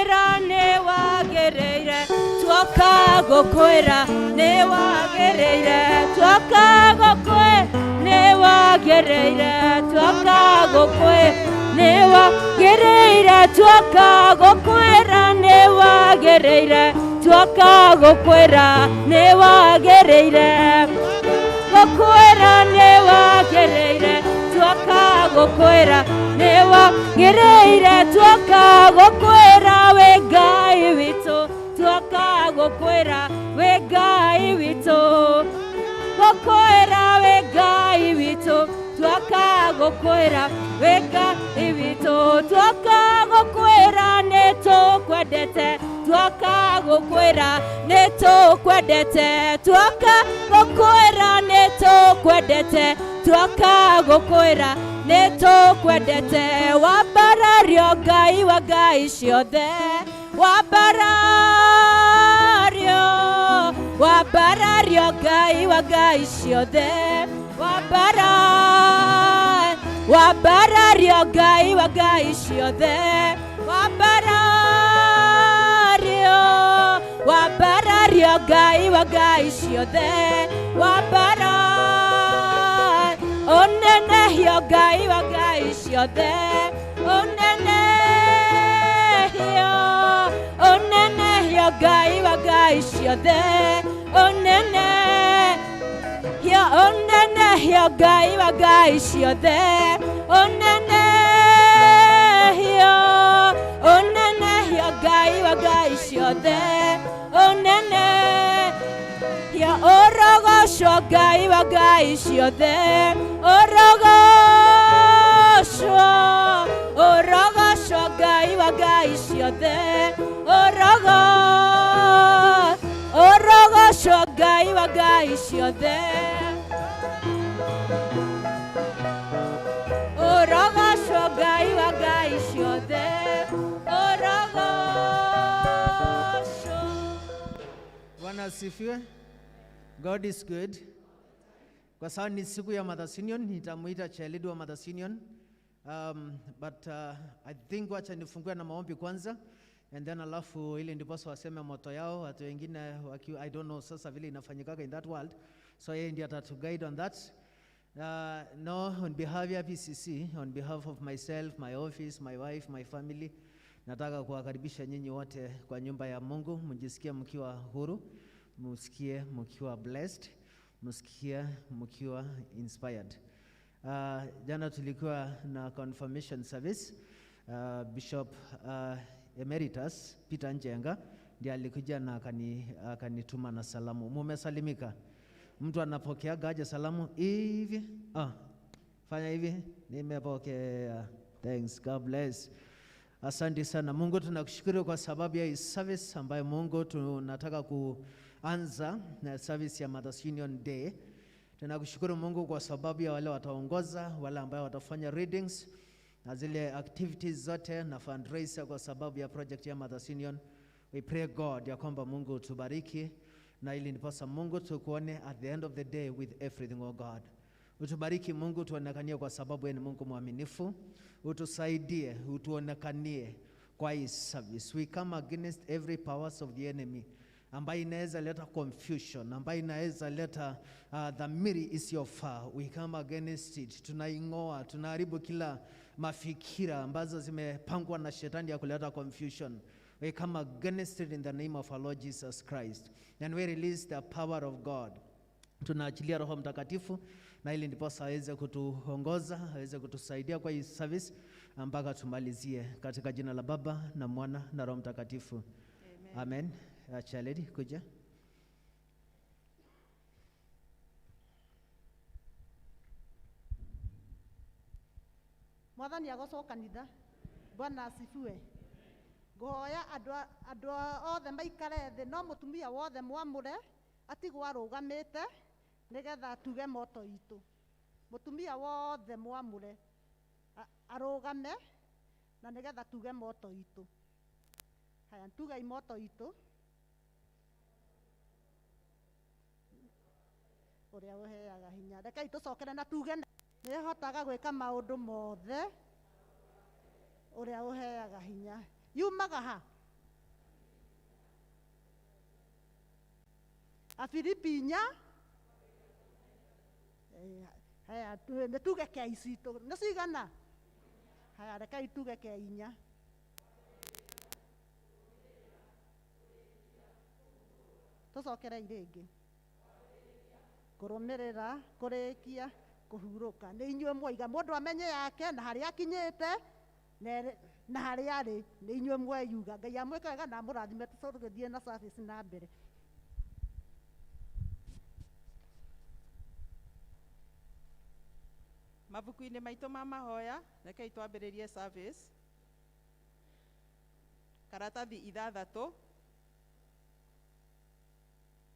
Gũkwĩra nĩ wagĩrĩire, tuoka gũkwĩra nĩ wagĩrĩire, tuoka gũkwĩra nĩ wagĩrĩire, tuoka gũkwĩra nĩ wagĩrĩire, tuoka gũkwĩra nĩ wagĩrĩire, tuoka gũkwĩra nĩ wagĩrĩire, gũkwĩra nĩ wagĩrĩire, tuoka gũkwĩra nĩ wagĩrĩire, tuoka gũkwĩra wĩ Ngai witũ, tuoka gũkwĩra wĩ Ngai witũ, gũkwĩra wĩ Ngai witũ, tuoka gũkwĩra wĩ Ngai witũ, tuoka gũkwĩra nĩ tũkwendete, tuoka gũkwĩra nĩ tũkwendete, tuoka gũkwĩra nĩ tũkwendete, tuoka gũkwĩra nĩ tũkwendete, wambarario Ngai wa Ngai ciothe, wambarario, wambarario Ngai wa Ngai ciothe, wambarario Ngai wa Ngai ciothe, wambarario, wambarario Ngai wa Ngai ciothe, ũnenehio Ngai wa Ngai ciothe, ũnenehio, ũnenehio Ngai wa Ngai ciothe, ũnenehio, ũnenehio Ngai wa Ngai ciothe, ũnenehio, ũnenehio Ngai wa Ngai ciothe, ũnenehio, ũrogocwo Ngai wa Ngai ciothe, ũrogocwo, ũrogocwo Ngai wa Ngai ciothe, ũrogocwo Ngai wa Ngai ciothe, ũrogocwo Ngai wa Ngai ciothe, ũrogocwo. Bwana asifiwe. God is good. Kwa sababu ni siku ya Mothers Union, nitamuita chairlady wa Mothers Union. But I think wacha nifungue na maombi kwanza and then alafu ili ndiposa waseme motto yao, watu wengine waki, I don't know sasa vile inafanyikaga in that world. So yeye ndiye atatu guide on that. No, on behalf ya PCC, on behalf of myself, my office, my wife, my family, nataka kuwakaribisha nyinyi wote kwa nyumba ya Mungu, mjisikie mkiwa huru, msikie mkiwa blessed, msikie mkiwa inspired. Jana tulikuwa na confirmation service. Bishop Emeritus Peter Njenga ndiye alikuja na akanituma na salamu. Mumesalimika? Mtu anapokeaga aje salamu hivi? Fanya hivi, nimepokea. Thanks, God bless. Asante sana Mungu, tunakushukuru kwa sababu ya hii service ambayo Mungu tunataka kuanza na service ya Mothers Union Day. Tunakushukuru Mungu kwa sababu ya wale wataongoza, wale ambao watafanya readings na zile activities zote na fundraiser kwa sababu ya project ya Mothers Union. We pray God ya kwamba Mungu tubariki na ili ndiposa Mungu tukuone at the end of the day with everything, oh God. Utubariki Mungu, tuonekanie kwa sababu wewe ni Mungu mwaminifu. Utusaidie, utuonekanie kwa hii service. We come against every powers of the enemy ambayo inaweza leta confusion, ambayo inaweza leta dhamiri isiyofaa. We come against it. Tunaingoa, tunaharibu kila mafikira ambazo zimepangwa na shetani ya kuleta confusion. We come against it in the name of our Lord Jesus Christ. And we release the power of God. Tunaachilia Roho Mtakatifu na ili ndiposa aweze kutuongoza, aweze kutusaidia kwa hii service mpaka tumalizie, katika jina la Baba na Mwana na Roho Mtakatifu. Amen. Amen. Chairlady, kuja. Mwathani agocwo kanitha. Bwana asifiwe. Ngũhoya andũ othe maikare thĩ, no mũtumia wothe mwamũre atigwo arũgamĩte nĩgetha tuge motto itũ. Mũtumia wothe mwamũre arũgame na nĩgetha tuge motto itũ. Haya, tugei motto itũ. Ũrĩa ũheaga hinya. Rekei tũcokere na tuge nĩhotaga gwĩka maũndũ mothe ũrĩa ũheaga hinya. Yumaga ha? Afilipi 4. Haya nĩ tuge kei citũ nĩ cigana? Haya rekei tuge kei 4. Tũcokerei rĩngĩ. Kũrũmĩrĩra, kũrĩkia, kũhurũka. Nĩ inyuĩ mwaiga mũndũ amenye yake na harĩa akinyĩte na harĩa arĩ nĩ inyuĩ mweyuga. Ngai amwĩke wega na amũrathime tũgĩthiĩ na service na mbere. Mabuku-inĩ maitũ ma mahoya rekei twambĩrĩrie service. Karatathi 6.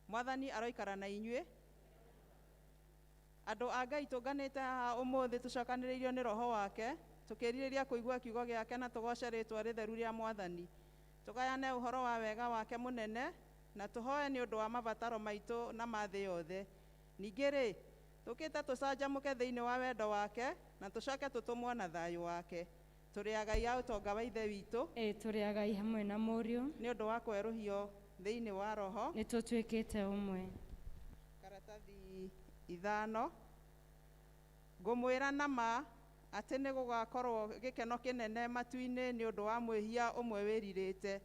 Mwathani aroikara na inyuĩ. Andũ a Ngai tũnganĩte haha ũmũthĩ tũcokanĩrĩirio nĩ roho wake tũkĩrirĩria kũigua kiugo gĩake na tũgoce rĩtwa rĩtheru rĩa Mwathani. Tũgayane ũhoro wa wega wake mũnene na tũhoe nĩ ũndũ wa mabataro maitũ na ma thĩ yothe. Ningĩ rĩ, tũkĩte tũcanjamũke thĩinĩ wa wendo wake na tũcoke tũtũmwo na thayũ wake. Tũrĩ agai a ũtonga wa Ithe witũ. Tũrĩ agai hamwe na Mũriũ. Nĩ ũndũ wa kwerũhio thĩinĩ wa roho. Nĩ tũtuĩkĩte ũmwe. Karatathi 5. Ngũmwĩra na ma atĩ nĩ gũgakorwo gĩkeno kĩnene matu-inĩ nĩ ũndũ wa mwĩhia ũmwe wĩrirĩte.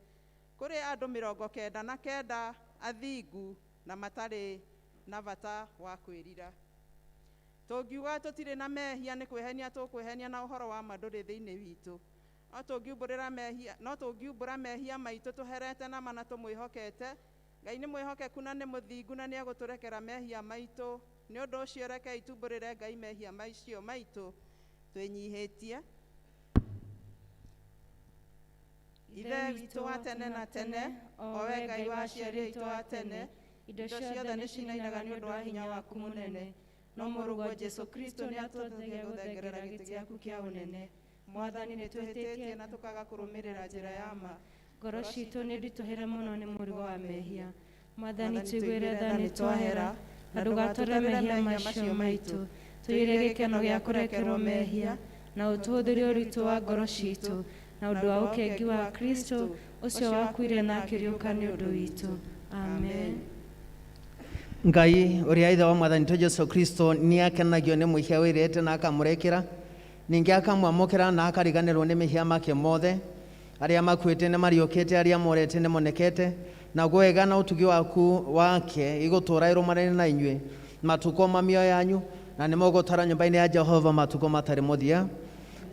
Kũrĩ andũ 99 athingu na matarĩ na bata wa kwĩrira. Tũngiuga tũtirĩ na mehia nĩ kwĩhenia tũkwĩhenia na ũhoro wa ma ndũrĩ thĩinĩ witũ. No tũngiumbũra mehia maitũ tũherete na ma na tũmwĩhokete, Ngai nĩ mwĩhokeku na nĩ mũthingu na nĩegũtũrekera mehia maitũ. Nĩ ũndũ ũcio rekei tumbũrĩre Ngai mehia macio maitũ twĩnyihĩtie. Ithe witũ wa tene na tene, o we Ngai wa aciari aitũ a tene, indo ciothe nĩ cinainaga nĩ ũndũ wa hinya waku mũnene. No mũrũguo Jesũ Kristo nĩatũteithagia gũthengerera gĩtĩ gĩaku kĩa ũnene. Mwathani nĩtwĩhĩtĩtie na tũkaga kũrũmĩrĩra njĩra ya ma. Ngoro citũ nĩ nditũhĩre mũno nĩ mũrigo wa mehia. Mwathani tũiguĩre tha nĩ twahera na ndũgatũre mehia macio maitũ. Tũiyũrie gĩkeno gĩa kũrekerwo mehia na ũtũhũthĩrie ũritũ wa ngoro citũ na ũndũ wa ũkengi wa Kristo ũcio wakuire na akĩriũka nĩ ũndũ witũ. Amen. Ngai ũrĩa ithe wa Mwathani witũ Jesũ Kristo nĩakenagio nĩ mwĩhia wĩrĩte na akamũrekera, ningĩ akamwamũkĩra na akariganĩrwo nĩ mehia make mothe. Arĩa makuĩte nĩ mariũkĩte, arĩa morete nĩ monekete, naguo wega na ũtugi waku wake igũtũũra ĩrũmanĩire na inyuĩ matukũ ma mĩoyo yanyu, na nĩ mũgũtara nyũmba-inĩ ya Jehova matukũ matarĩ mũthia.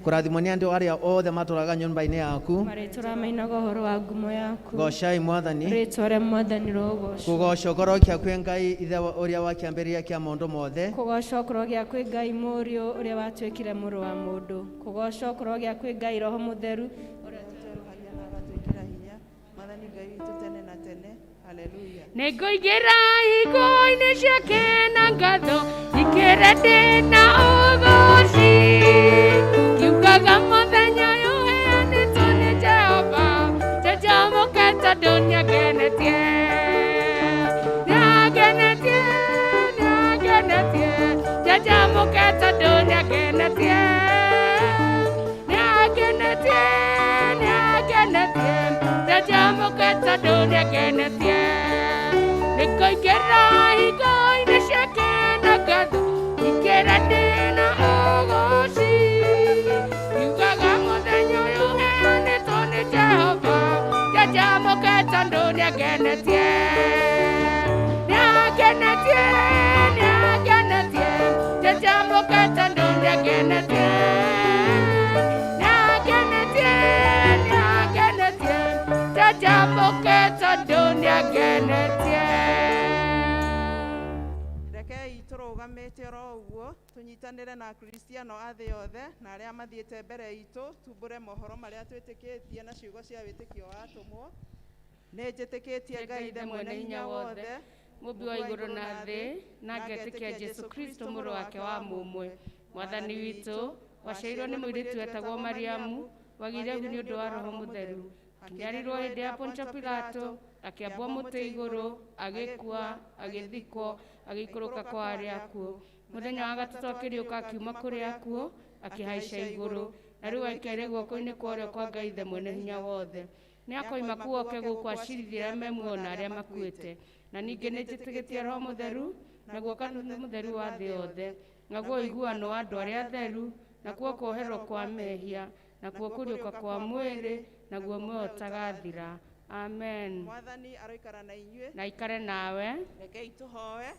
Kũrathimwo nĩ andũ arĩa othe matũũraga nyũmba-inĩ yaku. Marĩtũra mainaga ũhoro wa ngumo yaku. Goocai Mwathani. Rĩtwa rĩa Mwathani rĩrogocwo. Kũgoocwo korwo kĩa kwĩ Ngai Ithe ũrĩa wa kĩambĩrĩria kĩa maũndũ mothe. Kũgoocwo korwo gĩa kwĩ Ngai Mũriũ ũrĩa watuĩkire mũrũ wa mũndũ. Kũgoocwo korwo gĩa kwĩ Ngai Roho Mũtheru ũrĩa ũtwerũhagia na agatwĩkĩra hinya. Mwathani Ngai witũ tene na tene. Haleluya. Nĩngũingĩra igo-inĩ ciake na ngatho, ingĩre ndĩ na ũgooci. Ngiugaga mũthenya ũyũ ũheanĩtwo nĩ Jehova, njanjamũke tondũ nĩangenetie. Nĩangenetie, nĩangenetie, njanjamũke tondũ nĩangenetie. Nĩangenetie, nĩangenetie, njanjamũke tondũ nĩangenetie. Nĩngũingĩra igo-inĩ ciake na ngatho, ingĩra ndĩ na ũgooci. Ngiugaga mũthenya ũyũ ũheanĩtwo nĩ Jehova, njanjamũke tondũ nĩangenetie. Nĩangenetie, nĩangenetie, njanjamũke tondũ nĩangenetie. Nĩangenetie, nĩangenetie, njanjamũke tondũ nĩangenetie. Rekei tũrũgamĩte oro ũguo tũnyitanĩre na Akristiano a thĩ yothe na arĩa mathiĩte mbere itũ, tumbũre mohoro marĩa twĩtĩkĩtie na ciugo cia wĩtĩkio wa atũmwo. Nĩ njĩtĩkĩtie Ngai Ithe mwene hinya wothe, Mũmbi wa igũrũ na thĩ, na ngetĩkia Jesũ Kristo mũrũ wake wa mũmwe, Mwathani witũ, waciarirwo nĩ mũirĩtu wetagwo Mariamu, wagĩire nĩ ũndũ wa Roho Mũtheru, akĩnyarirwo hĩndĩ ya Pontio Pilato, akĩambwo mũtĩ igũrũ, agĩkua, agĩthikwo, agĩikũrũka kwa arĩa akuũ. Mũthenya wa gatatũ akĩriũka akiuma kũrĩ akuũ, akĩhaica igũrũ, na rĩu aikaire guoko-inĩ kwa ũrĩo kwa Ngai Ithe mwene hinya wothe. Nĩ akoima kũu oke gũkũ acirithie arĩa me muoyo na arĩa makuĩte. Na ningĩ nĩ njĩtĩkĩtie Roho Mũtheru, naguo kanitha mũtheru wa thĩ yothe, naguo ũiguano wa andũ arĩa atheru, nakuo kuoherwo kwa mehia, nakuo kũriũka kwa mwĩrĩ, naguo muoyo ũtagathira. Amen. Mwathani aroikara na inyuĩ. Na ikare nawe. Rekei tũhoe.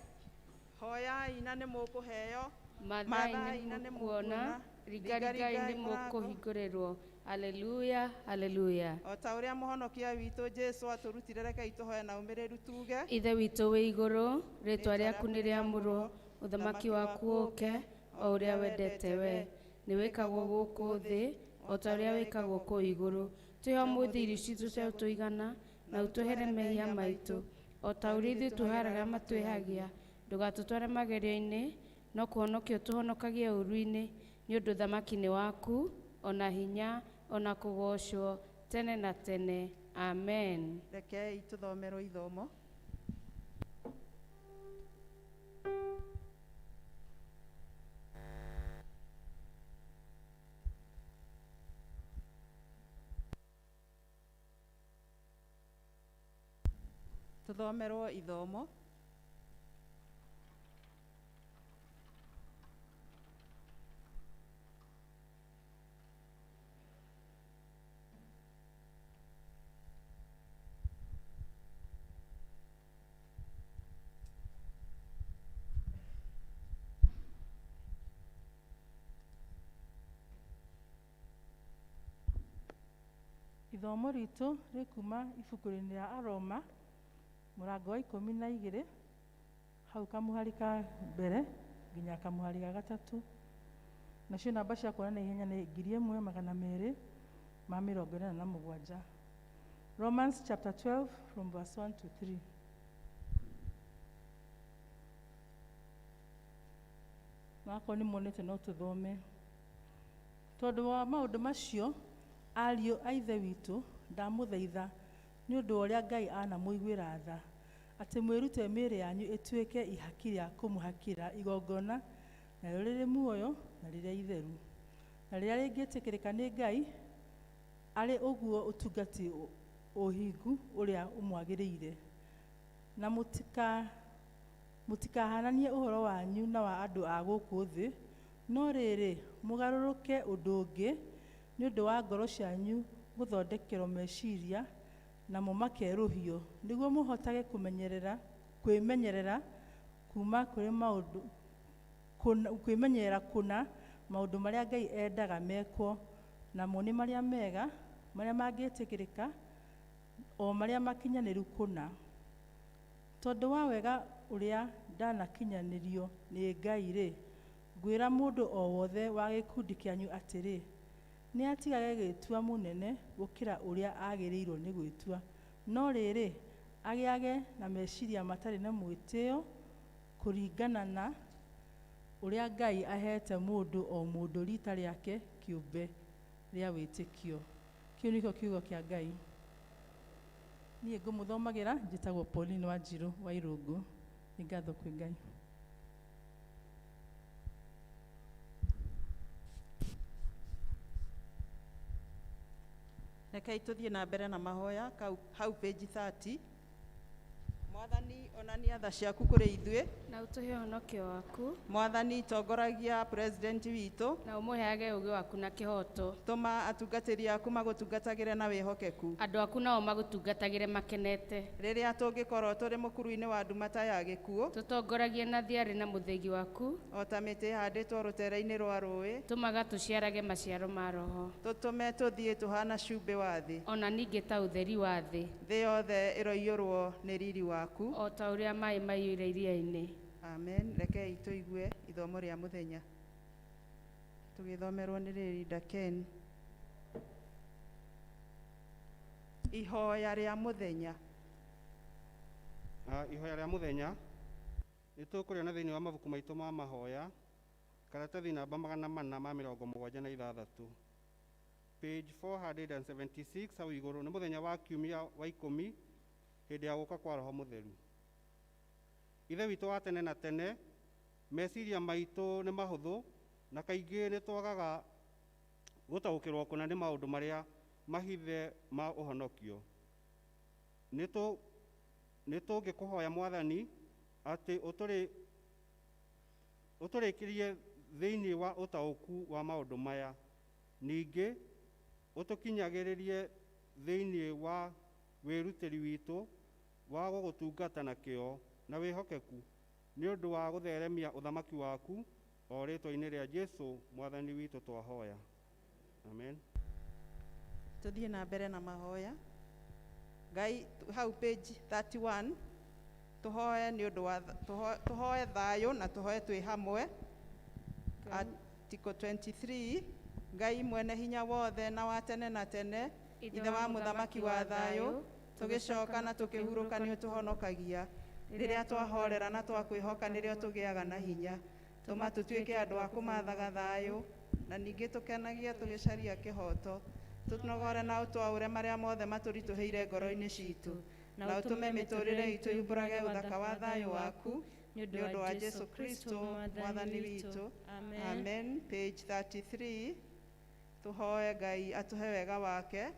Hoyai na nĩ mũkũheo, Mathai mathai nĩ na nĩ mũkuona, mũkuona, ringarigai nĩ mũkũhingũrĩrwo. Haleluya, haleluya. O ta ũrĩa mũhonokia witũ Jesu atũrutire, rekei tũhoe na ũmĩrĩru tuge: Ithe witũ wĩ igũrũ, rĩtwa rĩaku nĩ rĩamũrwo, ũthamaki waku ũke, o ũrĩa wendete we nĩ wĩkagwo gũkũ thĩ o ta ũrĩa wĩkagwo kũu igũrũ. Tũhe ũmũthĩ irio citũ cia ũtũigana, na ũtũhere mehia maitũ o ta ũrĩa ithuĩ tũheraga matwĩhagia. Ndũgatũtware magerio-inĩ, no kũhonokia ũtũhonokagie ũũru-inĩ, nĩ ũndũ ũthamaki nĩ waku, ona hinya, ona kũgoocwo tene na tene. Amen. Rekei tũthomerwo ithomo. Tũthomerwo ithomo. Ithomo ritũ rĩkuma ibuku-inĩ rĩa Aroma, mũrango wa 12, hau kamũhari ka mbere nginya kamũhari ga gatatũ. Nacio namba cia kuona na ihenya nĩ 1287. Romans chapter 12 from verse 1 to 3. Na akorwo nĩ muonete no tũthome. Tondũ wa maũndũ macio, ariũ a Ithe witũ, ndamũthaitha nĩ ũndũ wa ũrĩa Ngai anamũiguĩra tha, atĩ mwĩrute mĩĩrĩ yanyu ĩtuĩke ihaki rĩa kũmũhakĩra igongona, narĩo rĩrĩ muoyo na rĩrĩa itheru, na rĩrĩa rĩngĩtĩkĩrĩka nĩ Ngai, arĩ ũguo ũtungati ũhingu ũrĩa ũmwagĩrĩire. Na mũtikahananie ũhoro wanyu na wa andũ a gũkũ thĩ, no rĩrĩ, mũgarũrũke ũndũ ũngĩ nĩ ũndũ wa ngoro cianyu gũthondekerwo meciria namo makerũhio, nĩguo mũhotage kwĩmenyerera kuma kũrĩ maũndũ kwĩmenyerera kũna maũndũ marĩa Ngai endaga mekwo, namo nĩ marĩa mega, marĩa mangĩtĩkĩrĩka, o marĩa makinyanĩru kũna. Tondũ wa wega ũrĩa ndanakinyanĩrio nĩ Ngai-rĩ, ngwĩra mũndũ o wothe wa gĩkundi kĩanyu atĩrĩ, nĩ atigage gwĩtua mũnene gũkĩra ũrĩa agĩrĩirwo nĩ gwĩtua, no rĩrĩ, agĩage na meciria matarĩ na mwĩtĩo kũringana na ũrĩa Ngai aheete mũndũ o mũndũ rita rĩake kĩũmbe rĩa wĩtĩkio. Kĩu nĩkĩo kiugo kĩa Ngai. Niĩ ngũmũthomagĩra njĩtagwo Pauline Wanjirũ wa Irũngũ. Nĩ ngatho kwĩ Ngai. Rekei tũthiĩ na mbere na mahoya kau hau page 30. Mwathani, onania tha ciaku kũrĩ ithuĩ, na ũtũhe ũhonokio waku. Mwathani, tongoragia president witũ, na ũmũheage ũũgĩ waku na kĩhooto. Tũma atungatĩri aku magũtungatagĩre na wĩhokeku, andũ aku nao magũtungatagĩre makenete. Rĩrĩa tũngĩkorwo tũrĩ mũkuru-inĩ wa nduma ta ya gĩkuũ, tũtongoragie na thiarĩ na mũthĩgi waku, o ta mĩtĩ ĩhandĩtwo rũtere-inĩ rwa rũĩ, tũmaga tũciarage maciaro ma Roho, tũtũme tũthiĩ tũhana cumbĩ wa thĩ, ona ningĩ ta ũtheri wa thĩ. Thĩ yothe ĩroiyũrwo nĩ riri waku, o ta ũrĩa maĩ maiyũire iria-inĩ. Amen. Rekei tũigue ithomo rĩa mũthenya tũgĩthomerwo nĩ Linda Ken. Ihoya rĩa mũthenya. Ihoya rĩa mũthenya nĩ tũkũrĩona thĩinĩ wa mabuku maitũ ma mahoya, karatathi namba 476, page 476 hau igũrũ. Nĩ mũthenya wa kiumia wa 10 hĩndĩ ya gũka kwa Roho Mũtheru. Ithe witũ wa tene na tene, meciria maitũ nĩ mahũthũ na kaingĩ nĩ twagaga gũtaũkĩrwo kũna nĩ maũndũ marĩa Mahithe ma ũhonokio. Nĩ tũngĩkũhoya Mwathani atĩ ũtũrĩkĩrie thĩinĩ wa ũtaũku wa maũndũ maya, ningĩ ũtũkinyagĩrĩrie thĩinĩ wa wĩrutĩri witũ wa gũgũtungata na kĩyo na wĩhokeku nĩ ũndũ wa gũtheremia ũthamaki waku, o rĩtwa-inĩ rĩa Jesu Mwathani witũ twahoya, amen. Tuthiĩ na mbere na mahoya. Ngai, hau page 31, tũhoe nĩ ũndũ wa tũhoe thayũ na tũhoe twĩ hamwe. Article 23. Ngai mwene hinya wothe na wa tene na tene, Ithe wa mũthamaki wa thayũ, tũgĩcoka na tũkĩhurũka nĩ ũtũhonokagia. Rĩrĩa twahorera na twakwĩhoka, nĩrĩo tũgĩaga na hinya. Tũma tũtuĩke andũ a kũmathaga thayũ na ningĩ tũkenagia tũgĩcaria kĩhoto. Tũnogore na ũtwaũre marĩa mothe matũritũhĩire ngoro-inĩ citũ, na ũtũme mĩtũrĩre itũ yumbũrage ũthaka wa thayũ waku, nĩ ũndũ wa Jesu Kristo Mwathani witũ, amen. Page 33, tũhoe Ngai atũhe wega wake.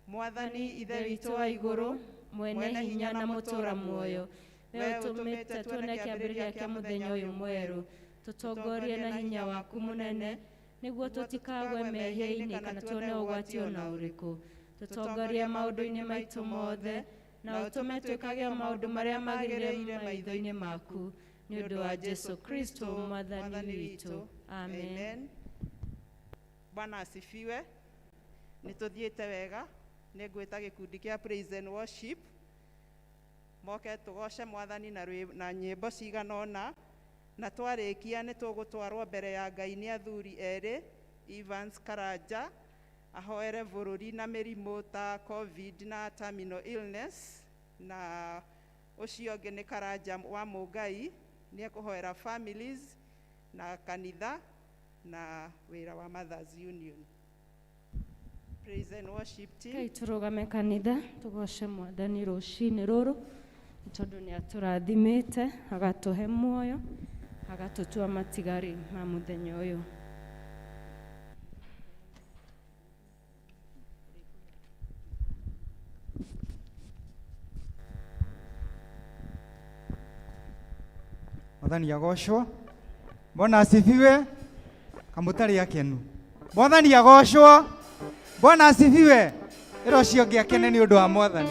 Mwathani Ithe witũ wa igũrũ, mwene hinya na mũtũũra muoyo, we ũtũmĩte tuone kĩambĩrĩria kĩa mũthenya ũyũ mwerũ, tũtongorie na hinya waku mũnene nĩguo tũtikagwe mehia-inĩ kana tuone ũgwati ona ũrĩkũ. Tũtongorie maũndũ-inĩ maitũ mothe na ũtũme twĩkage maũndũ marĩa magĩrĩire maitho-inĩ maku, nĩ ũndũ wa Jesu Kristo Mwathani witũ, amen. Amen. Bwana asifiwe. Nĩ tũthiĩte wega. Nĩ ngwĩta gĩkundi kĩa praise and worship moke tũgoce Mwathani na nyĩmbo cigana ũna, na twarĩkia nĩ tũgũtwarwo mbere ya Ngai nĩ athuri erĩ, Evans Karanja ahoere bũrũri na mĩrimũ ta COVID na terminal illness, na ũcio ũngĩ nĩ Karanja wa Mũngai, nĩ ekũhoera families na kanitha na wĩra wa Mothers Union. Praise and worship team. Ngai, tũrũgame kanitha, tũgoce Mwathani rũcinĩ rũrũ nĩ tondũ nĩ atũrathimĩte, agatũhe muoyo, agatũtua matigari ma mũthenya ũyũ. Mwathani agocwo. Bwana asifiwe. Kamũtarĩ akenu. Mwathani agocwo. Bwana asifiwe. Ĩra ũcio ũngĩ akene nĩ ũndũ wa Mwathani.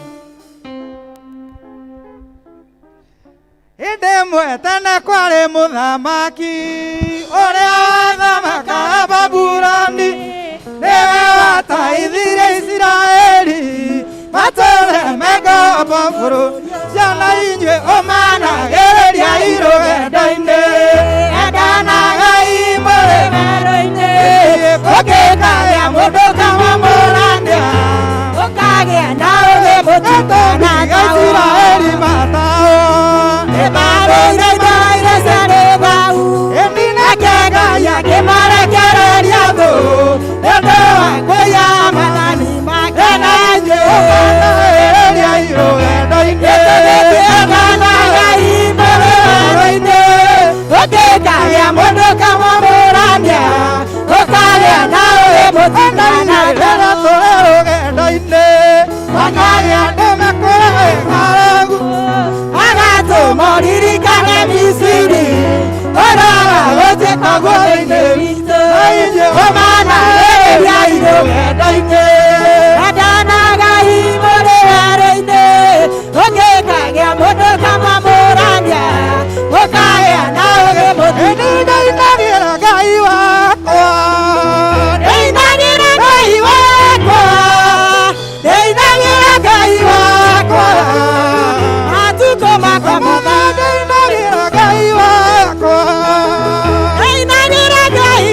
Hĩndĩ ĩmwe tene kwarĩ mũthamaki ũrĩa wathamakaga Babuloni, nĩwe wataithire Isiraeli matũre mengombo bũrũri. Ciana inyuĩ, ũmanagĩrĩria irũgendo-inĩ, endanagai mũrĩ werũ-inĩ, ũkĩkagĩa mũndũ kamamũrania, ũkagĩa na ũgĩ mũtitanaga. Isiraeli matao nĩmarũire indo ciarĩ thau, ĩndi nake Ngai akĩmarekereria thũ nĩ ũndũ wa kũiya maathani make. Na inyuĩ, ũmanagĩrĩria irũgendo-inĩ, endanagai mũrĩ werũ-inĩ, ũkĩkagĩa mũndũ kamamũrania, ũkagĩa na ũgĩ mũtitanaga. Tũrĩ rũgendo-inĩ, makagĩa andũ mekwĩra ng'aragu, agatũma ũririkane Misiri, ũroga gũtuĩka guo thĩinĩ witũ. Na inyuĩ, ũmanagĩrĩria irũgendo-inĩ, endanagai mũrĩ werũ-inĩ, ũkĩkagĩa mũndũ kamamũrania, ũkagĩa na ũgĩ mũtitanaga. Ndinagĩra Ngai wakwa, ndinagĩra Ngai wakwa, ndinagĩra Ngai wakwa, matukũ makwa mothe. Ndinagĩra Ngai wakwa, ndinagĩra Ngai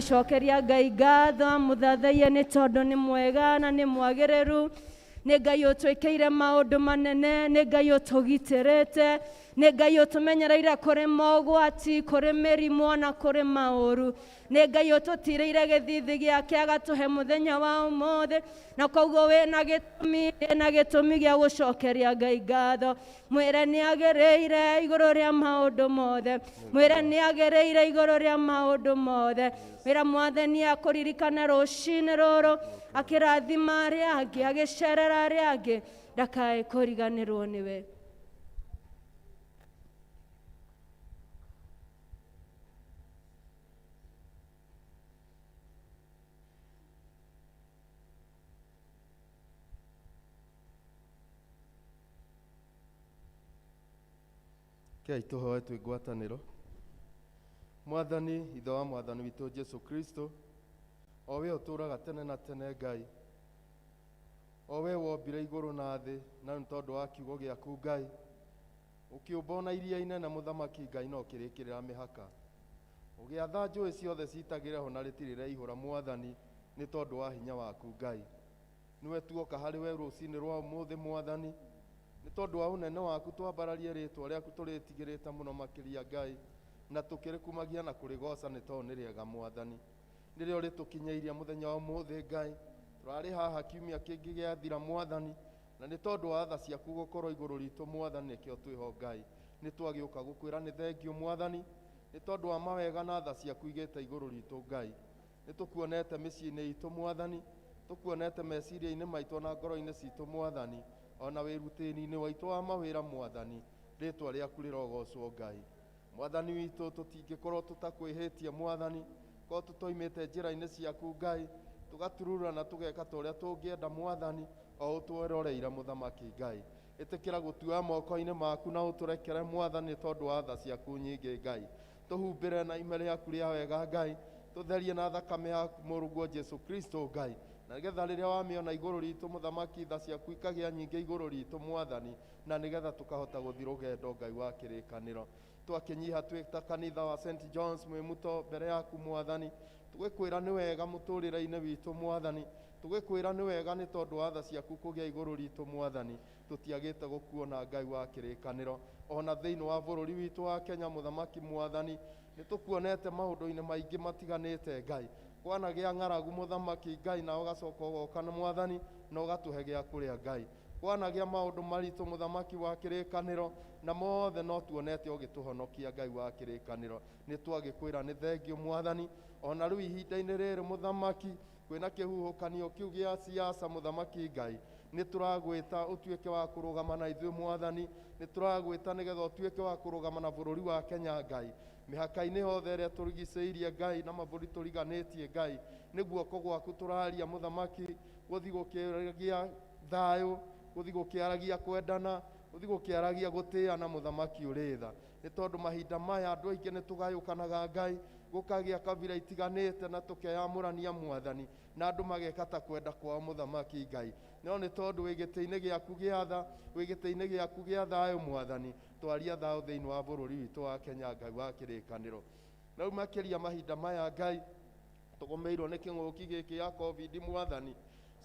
Cokeria Ngai ngatho muthathaiye ni tondu ni mwega na ni mwagiriru ni Ngai utwikeire maundu manene ni Ngai utugitirite ni Ngai utumenyereire kuri mogwati kuri mirimu na kuri mauru ni Ngai ututireire githithi giake agatuhe muthenya wa umuthi na koguo wina gitumi gia gucokeria Ngai ngatho mwire ni agiriire iguru ria maundu mothe mwire ni agiriire iguru ria maundu mothe wira mwathani akuririkana rucini ruru akirathima aria angi agicerera aria angi ndakae kuriganirwo niwe. Kei tuhoe twĩ ngwatanĩro. Mwathani ithe wa mwathani witũ Jesu Kristo, o we ũtũũraga tene na tene Ngai, o we wombire igũrũ na thĩ na nĩ tondũ wa kiugo gĩaku Ngai, ũkĩũmba ona iria inene mũthamaki Ngai na ũkĩrĩkĩrĩra mĩhaka, ũgĩatha njũĩ ciothe citagĩre ho na rĩtirĩ rĩaihũra mwathani nĩ tondũ wa hinya waku Ngai. Nĩwe tuoka harĩ we rũcinĩ rwa ũmũthĩ mwathani nĩ tondũ wa ũnene waku twambararie rĩtwa rĩaku tũrĩtigĩrĩte mũno makĩria Ngai na tũkĩrĩkumagia na kũrĩgoca nĩ tondũ nĩ rĩega mwathani nĩrĩo rĩtũkinyĩirie mũthenya wa ũmũthĩ Ngai. Tũrarĩ haha kiumia kĩngĩ gĩathira mwathani na nĩ tondũ wa tha ciaku gũkorwo igũrũ ritũ mwathani nĩkĩo twĩho Ngai. Nĩ twagĩũka gũkwĩra nĩ thengio mwathani nĩ tondũ wa mawega na tha ciaku igĩte igũrũ ritũ Ngai. Nĩ tũkuonete mĩciĩ-inĩ itũ mwathani, tũkuonete meciria-inĩ maitũ na ngoro-inĩ citũ mwathani, ona wĩrutĩri-inĩ waitũ wa mawĩra mwathani, rĩtwa rĩaku rĩrogocwo Ngai. Mwathani witũ tũtingĩkorwo tũtakwĩhĩtie mwathani, korwo tũtoimĩte njĩra-inĩ ciaku Ngai, tũgaturura na tũgeka ta ũrĩa tũngĩenda mwathani, o ũtweroreire mũthamaki Ngai. Ĩtĩkĩra gũtua moko-inĩ maku na ũtũrekere mwathani tondũ wa tha ciaku nyingĩ Ngai. Tũhumbĩre na ime rĩaku rĩa wega Ngai, Tũtherie na thakame ya mũrũguo Jesu Kristo Ngai, na nĩgetha rĩrĩa wamĩona igũrũ ritũ mũthamaki, tha ciaku ikagĩa nyingĩ igũrũ ritũ mwathani, na nĩgetha tũkahota gũthiĩ rũgendo Ngai wa kĩrĩkanĩro. Twakĩnyiha twĩ ta kanitha wa St John's Mwimuto mbere yaku mwathani, tũgĩkwĩra nĩ wega mũtũrĩre-inĩ witũ mwathani, tũgĩkwĩra nĩ wega nĩ tondũ wa tha ciaku kũgĩa igũrũ ritũ mwathani, tũtiagĩte gũkuona Ngai wa kĩrĩkanĩro. Ona thĩinĩ wa bũrũri witũ wa Kenya mũthamaki mwathani, nĩ tũkuonete maũndũ-inĩ maingĩ matiganĩte Ngai, kwanagĩa ng'aragu mũthamaki Ngai, na ũgacoka ũgoka na mwathani na ũgatũhe gĩa kũrĩa Ngai, kwanagĩa maũndũ maritũ mũthamaki wa kĩrĩkanĩro, na mothe no tuonete ũgĩtũhonokia Ngai wa kĩrĩkanĩro. Nĩ twagĩkwĩra nĩ thengio mwathani. Ona rĩu ihinda-inĩ rĩrĩ mũthamaki, kwĩna kĩhuhũkanio kĩu gĩa siasa mũthamaki Ngai, nĩ tũragwĩta ũtuĩke wa kũrũgama na ithuĩ mwathani, nĩ tũragwĩta nĩgetha ũtuĩke wa kũrũgama na bũrũri wa Kenya Ngai, mĩhaka-inĩ yothe ĩrĩa tũrigicĩirie Ngai na mabũrũri tũriganĩtie Ngai, nĩ guoko gwaku tũraria mũthamaki, gũthiĩ gũkĩaragia thayũ, gũthiĩ gũkĩaragia kwendana, gũthiĩ gũkĩaragia gũtĩana mũthamaki ũrĩ tha. Nĩ tondũ mahinda maya andũ aingĩ nĩ tũgayũkanaga Ngai, gũkagĩa kabira itiganĩte na tũkeyamũrania mwathani, na andũ mageka ta kwenda kwao mũthamaki Ngai. No nĩ tondũ wĩ gĩtĩ-inĩ gĩaku gĩa tha, wĩ gĩtĩ-inĩ gĩaku gĩa thayũ mwathani, twaria thayũ thĩinĩ wa bũrũri witũ wa Kenya Ngai wa kĩrĩkanĩro. Na rĩu makĩria mahinda maya Ngai, tũgũmĩirwo nĩ kĩng'ũki gĩkĩ ya COVID mwathani,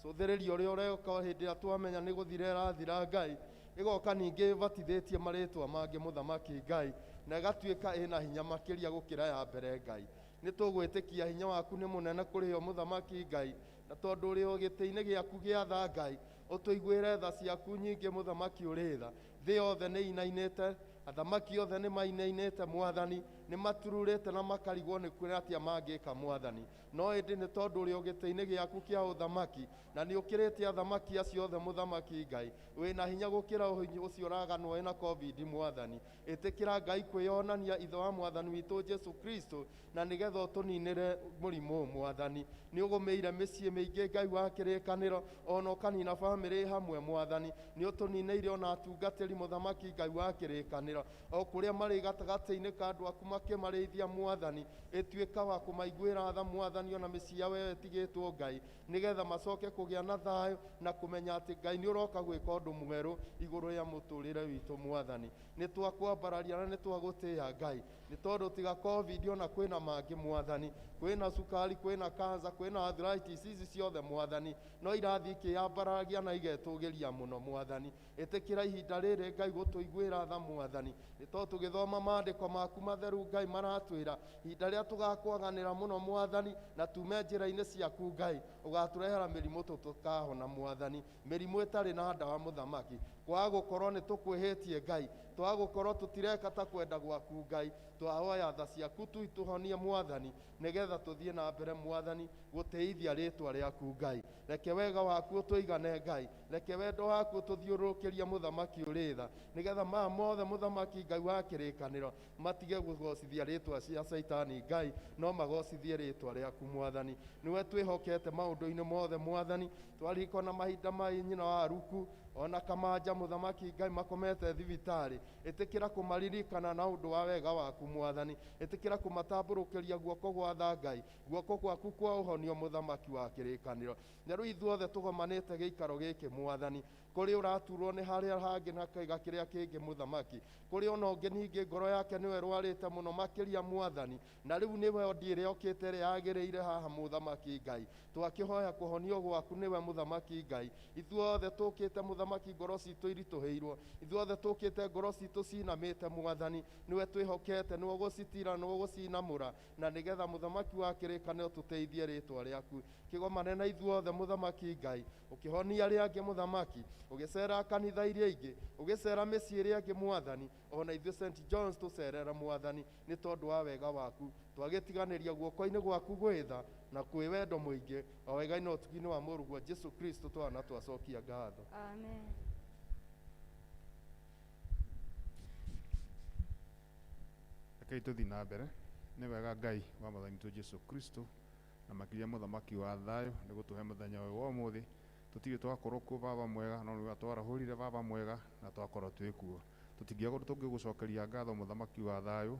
cũthĩrĩria ũrĩa ũreka hĩndĩ ĩrĩa twamenya nĩ gũthira ĩrathira Ngai, ĩgoka ningĩ ĩbatithĩtie marĩtwa mangĩ mũthamaki Ngai, na ĩgatuĩka ĩna hinya makĩria gũkĩra ya mbere Ngai. Nĩ tũgwĩtĩkia hinya waku nĩ mũnene kũrĩ yo mũthamaki Ngai, na tondũ ũrĩ o gĩtĩ-inĩ gĩaku gĩa tha Ngai, ũtũiguĩre tha ciaku nyingĩ mũthamaki ũrĩ tha. Thĩ yothe nĩ inainĩte, athamaki othe nĩ mainainĩte mwathani, nĩ matururĩte na makarigwo nĩ kwĩra atĩa mangĩka mwathani. No ĩndĩ nĩ tondũ ũrĩ o gĩtĩ-inĩ gĩaku kĩa ũthamaki, na nĩ ũkĩrĩte athamaki acio othe mũthamaki Ngai, wĩna hinya gũkĩra ũcio ũraganwo wĩna COVID mwathani. Ĩtĩkĩra Ngai kwĩyonania ithe wa mwathani witũ Jesu Kristo, na nĩgetha ũtũninĩre mũrimũ mwathani. Nĩ ũgũmĩire mĩciĩ mĩingĩ Ngai wa kĩrĩkanĩro, ona ũkanina bamĩrĩ hamwe mwathani, nĩ ũtũninĩire ona atungatĩri mũthamaki Ngai wa kĩrĩkanĩro, o kũrĩa marĩ gatagatĩ-inĩ ka andũ aku makĩmarĩithia mwathani, ĩtuĩka wa kũmaiguĩra tha mwathani, ona mĩciĩ yao ĩyo ĩtigĩtwo Ngai, nĩgetha macoke kũgĩa na thayũ na kũmenya atĩ Ngai nĩ ũroka gwĩka ũndũ mwerũ igũrũ rĩa mũtũrĩre witũ mwathani. Nĩ twakwambararia na nĩ twagũtĩĩa Ngai, nĩ tondũ tiga COVID ona kwĩna mangĩ mwathani, kwĩna cukari, kwĩna cancer, kwĩna arthritis, ici ciothe mwathani no irathiĩ ikĩyambararia na igetũgĩria mũno mwathani. Ĩtĩkĩra ihinda rĩrĩ Ngai gũtũiguĩra tha mwathani, nĩ tondũ tũgĩthoma maandĩko maku matheru Ngai maratwĩra ihinda rĩrĩa tũgakwaganĩra mũno mwathani, na tume njĩra-inĩ ciaku Ngai, ũgatũrehera mĩrimũ tũtũkahona mwathani, mĩrimũ ĩtarĩ na ndawa mũthamaki. Kwaga gũkorwo nĩ tũkwĩhĩtie Ngai, twaga gũkorwo tũtireka ta kwenda gwaku Ngai, twahoya tha ciaku tu itũhonie mwathani, nĩgetha tũthiĩ na mbere mwathani gũtĩithia rĩtwa rĩaku Ngai. Reke wega waku ũtũigane Ngai, reke wendo waku ũtũthiũrũrũkĩrie mũthamaki ũrĩ tha, nĩgetha maya mothe mũthamaki Ngai wa kĩrĩkanĩro matige kũgocithia rĩtwa cia Caitani Ngai, no magocithie rĩtwa rĩaku mwathani. Nĩwe twĩhokete maũndũ-inĩ mothe mwathani, twarikona mahinda ma nyina wa Aruku ona Kamanja mũthamaki Ngai makomete thibitarĩ, ĩtĩkĩra kũmaririkana na ũndũ wa wega waku mwathani, ĩtĩkĩra kũmatambũrũkĩria guoko gwa tha Ngai, guoko gwaku kwa ũhonio mũthamaki wa kĩrĩkanĩro. Na rĩu ithuothe tũgomanĩte gĩikaro gĩkĩ mwathani, kũrĩ ũraturwo nĩ harĩa hangĩ na kaiga kĩrĩa kĩngĩ mũthamaki, kũrĩ ona ũngĩ ningĩ ngoro yake nĩwe ĩrwarĩte mũno makĩria mwathani, na rĩu nĩwe ndi ĩrĩa ũkĩte ĩrĩa yagĩrĩire haha mũthamaki Ngai, twakĩhoya kũhonio gwaku nĩwe mũthamaki Ngai. Ithuothe tũkĩte mũthamaki ngoro citũ iritũhĩirwo, ithuothe tũkĩte ngoro citũ cinamĩte mwathani, nĩwe twĩhokete, nĩwe ũgũcitira, nĩwe ũgũcinamũra, na nĩgetha mũthamaki wa kĩrĩkanĩro tũteithie rĩtwa rĩaku. Kĩgomane na ithuothe mũthamaki Ngai, ũkĩhonia arĩa angĩ mũthamaki, ũgĩcera kanitha iria ingĩ, ũgĩcera mĩciĩ ĩrĩa ĩngĩ mwathani, ona ithuĩ St John's tũcerera mwathani, nĩ tondũ wa wega waku. Twagĩtiganĩria guoko-inĩ gwaku gwĩ tha na kwĩ wendo mũingĩ, o wega-inĩ na ũtugi-inĩ wa mũrũguo Jesu Kristo twana twacokia ngatho. Amen. Rekei tũthiĩ na mbere. Nĩ wega Ngai wa mwathani witũ Jesu Kristo na makĩria mũthamaki wa thayũ nĩ gũtũhe mũthenya ũyũ wa ũmũthĩ. Tũtirĩ twakorwo kuo baba mwega, no nĩwe twarahũrire baba mwega na twakorwo twĩ kuo. Tũtingĩaga ũndũ tũngĩgũcokeria ngatho mũthamaki wa thayũ,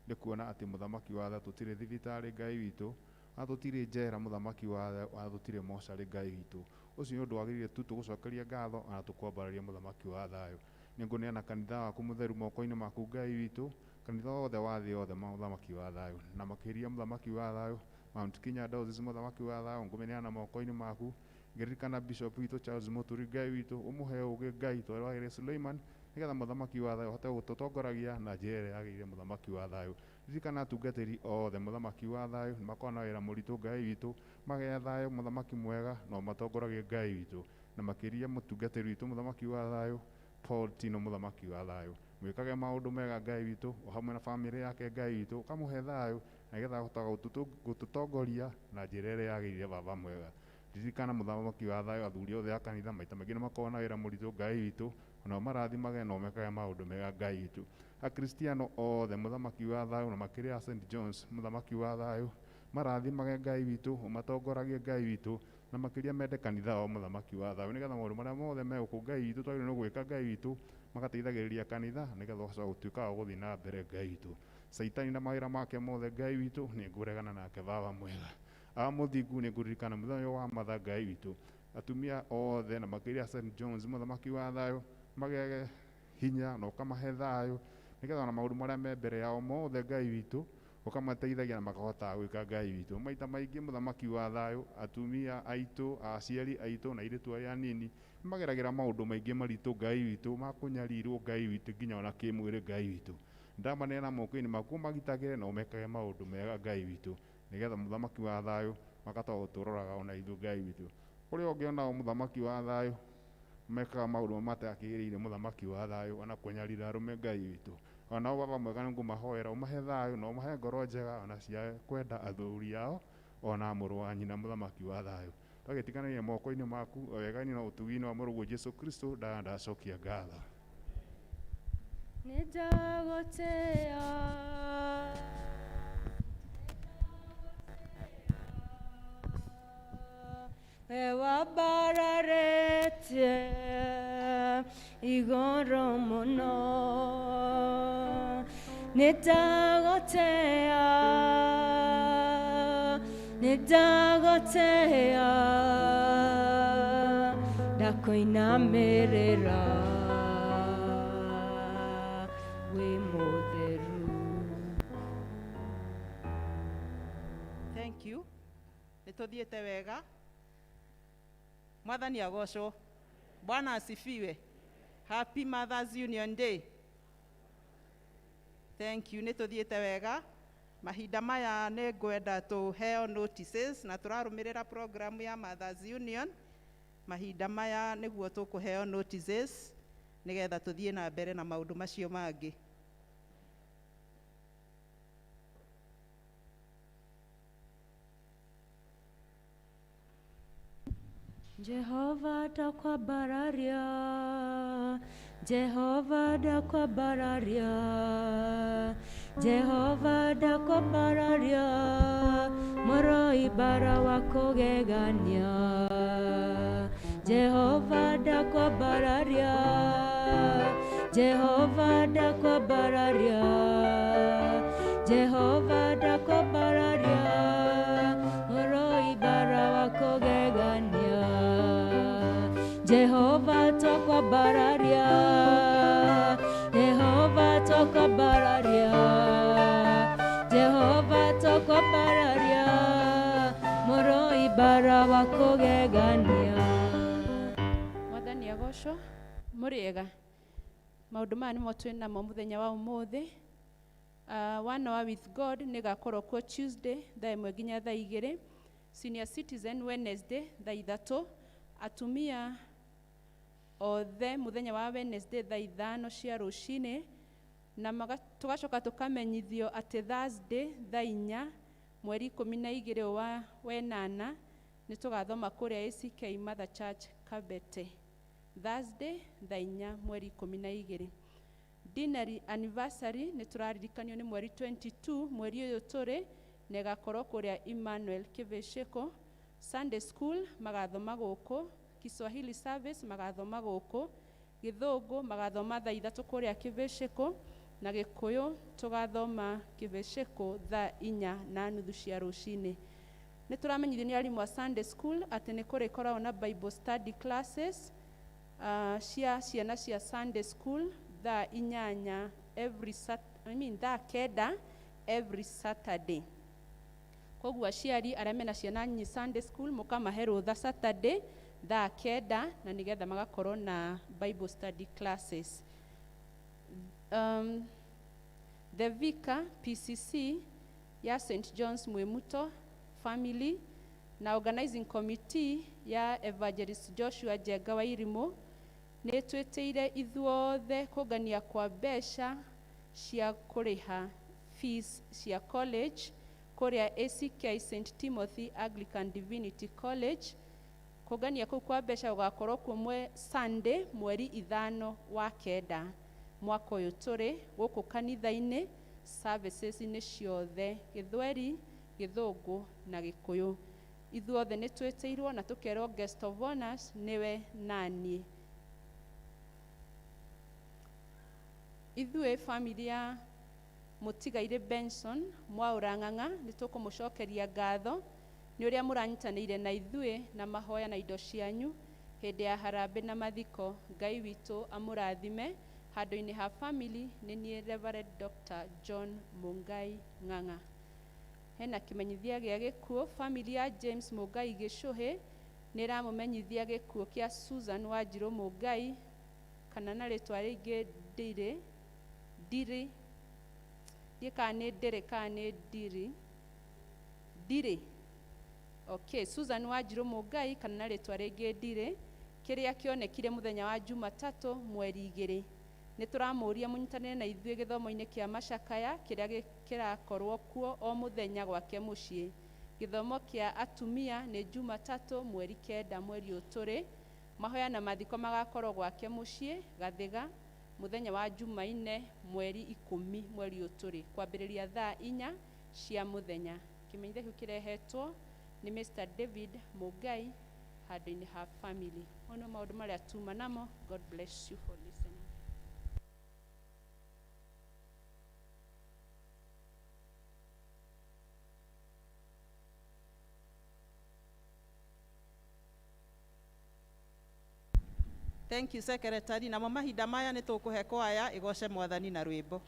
nĩ kuona atĩ mũthamaki wa thayũ tũtirĩ thibitarĩ Ngai witũ, Ona tũtirĩ njera mũthamaki wa thayũ, ona tũtirĩ mocarĩ Ngai witũ. Ũcio nĩ ũndũ wagĩrĩire tu tũgũcokeria ngatho ona tũkwambararia mũthamaki wa thayũ. Nĩngũneana kanitha waku mũtheru moko-inĩ maku Ngai witũ, kanitha wothe wa thĩ yothe mũthamaki wa thayũ, na makĩria mũthamaki wa thayũ Mount Kenya Diocese mũthamaki wa thayũ, ngũmĩneana moko-inĩ maku. Ngĩririkana Bishop witũ Charles Mũturi Ngai witũ, ũmũhe ũũgĩ Ngai ta ũrĩa wagĩrĩire Suleiman, nĩgetha mũthamaki wa thayũ ahote gũtũtongoragia na njĩra ĩrĩa yagĩrĩire mũthamaki wa thayũ. Ririkana atungatĩri othe mũthamaki wa thayũ, nĩ makoragwo na wĩra mũritũ Ngai witũ, magĩe thayũ mũthamaki mwega na ũmatongoragie Ngai witũ, na makĩria mũtungatĩri witũ mũthamaki wa thayũ Paul Tino mũthamaki wa thayũ. Mwĩkage maũndũ mega Ngai witũ, o hamwe na bamĩrĩ yake Ngai witũ, ũkamũhe thayũ nĩgetha ahotaga gũtũtongoria na njĩra ĩrĩa yagĩrĩire baba mwega. Ririkana mũthamaki wa thayũ athuri othe a kanitha maita maingĩ nĩ makoragwo na wĩra mũritũ Ngai witũ, onao marathimage na ũmekage maũndũ mega Ngai witũ. Akristiano othe mũthamaki wa thayũ na makĩria a St John's mũthamaki wa thayũ, marathimage Ngai witũ, ũmatongoragie Ngai witũ, na makĩria mende kanitha wao mũthamaki wa thayũ, nĩgetha maũndũ marĩa mothe me gũkũ Ngai witũ twagĩrĩirwo nĩ gwĩka Ngai witũ, magateithagĩrĩria kanitha nĩgetha ũgacoka gũtuĩka wa gũthiĩ na mbere Ngai witũ. Caitani na mawĩra make mothe Ngai witũ, nĩngũregana nake baba mwega. Aba mũthingu nĩngũririkana mũthenya ũyũ wa matha Ngai witũ. Atumia othe na makĩria St John's mũthamaki wa thayũ, magĩage hinya na ũkamahe thayũ, nĩgetha ona maũndũ marĩa me mbere yao mothe Ngai witũ, ũkamateithagia na makahota gwĩka Ngai witũ. Maita maingĩ mũthamaki wa thayũ, atumia aitũ, aciari aitũ na airĩtu arĩa anini, nĩmageragĩra maũndũ maingĩ maritũ Ngai witũ, ma kũnyarirwo Ngai witũ nginya ona kĩmwĩrĩ Ngai witũ. Ndamaneana moko-inĩ maku ũmagitagĩre na ũmekage maũndũ mega Ngai witũ, nĩgetha mũthamaki wa thayũ makahota gũtũroraga ona ithuĩ Ngai witũ. Kũrĩ ũngĩ onao mũthamaki wa thayũ mekaga maũndũ matakĩgĩrĩire mũthamaki wa thayũ, ona kũnyarira arũme Ngai witũ. Onao baba mwega nĩngũmahoera ũmahe thayũ na ũmahe ngoro njega ona cia kwenda athuri ao ona mũrũ wa nyina mũthamaki wa thayũ. Twagĩtiganĩria moko-inĩ maku o wega-inĩ na ũtugi-inĩ wa mũrũguo Jesũ Kristo, ndacokia ngatho. Nĩndagũtĩĩa we wambararĩtie igũrũ mũno, nĩndagũtĩĩa, nĩndagũtĩĩa, ndakũinamĩrĩra wĩ mũtheru. Thank you. Nĩtũthiĩte wega. Mwathani agocwo. Bwana asifiwe. Happy Mothers Union Day. Thank you. Nĩtũthiĩte wega. Mahinda maya nĩ ngwenda tũheo notices na tũrarũmĩrĩra program ya Mothers Union. Mahinda maya nĩguo tũkũheo notices nĩgetha tũthiĩ na mbere na maũndũ macio mangĩ. Jehova ndakwambararia, Jehova ndakwambararia, Jehova ndakwambararia, mũroi bara wa kũgegania. Jehova ndakwambararia, Jehova ndakwambararia, Jehova ndakwambararia, mũroi bara wa kũgegania. Jehova twakwambararia, Jehova twakwambararia, Jehova twakwambararia, mũroi bara wa kũgegania. Mwathani agocwo. Mũrĩega. Maũndũ maya nĩmo twĩ namo mũthenya wa ũmũthĩ. One Hour with God nĩgakorwo kuo Tuesday thaa 1 nginya thaa 2. Senior Citizen Wednesday thaa 3. Atumia othe mũthenya wa Wednesday thaa 5 cia rũcinĩ, na tũgacoka tũkamenyithio atĩ Thursday thaa 4 mweri 12 wa wenana nĩ tũgathoma kũrĩa ACK Mother Church Kabete. Thursday thaa 4 mweri 12. Dinari anniversary nĩ tũraririkanio nĩ mweri 22 mweri ũyũ tũrĩ, na ĩgakorwo kũrĩa Emmanuel Kĩvĩcĩko. Sunday school magathoma gũkũ, Kiswahili service magathoma gũkũ, Gĩthũngũ magathoma thaa 3 kũrĩa Kĩvĩcĩko, na Gĩkũyũ tũgathoma Kĩvĩcĩko thaa 4:30 cia rũcinĩ. Nĩ tũramenyithio nĩ arimũ a Sunday school atĩ nĩ kũrĩkoragwo na Bible study classes cia ciana cia Sunday school thaa 8 every sat I mean, thaa 9 every Saturday. Koguo aciari arĩa mena ciana nyinyi Sunday school mũkamahe rũtha Saturday thaa 9 na nĩgetha magakorwo na Bible study classes. The Vicar PCC ya St. John's Mwimuto family na organizing committee ya Evangelist Joshua Njenga wa Irimũ nĩ twĩtĩire ithuothe kũngania kwa mbeca cia kũrĩha fees cia college kũrĩa ACK St. Timothy Anglican Divinity College. Kũngania kũu kwa mbeca gũgakorwo kuo Sunday mweri 5 wa 9 mwaka ũyũ tũrĩ gũkũ kanitha-inĩ services-inĩ ciothe Gĩthweri, Gĩthũngũ na Gĩkũyũ. Ithuothe nĩ twĩtĩirwo na tũkerwo guest of honors nĩwe naniĩ. Ithuĩ family ya Mũtigairĩ Benson Mwaũra Ng'ang'a nĩ tũkũmũcokeria ngatho nĩ ũrĩa mũranyitanĩire na ithuĩ na mahoya na indo cianyu hĩndĩ ya harambĩ na mathiko. Ngai witũ amũrathime. Handũ-inĩ ha family nĩ niĩ Reverend Dr. John Mungai Ng'ang'a. Hena kĩmenyithia gĩa gĩkuũ. Family ya James Mungai Gĩcũhĩ nĩ ĩramũmenyithia gĩkuũ kĩa Susan Wanjirũ Mungai, kana na rĩtwa rĩngĩ Ndiri, Ndiri, ndiĩ kana nĩ Ndĩrĩ kana nĩ Ndiri, Ndirĩ. Okay, Susan Wanjirũ Mungai kana na rĩtwa rĩngĩ Ndirĩ, kĩrĩa kĩonekire mũthenya wa Jumatatũ mweri 2. Nĩ tũramũria mũnyitanĩre na ithuĩ gĩthomo-inĩ kĩa macakaya kĩrĩa kĩrakorwo kuo o mũthenya gwake mũciĩ. Gĩthomo kĩa atumia nĩ Jumatatũ mweri 9 mweri ũyũ tũrĩ. Mahoya na mathiko magakorwo gwake mũciĩ Gathiga mũthenya wa Jumaine mweri 10 mweri ũyũ tũrĩ kwambĩrĩria thaa 4 cia mũthenya. Kĩmenyithia kĩu kĩrehetwo nĩ Mr. David Mungai handũ-inĩ ha family. Mau nĩmo maũndũ marĩa tuma namo. God bless you for listening. Thank you secretary. Namo mahinda maya nĩ tũkũhe kwaya ĩgoce Mwathani na rwĩmbo.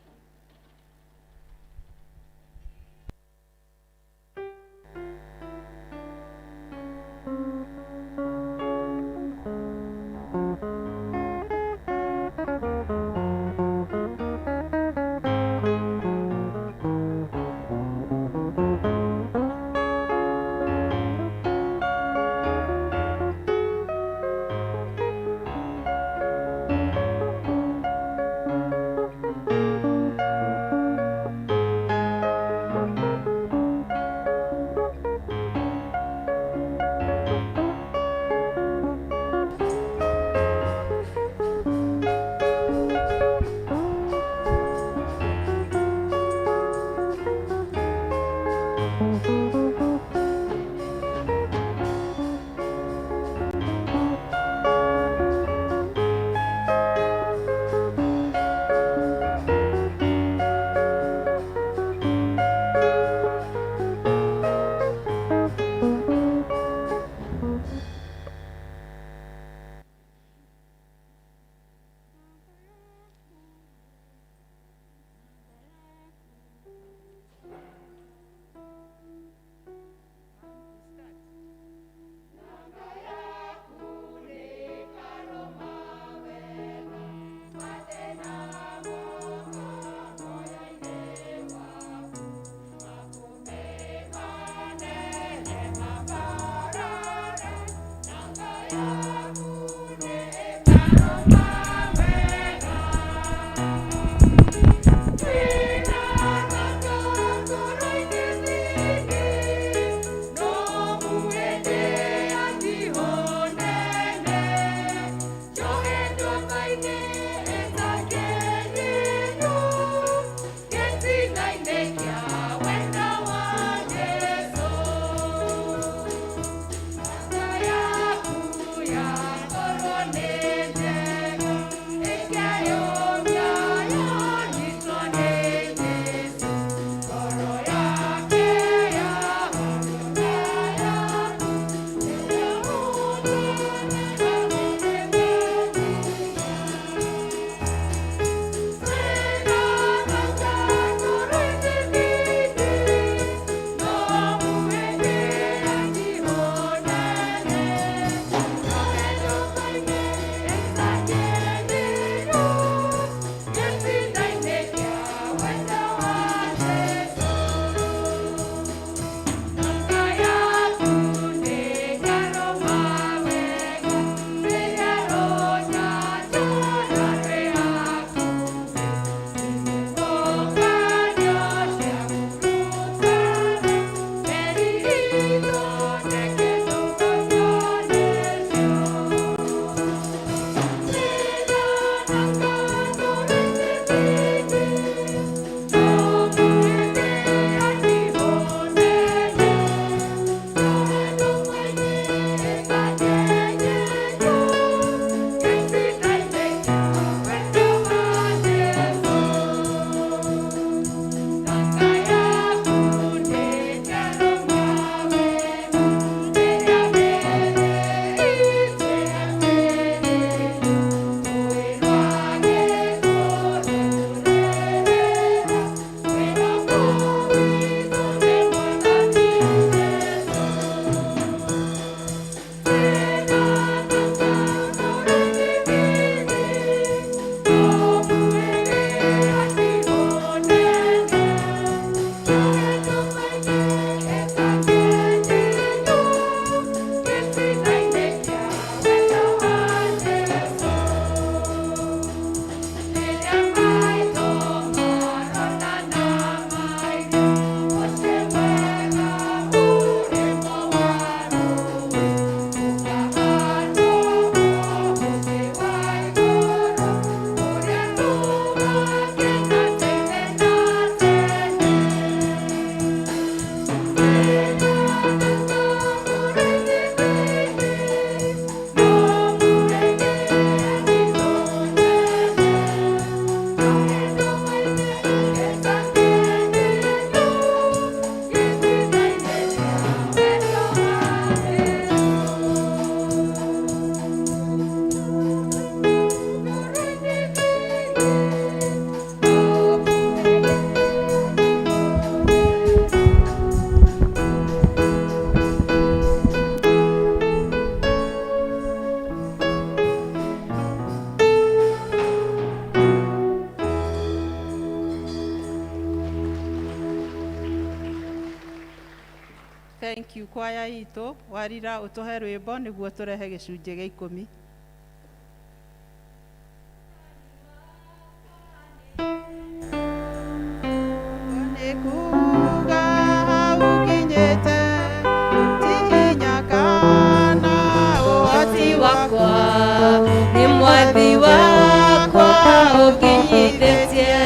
Yeah. Thank you kwaya itũ. Warira ũtũhe rwĩmbo nĩguo tũrehe gĩcunjĩ gĩa 10. Nĩ kuga hau nginyĩte ti hinya kana ũhoti wakwa, nĩ Mwathi wakwa ũnginyithĩtie.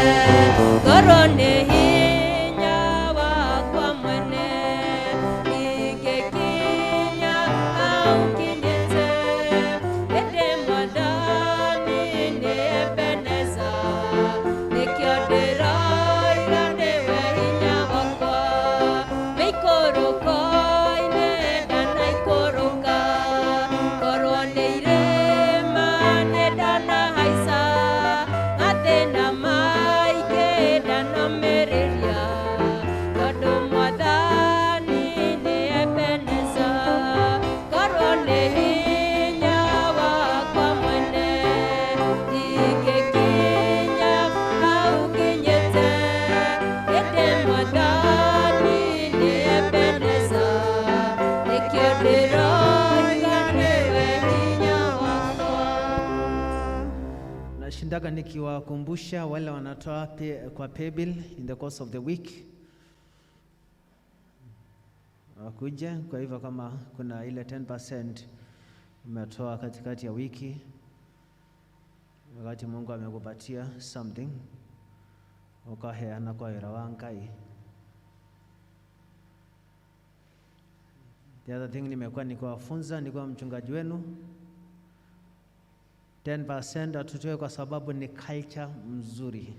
Ngorwo nĩ hinya wakwa mwene, ingĩkinya hau nginyĩte. Ĩndĩ Mwathani nĩ Ebeneza, nĩkĩo ndĩroiga nĩwe hinya wakwa. Mĩikũrũko-inĩ ndanaikũrũka, korwo nĩ irĩma nĩ ndanahaica, mathĩna maingĩ ndanomĩrĩria, tondũ Mwathani nĩ Ebeneza. Korwo nĩ hinya wakwa mwene, ingĩkinya hau nginyĩte. Ĩndĩ Mwathani nĩ Ebeneza, nĩkĩo ndĩroiga nĩwe hinya wakwa. Nashindaga nikiwakumbusha wale wanatoa kwa paybill in the course of the week wakuje. Kwa hivyo kama kuna ile 10% umetoa katikati ya wiki, wakati Mungu amekupatia something, ukaheana kwa wĩra wa Ngai. The other thing nimekuwa nikiwafunza nikiwa mchungaji wenu, 10% hatutoe kwa sababu ni culture mzuri.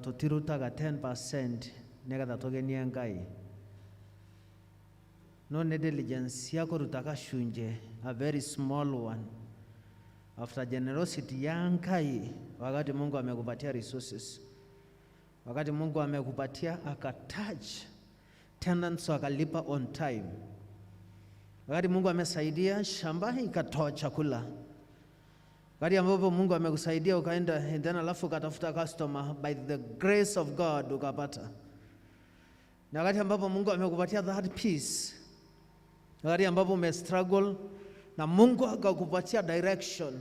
Tutirutaga 10% nigetha tugenie Ngai, no nĩ diligence ya kũruta gacunjĩ, a very small one, after generosity ya Ngai. Wakati Mungu amekupatia resources, wakati Mungu amekupatia akatouch tenants wakalipa on time, wakati Mungu amesaidia shamba ikatoa chakula, wakati ambapo Mungu amekusaidia ukaenda and then alafu ukatafuta customer, by the grace of God ukapata, na wakati ambapo Mungu amekupatia that peace, wakati ambapo umestruggle na Mungu akakupatia direction,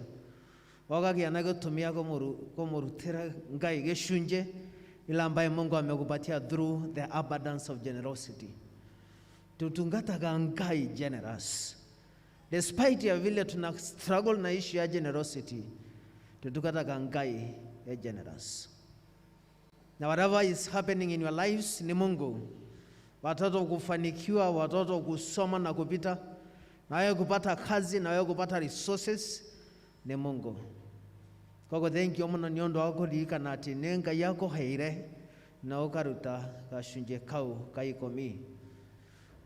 wakagia gĩtũmi kũmũrutĩra Ngai gĩcunjĩ ile ambaye Mungu amekupatia through the abundance of generosity. Tutungataga Ngai generous. Despite ya vile tuna struggle na issue ya generosity, tutungataga Ngai ya generous. Na whatever is happening in your lives ni Mungu. Watoto kufanikiwa, watoto kusoma na kupita, na wewe kupata kazi, na wewe kupata resources ni Mungu. Koguo thank you muno nĩ ũndũ wa kũririkana atĩ nĩ Ngai akũheire na ũkaruta gacunjĩ kau ka 10.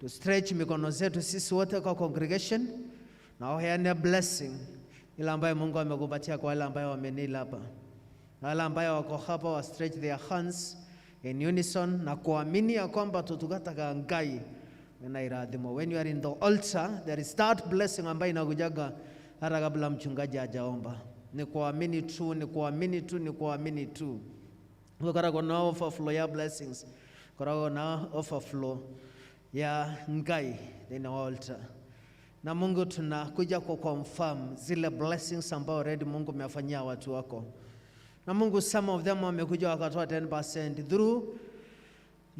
To stretch mikono zetu sisi wote kwa congregation na uheane blessing ile ambayo Mungu amekupatia kwa wale ambayo wamenila hapa. Na wale ambayo wako hapa wa stretch their hands in unison na kuamini ya kwamba tutugataga Ngai na irathimo. When you are in the altar, there is that blessing ambayo inakujaga hata kabla mchungaji hajaomba. Ni kuamini tu, ni kuamini tu, ni kuamini tu. Gukoragwo na overflow ya blessings, koragwo na overflow ya Ngai thĩinĩ wa altar. Na Mungu, tunakuja kwa confirm zile blessings ambao already Mungu umewafanyia watu wako. Na Mungu, some of them wamekuja wakatoa 10% through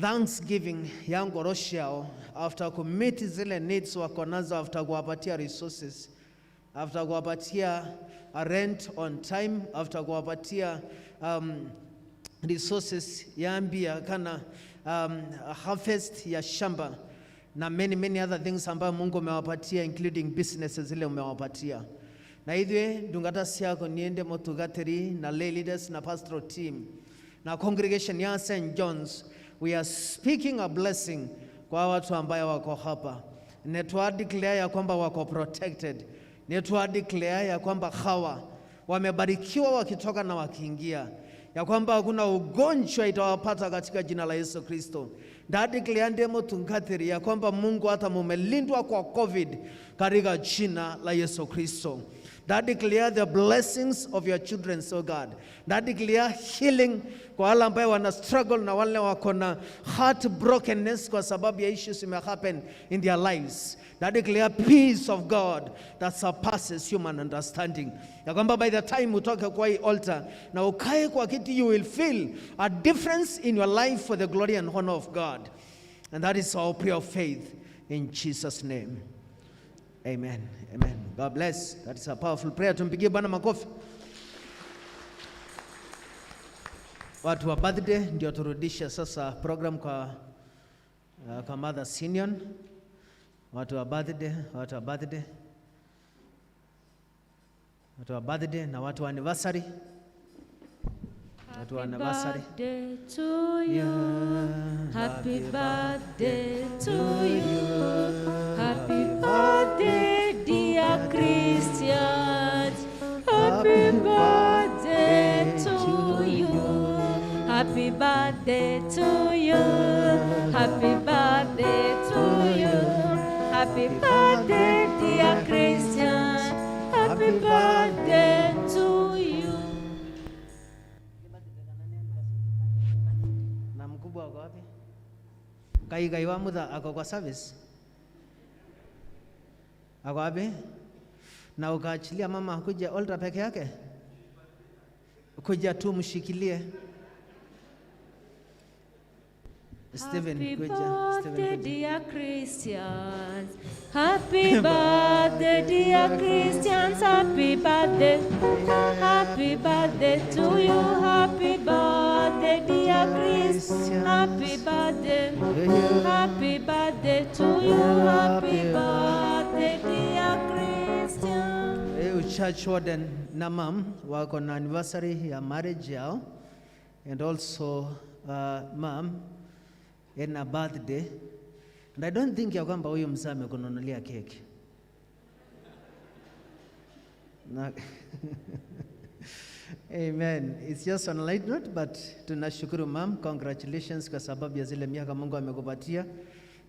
thanksgiving ya ngoro ciao, after kumeet zile needs wako nazo, after kuwapatia resources, after kuwapatia a rent on time, after kuwapatia resources ya mbia kana harvest ya shamba na many many other things ambayo Mungu umewapatia, including businesses zile umewapatia. Na ithuĩ ndungata ciako, niende mũtungatĩri na lay leaders na pastoral team na congregation ya St. John's, we are speaking a blessing kwa watu ambayo wako hapa. Nĩ twa declare ya kwamba wako protected. Nĩ twa declare ya kwamba hawa wamebarikiwa wakitoka na wakiingia, ya kwamba hakuna ugonjwa itawapata katika jina la Yesu Kristo. Ndadeclare ndĩ mũtungatĩri ya kwamba Mungu hata mumelindwa kwa COVID katika jina la Yesu Kristo. That declare the blessings of your children, so God. That declare healing kwa wale ambayo wana struggle na wale wako na heart brokenness kwa sababu ya issues may happen in their lives. That declare peace of God that surpasses human understanding. Ya kwamba by the time utoke kwa hii altar na ukae kwa kiti, you will feel a difference in your life for the glory and honor of God. And that is our prayer of faith in Jesus' name. Amen. Amen. God bless. That is a powerful prayer. Tumpigie Bwana makofi. Watu wa birthday ndio turudishe sasa program kwa Mother Senior. Watu wa birthday, watu wa birthday. Watu wa birthday na watu wa anniversary. Watu wa anniversary. Birthday to you. Happy birthday to you. Happy birthday, dear Christians. Happy birthday to you. Happy birthday to you. Happy birthday to you. Happy birthday, dear Christians. Happy birthday to you. Na mkubwa ako wapi? Kai Kai wa Mutha ako kwa service? Ako wapi? Na ukaachilia mama akuja altar peke yake? Kuja tu mshikilie. Stephen, Happy kuja. Stephen, birthday, kuja. dear Christians. Happy birthday, dear Christians. Happy birthday. Happy birthday to you. Happy birthday, dear Christians. Happy birthday. Happy birthday to you. Happy birthday, dear Christians. Church warden na mam wako na anniversary ya marriage yao, and also mam ena birthday, and I don't think ya kwamba huyu mzee amekununulia keki na. Amen. It's just on a light note, but tunashukuru, mam, congratulations kwa sababu ya zile miaka Mungu amekupatia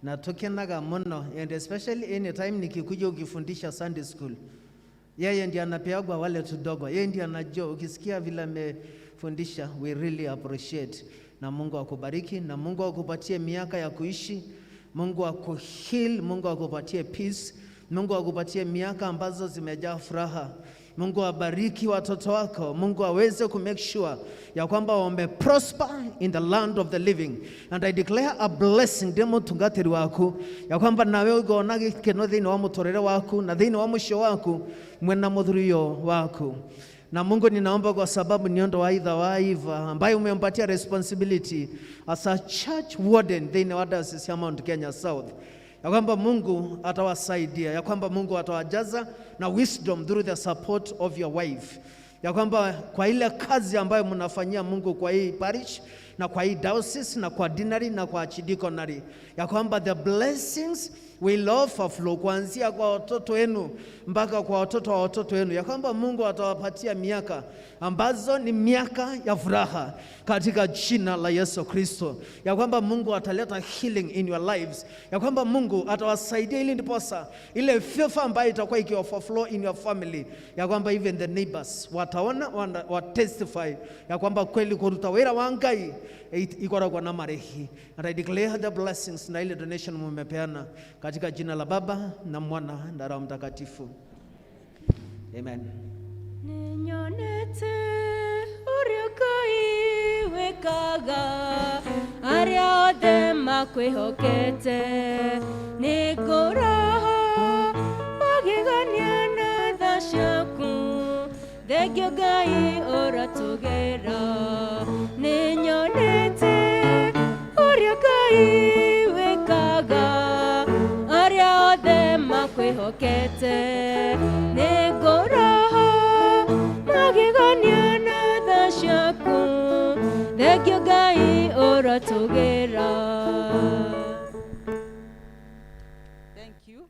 na tukenaga muno, and especially anytime nikikuja ukifundisha Sunday school, yeye ndiye anapeagwa wale tudogo, yeye ndiye anajua. Ukisikia vile amefundisha, we really appreciate. Na Mungu akubariki na Mungu akupatie miaka ya kuishi, Mungu akuheal, Mungu akupatie peace, Mungu akupatie miaka ambazo zimejaa furaha. Mungu abariki watoto wako. Mungu aweze ku make sure ya kwamba wame prosper in the land of the living. And I declare a blessing ndĩ mũtungatĩri waku, ya kwamba nawe ũngona gĩkeno thĩinĩ wa mũtũrĩre waku na thĩinĩ wa mũciĩ waku mwena mũthurio waku. Na Mungu, ninaomba kwa sababu ni ondo wa itha wa Eva ambaye umempatia responsibility as a church warden thĩinĩ wa Diocese ya Mount Kenya South, ya kwamba Mungu atawasaidia, ya kwamba Mungu atawajaza na wisdom through the support of your wife, ya kwamba kwa ile kazi ambayo mnafanyia Mungu kwa hii parish na kwa hii diocese na kwa deanery na kwa archdeaconry, ya kwamba the blessings will overflow kuanzia kwa watoto wenu mpaka kwa watoto wa watoto wenu, ya kwamba Mungu atawapatia miaka ambazo ni miaka ya furaha katika jina la Yesu Kristo, ya kwamba Mungu ataleta healing in your lives, ya kwamba Mungu atawasaidia ili ndiposa ile favor ambayo itakuwa iki overflow in your family, ya kwamba even the neighbors wataona wa testify ya kwamba kweli kuruta wira wa Ngai ikoragwo na marehi. And I declare the blessings na ile donation mumepeana katika jina la Baba na Mwana na Roho Mtakatifu. Amen. Nĩnyonete ũrĩa Ngai wĩkaga arĩa othe makwĩhokete, nĩ ngũraha magegania na tha ciaku, thengio Ngai ũratũgera. Nĩnyonete ũrĩa Ngai wĩkaga arĩa othe makwĩhokete, nĩ ngũraha magegania na tha ciaku, thengio Ngai ũratũgera. Thank you.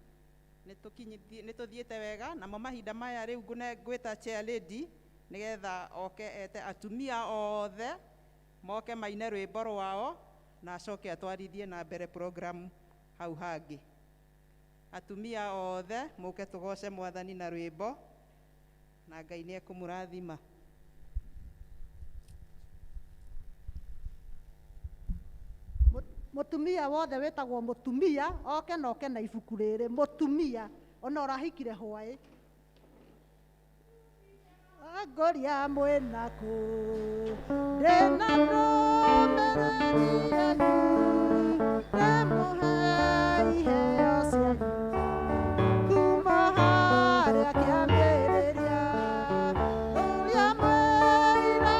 Nĩ tũthiĩte wega namo mahinda maya. Rĩu ngwĩta chair lady nĩgetha oke ete atumia othe moke maine rwĩmbo rwao na acoke atwarithie na mbere program hau hangĩ. Atumia othe mũke tũgoce Mwathani na rwĩmbo. Na Ngai nĩ ekũmũrathima. Mũtumia wothe wĩtagwo mũtumia oke na oke na ibuku rĩrĩ mũtumia ona ũrahikire hwaĩ ngũria mwĩnaku ndĩna ndũmĩrĩri yanyu ndĩmũhe iheo cianyu kuma harĩa kĩambĩrĩria ũrĩa mwĩra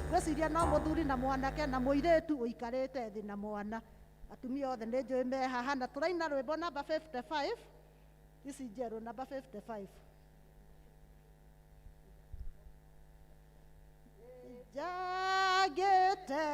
ngwĩciria no mũthuri na mwanake na mũirĩtu ũikarĩte thĩ na mwana atumia othe nĩ njũĩ me haha na tũraina rwĩmbo namba 55 ici njerũ namba 55 njagĩte.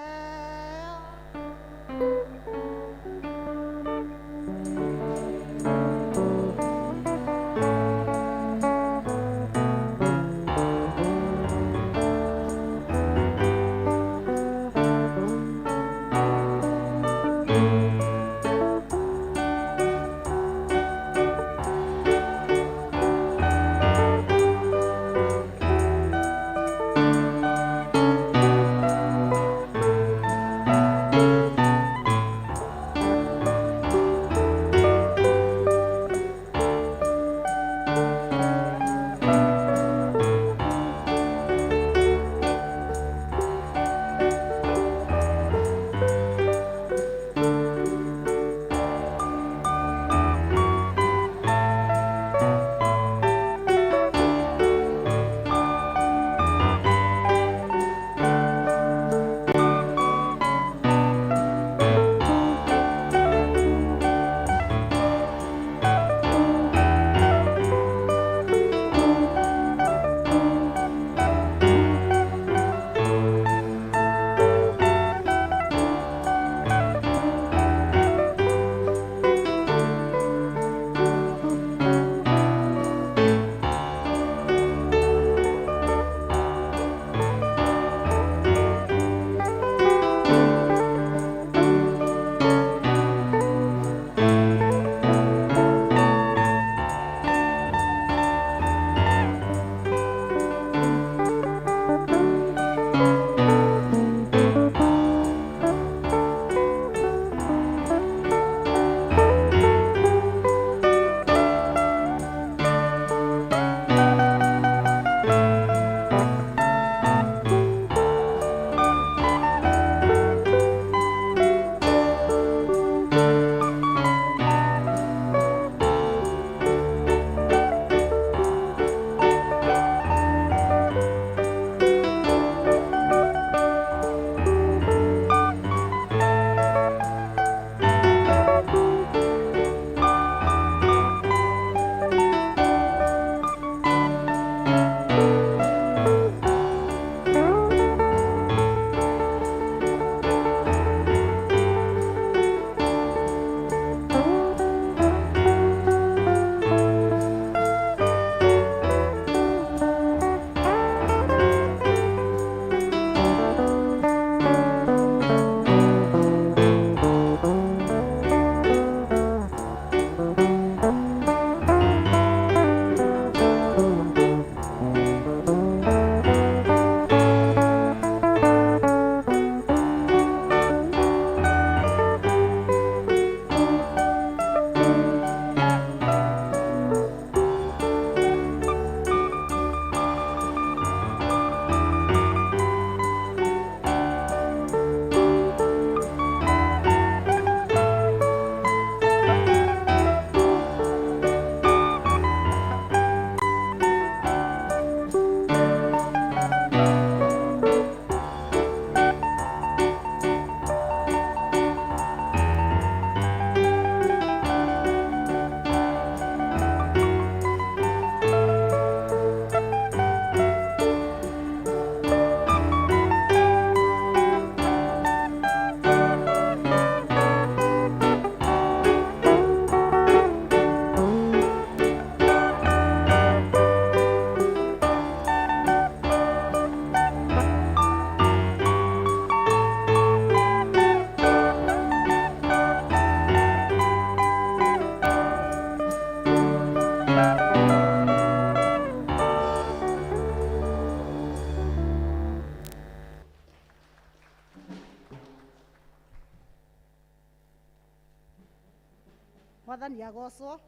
Mwathani agocwo.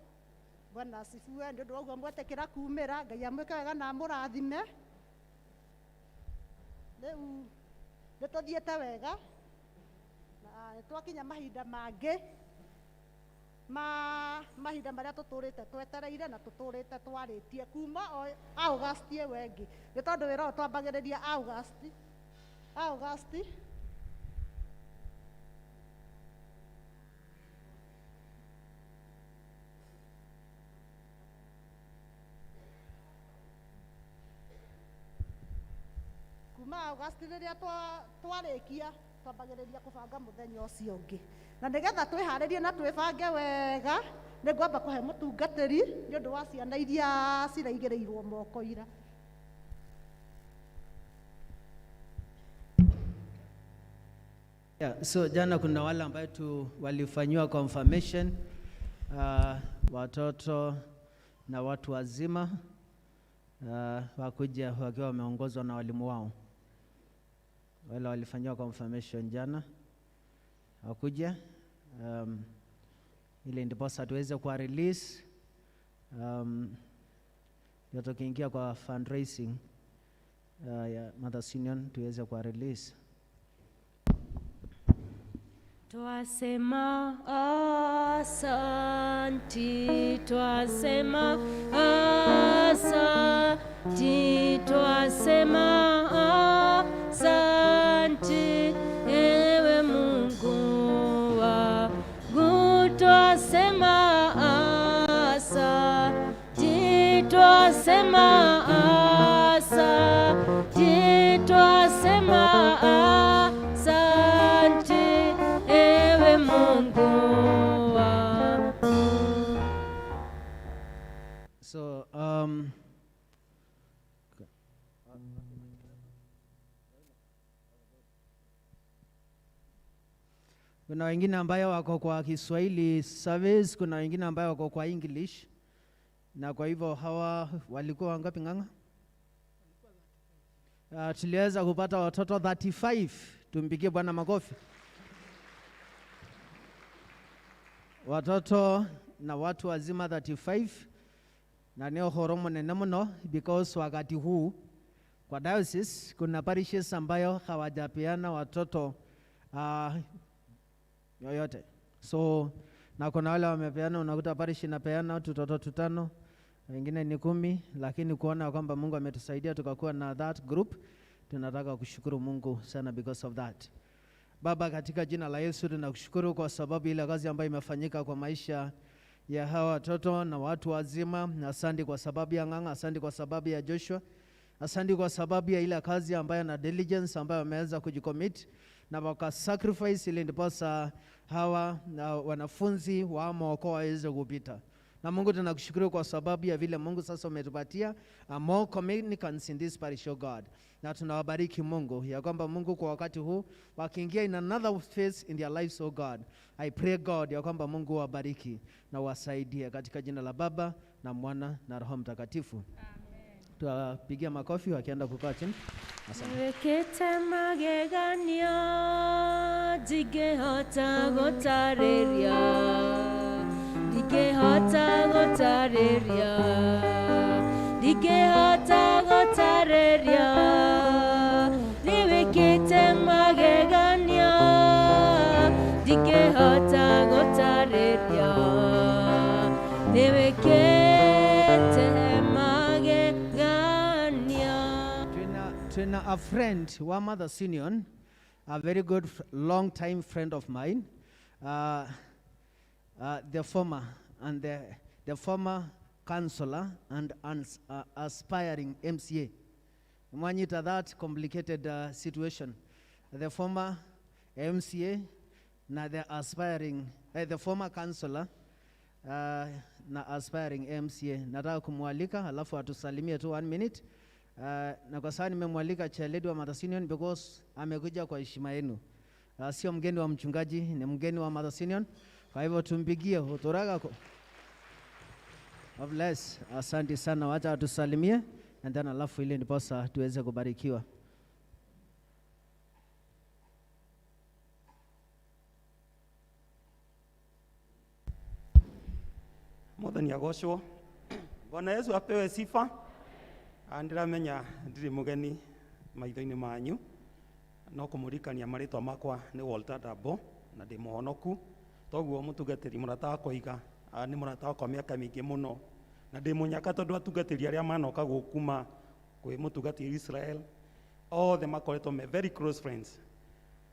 Bwana asifiwe. Nĩ ũndũ wa ũguo mwetĩkĩra kumĩra, Ngai amwĩke wega na amũrathime. Rĩu nĩ tũthiĩte wega na nĩ twakinya mahinda mangĩ ma mahinda marĩa tũtũrĩte twetereire na tũtũrĩte twarĩtie kuma o August ĩyo ĩngĩ, nĩ tondũ wĩra ũyũ twambagĩrĩria August. Kuma August rĩrĩa twarĩkia twambagĩrĩria kũbanga mũthenya ũcio ũngĩ, na nĩgetha twĩharĩrie na twĩbange wega nĩ ngwamba kũhe mũtungatĩri nĩ ũndũ wa ciana iria ciraigĩrĩirwo moko ira. Yeah, so jana kuna wale ambayo tu walifanyiwa confirmation, watoto na watu wazima, wakuja wakiwa wameongozwa na walimu wao. Wale walifanyiwa confirmation jana wakuja, ili ndiposa tuweze kuwa release, ndio tukiingia kwa fundraising ya Mothers Union tuweze kuwa release. Twasema asanti, twasema asanti, twasema asanti, ewe Mungu wangu. Twasema asanti, twasema asanti, twasema asanti, ewe Mungu wangu. So kuna wengine ambayo wako kwa Kiswahili service, kuna wengine ambayo wako kwa English. Na kwa hivyo hawa walikuwa wangapi Ng'ang'a? Tuliweza kupata watoto 35. Tumpigie Bwana makofi. Watoto na watu wazima 35, na ni ũhoro mũnene mũno because wakati huu kwa diocese kuna parishes ambayo hawajapeana watoto yoyote. So na kuna wale wamepeana, unakuta parish inapeana tutoto 5, wengine ni 10, lakini kuona kwamba Mungu ametusaidia tukakuwa na that group, tunataka kushukuru Mungu sana because of that. Baba, katika jina la Yesu tunakushukuru kwa sababu ile kazi ambayo imefanyika kwa maisha ya hawa watoto na watu wazima. Asante kwa sababu ya Ng'ang'a, asante kwa sababu ya Joshua, asante kwa sababu ya ile kazi ambayo na diligence ambayo wameweza kujicommit na waka sacrifice ili ndiposa hawa na wanafunzi wa Mwokoa waweze kupita. Na Mungu tunakushukuru kwa sababu ya vile Mungu sasa umetupatia more communicants in this parish, oh God. Na tunawabariki Mungu ya kwamba Mungu kwa wakati huu wakiingia in another phase in their lives, oh God. I pray God ya kwamba Mungu wabariki na wasaidie katika jina la Baba na Mwana na Roho Mtakatifu. Amen. Tuwapigia makofi wakienda kukaa chini. Asante. Wekete magegania ndingĩhota gũtarĩria, ndingĩhota gũtarĩria, ndingĩhota gũtarĩria. Nĩwĩkĩte magegania ndingĩhota gũtarĩria, nĩwĩkĩte magegania. Tuna a friend wa Mothers Union, a very good long time friend of mine, the former and the former councillor and aspiring MCA. Mwanyita that complicated situation. The former MCA na the aspiring, the former councillor na aspiring MCA. Nataka kumwalika alafu atusalimie tu 1 minute. Na kwa sababu nimemwalika Chairlady wa Mothers Union because amekuja kwa heshima yenu. Sio mgeni wa mchungaji, ni mgeni wa Mothers Union. Kwa hivyo tumpigie hotoraga ko. God bless. Asante sana, wacha atusalimie and then alafu ile ndiposa tuweze kubarikiwa. Mwathani agocwo. Bwana Yesu apewe sifa. Ndiramenya ndirĩ mũgeni maitho-inĩ manyu, no kũmũririkania marĩtwa makwa nĩ Walter Dabo na ndĩ mũhonoku. Toguo mũtungatĩri mũrata wakwa iga, nĩ mũrata wakwa mĩaka mĩingĩ mũno, na ndĩ mũnyaka tondũ atungatĩri arĩa manoka gũkũ kuma kwĩ mũtungatĩri Israel othe makoretwo me very close friends.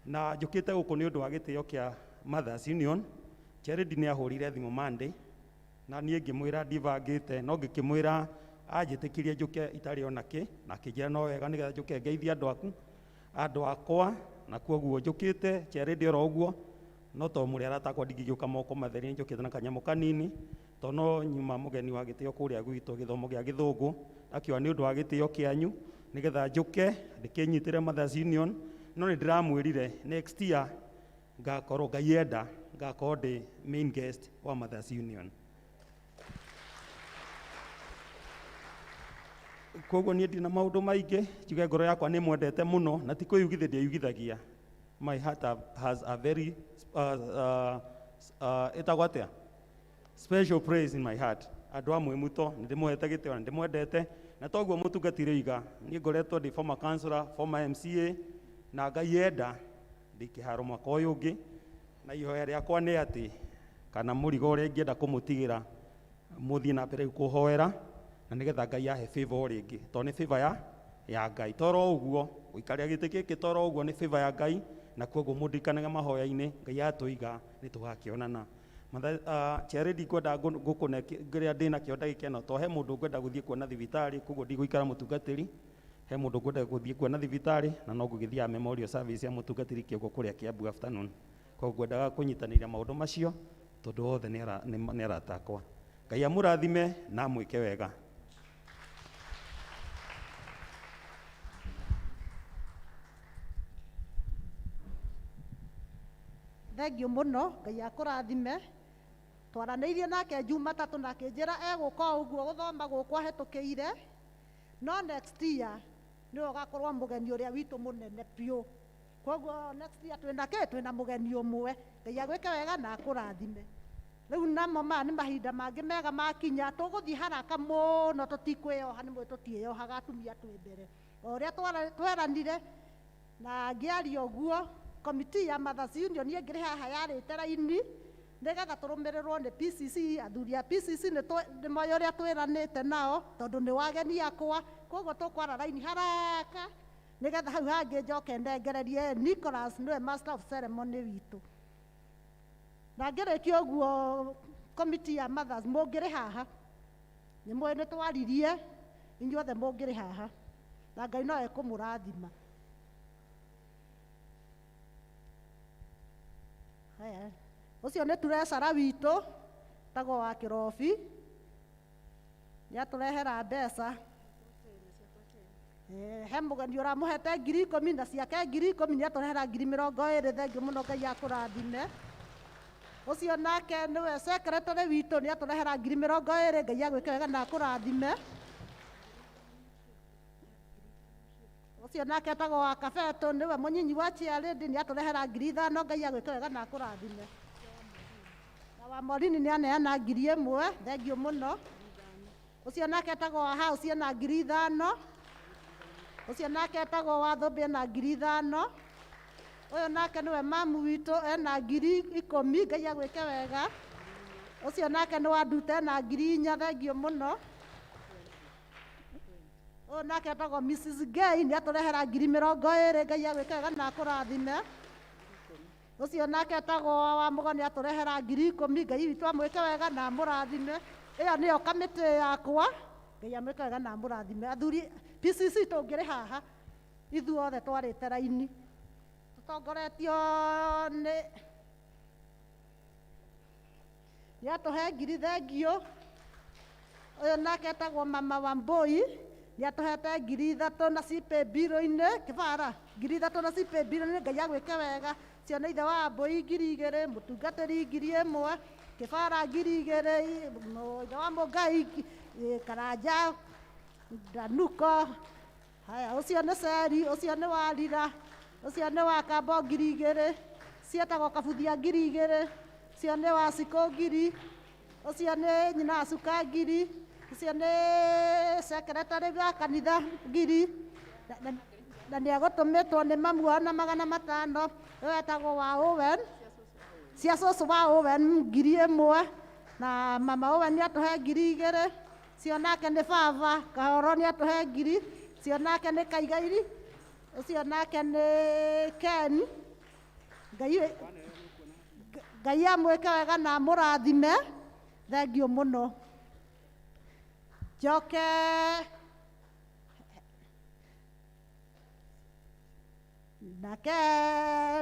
Na njũkĩte gũkũ nĩ ũndũ wa gĩtĩo kĩa Mothers Union. Charity nĩ ahũrire thimũ Monday na niĩ ngĩmwĩra ndibangĩte, no ngĩkĩmwĩra anjĩtĩkirie njũke itarĩ ona kĩ, na akĩnjĩra no wega nĩgetha njũke ngeithie andũ aku, andũ akwa, na koguo njũkĩte Charity oro ũguo, no to mũrĩ arata akwa ndingĩgĩũka moko matheri, njũkĩte na kanyamũ kanini, to no nyuma mũgeni wa gĩtĩo kũrĩa gwitũ gĩthomo gĩa gĩthũngũ, akiuga nĩ ũndũ wa gĩtĩo kĩanyu nĩgetha njũke ndĩkĩnyitĩre Mothers Union, no nĩ ndĩramwĩrire next year ngakorwo Ngai enda ngakorwo ndĩ main guest wa Mothers Union. Koguo niĩ ndina maũndũ maingĩ, njuge ngoro yakwa nĩ mwendete mũno na ti kwĩyugithia ndĩyugithagia. My heart has a very ĩtagwo atĩa? Special praise in my heart. Andũ a Mwĩmuto nĩ ndĩmũhete gĩtĩo na ndĩmwendete, na toguo mũtungatĩri oiga, niĩ ngoretwo ndĩ former councillor, former MCA, na Ngai enda ndĩ kĩharo mwaka ũyũ ũngĩ, na ihoya rĩakwa nĩ atĩ kana mũrigo ũrĩa ingĩenda kũmũtigĩra mũthiĩ na mbere kũhoera, na nĩgetha Ngai ahe favor rĩngĩ, tondũ nĩ favor ya Ngai. Toro ũguo gũikarĩra gĩtĩ gĩkĩ, toro ũguo nĩ favor ya Ngai, na koguo mũndirikanage mahoya-inĩ, Ngai atũiga nĩ tũgakĩonana. Charity ngwenda ngũkũne kĩrĩa ndĩnakĩo ndagĩka ĩno, to he mũndũ ngwenda gũthiĩ kuona thibitarĩ, koguo ndigũikara mũtungatĩri, he mũndũ ngwenda gũthiĩ kuona thibitarĩ, na no ngũgĩthiaga memorial service ya mũtungatĩri Kĩongo kũrĩa Kiambu afternoon. Koguo ngwendaga kũnyitanĩria maũndũ macio tondũ othe nĩ arata akwa. Ngai amũrathime na amwĩke wega. Thengiũ mũno, Ngai akũrathime. Twaranĩirie nake Jumatatũ na akĩnjĩra egũka o ũguo gũthoma gũkũ ahĩtũkĩire, no next year nĩwe ũgakorwo mũgeni ũrĩa witũ mũnene biũ. Koguo next year twĩna kĩ? Twĩna mũgeni ũmwe. Ngai agwĩke wega na akũrathime. Rĩu namo maya nĩ mahinda mangĩ mega makinya, tũgũthiĩ haraka mũno, tũtikwĩyoha, nĩ mũĩ tũtiĩyohaga atumia twĩ mbere. O ũrĩa tweranire na ngĩaria ũguo, komiti ya Mothers Union ĩngĩrĩ haha yarĩte raini nĩgetha tũrũmĩrĩrwo nĩ PCC, athuri a PCC nĩ moĩ ũrĩa twĩranĩte nao tondũ nĩ wageni akwa, koguo tũkwara raini haraka nĩgetha hau hangĩ njoke ndengererie Nicholas nĩwe master of ceremony witũ. Na ngĩrĩkia ũguo komiti ya Mothers mũngĩrĩ haha nĩ mũĩ nĩ twaririe inyuothe mũngĩrĩ haha na Ngai no ekũmũrathima. Haya, ũcio nĩ treasurer witũ tagwo wa Kĩrobi, nĩ atũrehera mbeca. He mũgeni ũramũhete 10,000 na ciake 10,000, nĩ atũrehera 20,000. Thengiũ mũno, Ngai akũrathime. Ũcio nake nĩwe secretary witũ, nĩ atũrehera 20,000. Ngai agwĩke wega na akũrathime. Ũcio nake etagwo wa Kabeto, nĩwe mũnyinyi wa chairlady, nĩ atũrehera 5,000. Ngai agwĩke wega na akũrathime. Na wa Morini nĩ aneana 1,000, thengiũ mũno. Ũcio nake etagwo wa House ena 5,000. Ũcio nake etagwo wa Thũmbĩ ena 5,000. Ũyũ nake nĩwe mamu witũ ena 10,000, Ngai agwĩke wega. Ũcio nake nĩ wa Nduta ena 4,000, thengiũ mũno. Ũyũ nake etagwo Mrs Gay, nĩ atũrehera 20,000, Ngai agwĩke wega na akũrathime. Ũcio nake etagwo wa Mũgo, nĩ atũrehera 10,000, Ngai witũ amwĩke wega na amũrathime. Ĩyo nĩyo kamĩtĩ yakwa, Ngai amwĩke wega na amũrathime. Athuri PCC tũngĩrĩ haha ithuothe twarĩte raini tũtongoretio nĩ nĩ atũhe 1,000, thengiũ. Ũyũ nake etagwo Mama Wambui, nĩ atũhete 3,000 na cipĩ mbirũ-inĩ kĩbara 3,000 na cipĩ mbirũ-inĩ, Ngai agwĩke wega. Cio nĩ ithe wa Wambui 2,000, mũtungatĩri 1,000, kĩbara 2,000, ithe wa Mũngai, Karanja Danuko. Haya, ũcio nĩ Ceri, ũcio nĩ Warira, ũcio nĩ wa Kambo 2,000, cietagwo Kabuthia 2,000, cio nĩ wa Cikũ 1,000. Ũcio nĩ nyina wa cuka ngiri. Ũcio nĩ secretary wa kanitha ngiri. Na nĩ egũtũmĩtwo nĩ mamu wao na 500. Ũyũ etagwo wa Owen. Cia cũcũ wa Owen 1000. Na mama Owen nĩ atũhe 2000. Cio nake nĩ baba Kahoro nĩ atũhe 1000. Cio nake nĩ Kaigairi. Ũcio nake nĩ Ken. Ngai amwĩke wega na amũrathime. Thengiũ mũno. Njoke nake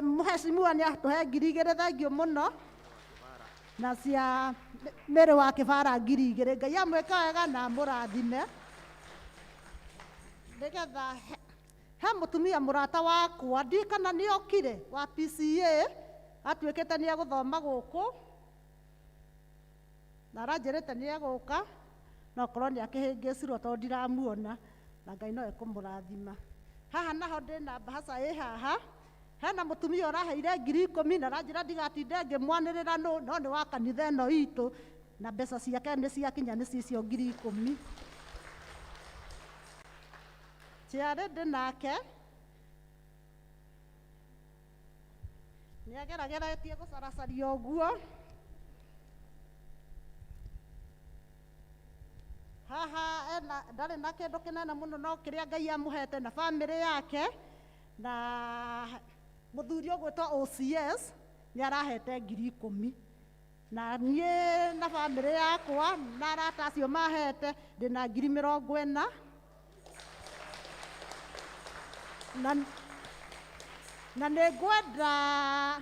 mũhecimiwa nĩ atũhe 2000. Thengiũ mũno. Na cia Mary wa Kĩbara 2000. Ngai amwĩke wega na amũrathime. Nĩgetha he mũtumia mũrata wakwa ndiũĩ kana nĩ okire wa PCA atuĩkĩte nĩ egũthoma gũkũ na aranjĩrĩte nĩ egũka no korwo nĩ akĩhĩngĩcirwo tondũ ndiramuona na Ngai no ekũmũrathima. Haha naho ndĩna mbahaca ĩ haha hena mũtumia ũraheire 10,000 na aranjĩra ndigatinde ngĩmwanĩrĩra no nĩ wa kanitha ĩno itũ na mbeca ciake nĩ ciakinya nĩ cicio 10,000. Ciarĩ ndĩ nake nĩ agerageretie gũcaracaria ũguo. Haha ena ndarĩ na kĩndũ kĩnene mũno no kĩrĩa Ngai amũhete na bamĩrĩ yake na mũthuri ũgwĩtwo OCS nĩ arahete 10,000 na niĩ na bamĩrĩ yakwa na arata acio mahete ndĩna 40,000. Na nĩ ngwenda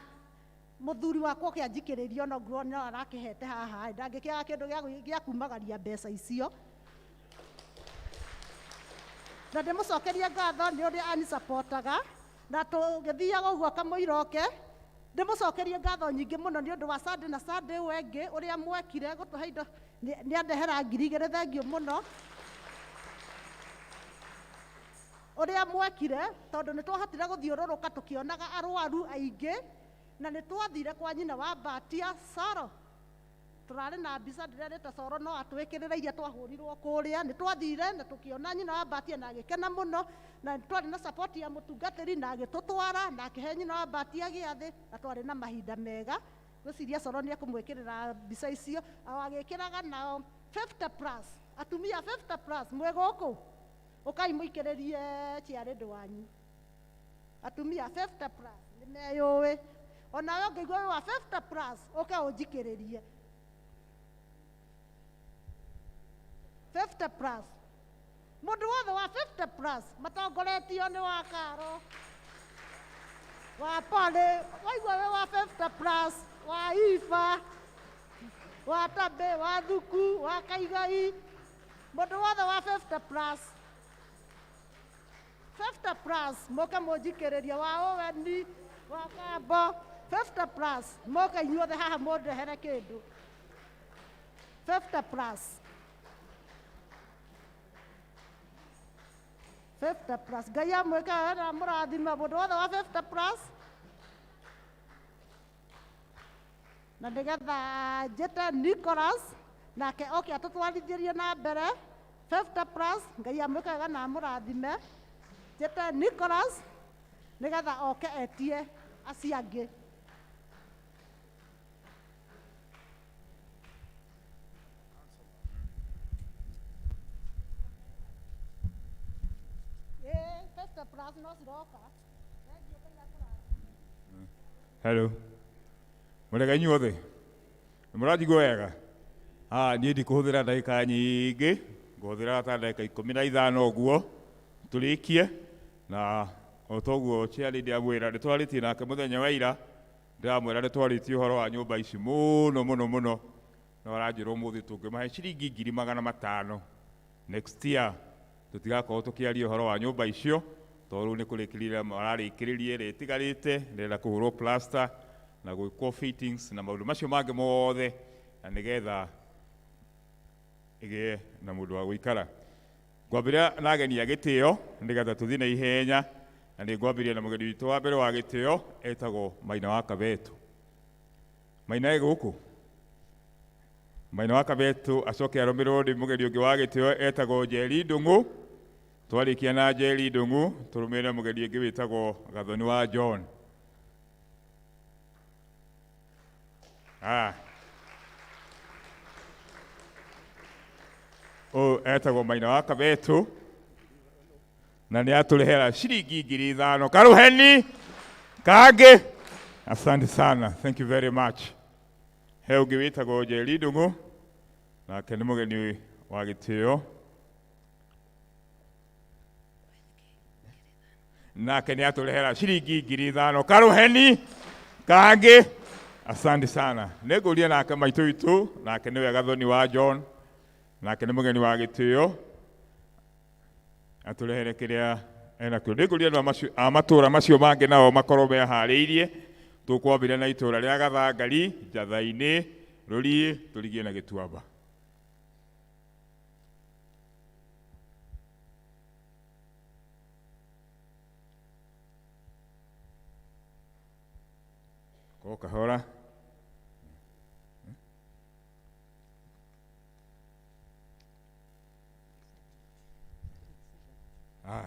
mũthuri wakwa oke anjikĩrĩrie ona ngorwo no arakĩhete haha ndangĩkĩaga kĩndũ gĩa kumagaria mbeca icio. Na ndĩmũcokerie ngatho nĩ ũrĩa anisapotaga na tũgĩthiaga ũguo kamũira oke. Ndĩmũcokerie ngatho nyingĩ mũno nĩ ũndũ wa Sunday na Sunday ĩyo ĩngĩ ũrĩa mwekire gũtũhe indo nĩ andehera 2000. Thengiũ mũno ũrĩa mwekire tondũ nĩ twahotire gũthiũrũrũka tũkĩonaga arwaru aingĩ na nĩ twathire kwa nyina wa Mbatia Soro. Tũrarĩ na mbica ndĩrerĩte Soro no atwĩkĩrĩre iria twahũrirwo kũrĩa. Nĩ twathire na tũkĩona nyina wa Mbatia na agĩkena mũno na twarĩ na support ya mũtungatĩri na agĩtũtwara na akĩhe nyina wa Mbatia gĩathĩ na twarĩ na mahinda mega. Ngwĩciria Soro nĩ ekũmwĩkĩrĩra mbica icio o agĩkĩraga nao 50 plus atumia 50 plus mwĩ gũkũ ũkai mũikĩrĩrie ciarĩndũ wanyu. Atumia 50 plus nĩ meyũĩ. Onawe ũngĩigua wĩ wa 50 plus ũke ũnjikĩrĩrie 50 plus. Mũndũ wothe wa 50 plus matongoretio nĩ wa Karo wa Pole, waigua wĩ wa 50 plus wa Iba wa Tabe wa Thuku wa Kaigai, mũndũ wothe wa 50 plus 50 plus moke mũnjikĩrĩrie wa Oweni wa Kambo 50 plus moke inyuothe haha mũndehere kĩndũ 50 plus 50 plus. Ngai amwĩke wega na mũrathime mũndũ wothe wa 50 plus. Na nĩgetha njĩte Nicholas nake oke atũtwarithĩrie na mbere 50 plus. Ngai amwĩke wega na amũrathime. Njĩte Nicholas nĩgetha oke etie acio angĩ. Ĩĩ, 50 plus no ciroka. Hello. Mũrega inyuothe? Nĩ mũranjigua wega? Niĩ ndikũhũthĩra ndagĩka nyingĩ, ngũhũthĩra ta ndagĩka 15 ũguo tũrĩkie. Na o toguo chair ndĩramwĩra nĩ twarĩtie nake mũthenya wa ira, ndĩramwĩra nĩ twarĩtie ũhoro wa nyũmba ici mũno mũno mũno, no aranjĩra ũmũthĩ tũngĩmahe ciringi 500,000 next year tũtigakorwo tũkĩaria ũhoro wa nyũmba icio tondũ rĩu nĩ kũrĩkĩrĩria mararĩkĩrĩria ĩrĩa ĩtigarĩte, ndĩrenda kũhũrwo plaster na gwĩkwo fittings na maũndũ macio mangĩ mothe na nĩgetha ĩgĩe na mũndũ wa gũikara. Ngwambĩrĩria na ageni a gĩtĩo nĩgetha tũthiĩ na ihenya, na nĩ ngwambĩrĩria na mũgeni witũ wa mbere wa gĩtĩo etagwo Maina wa Kabeto. Maina ĩ gũkũ? Maina wa Kabetu acoke arũmĩrĩrwo nĩ mũgeni ũngĩ wa gĩtĩo etagwo Njeri Ndung'u. Twarĩkia na Njeri Ndung'u tũrũmĩrĩre mũgeni ũngĩ wĩtagwo Gathoni wa John. Ah. Ũyũ etagwo Maina wa Kabetu na nĩ atũrehera ciringi 5,000 karuheni kangĩ. Asante sana, thank you very much. He ũngĩ wĩtagwo Njeri Ndung'u nake nĩ mũgeni wa gĩtĩo nake nĩ atũrehera ciringi 5,000 karuheni kangĩ. Asante sana. Nĩ ngũria nake maitũ witũ nake nĩwe Gathoni wa John nake nĩ mũgeni wa gĩtĩo atũrehere kĩrĩa enakĩo. Nĩ ngũria andũ a matũra macio mangĩ nao makorwo meharĩirie. Tũkwambĩrĩria na itũra rĩa Gathangari, Njatha-inĩ, Rũriĩ, tũrigie na Gĩtuamba. Ko kahora. Ah.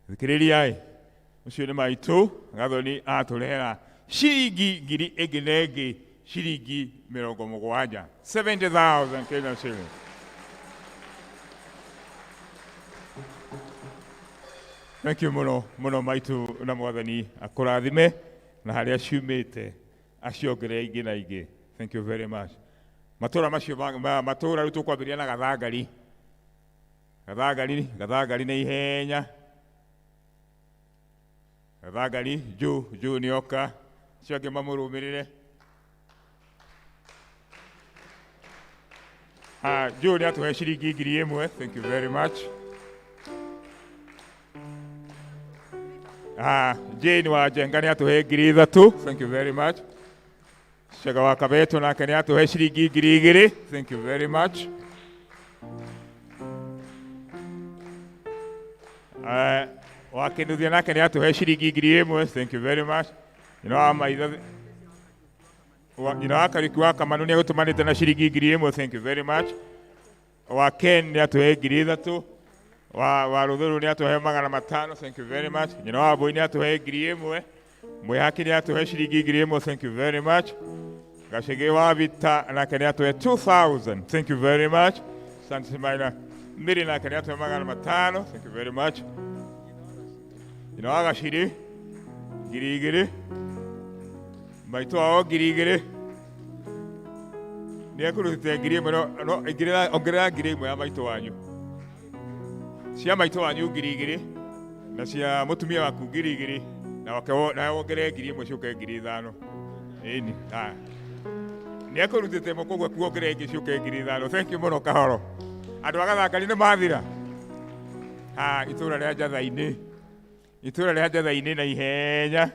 Thikĩrĩriai, ũcio nĩ maitũ Gathoni atũrehera ciringi ngiri ĩngĩ na ĩngĩ ciringi mĩrongo mũgwanja 70,000 Kenya shillings. Thank you mũno mũno maitũ na mwathani akũrathime na harĩa ciumĩte aciongerere ingĩ na ingĩ. Thank you very much. Matũra macio matũra rĩu tũkwambĩrĩria na Gathangari. Gathangari, Gathangari na ihenya. Gathangari, juu juu nĩoka acio angĩ mamũrũmĩrĩre. Ah, juu nĩ atũhe ciringi 1,000. Thank you very much. Ah, Jane wa Njenga nĩ atũhe 3,000. Thank you very much. Cega wa Kabeto nake nĩ atũhe ciringi 2,000. Thank you very much. Wa Kĩnuthia nake nĩ atũhe ciringi 1,000. Thank you very much. Nyina wa Maitha nyina wa Kariuki wa Kamanu nĩ agũtũmanĩte na ciringi 1,000. Thank you very much. Wa Ken nĩ atũhe 3,000. Wa Rũthũrũ nĩ atũhe 500. Thank you very much. Nyina wa Mbũi nĩ atũhe 1,000. Mwĩhaki nĩ atũhe ciringi 1,000. Thank you very much. Gacĩgĩ wa Vita nake nĩ atũhe 2,000. Thank you very much. Asante Maina. Miri nake nĩ atũhe 500. Thank you very much. Nyina wa Gaciri 2,000. Maitũ wao 2,000. Nĩ ekũrutĩte 1,000 no ongerera 1,000 ya maitũ wanyu. Cia maitũ wanyu 2,000 na cia mũtumia waku 2,000 na wake na wongerere 1,000 ciũke 5,000. Ĩni. Ah. Nĩ ekũrutĩte ĩmwe koguo kuongerera ingĩ ciũke 5,000. Thank you mũno Kahoro. Andũ a Gathangari nĩ mathira. Ha, itũra rĩa Njatha-inĩ. Itũra rĩa Njatha-inĩ na ihenya.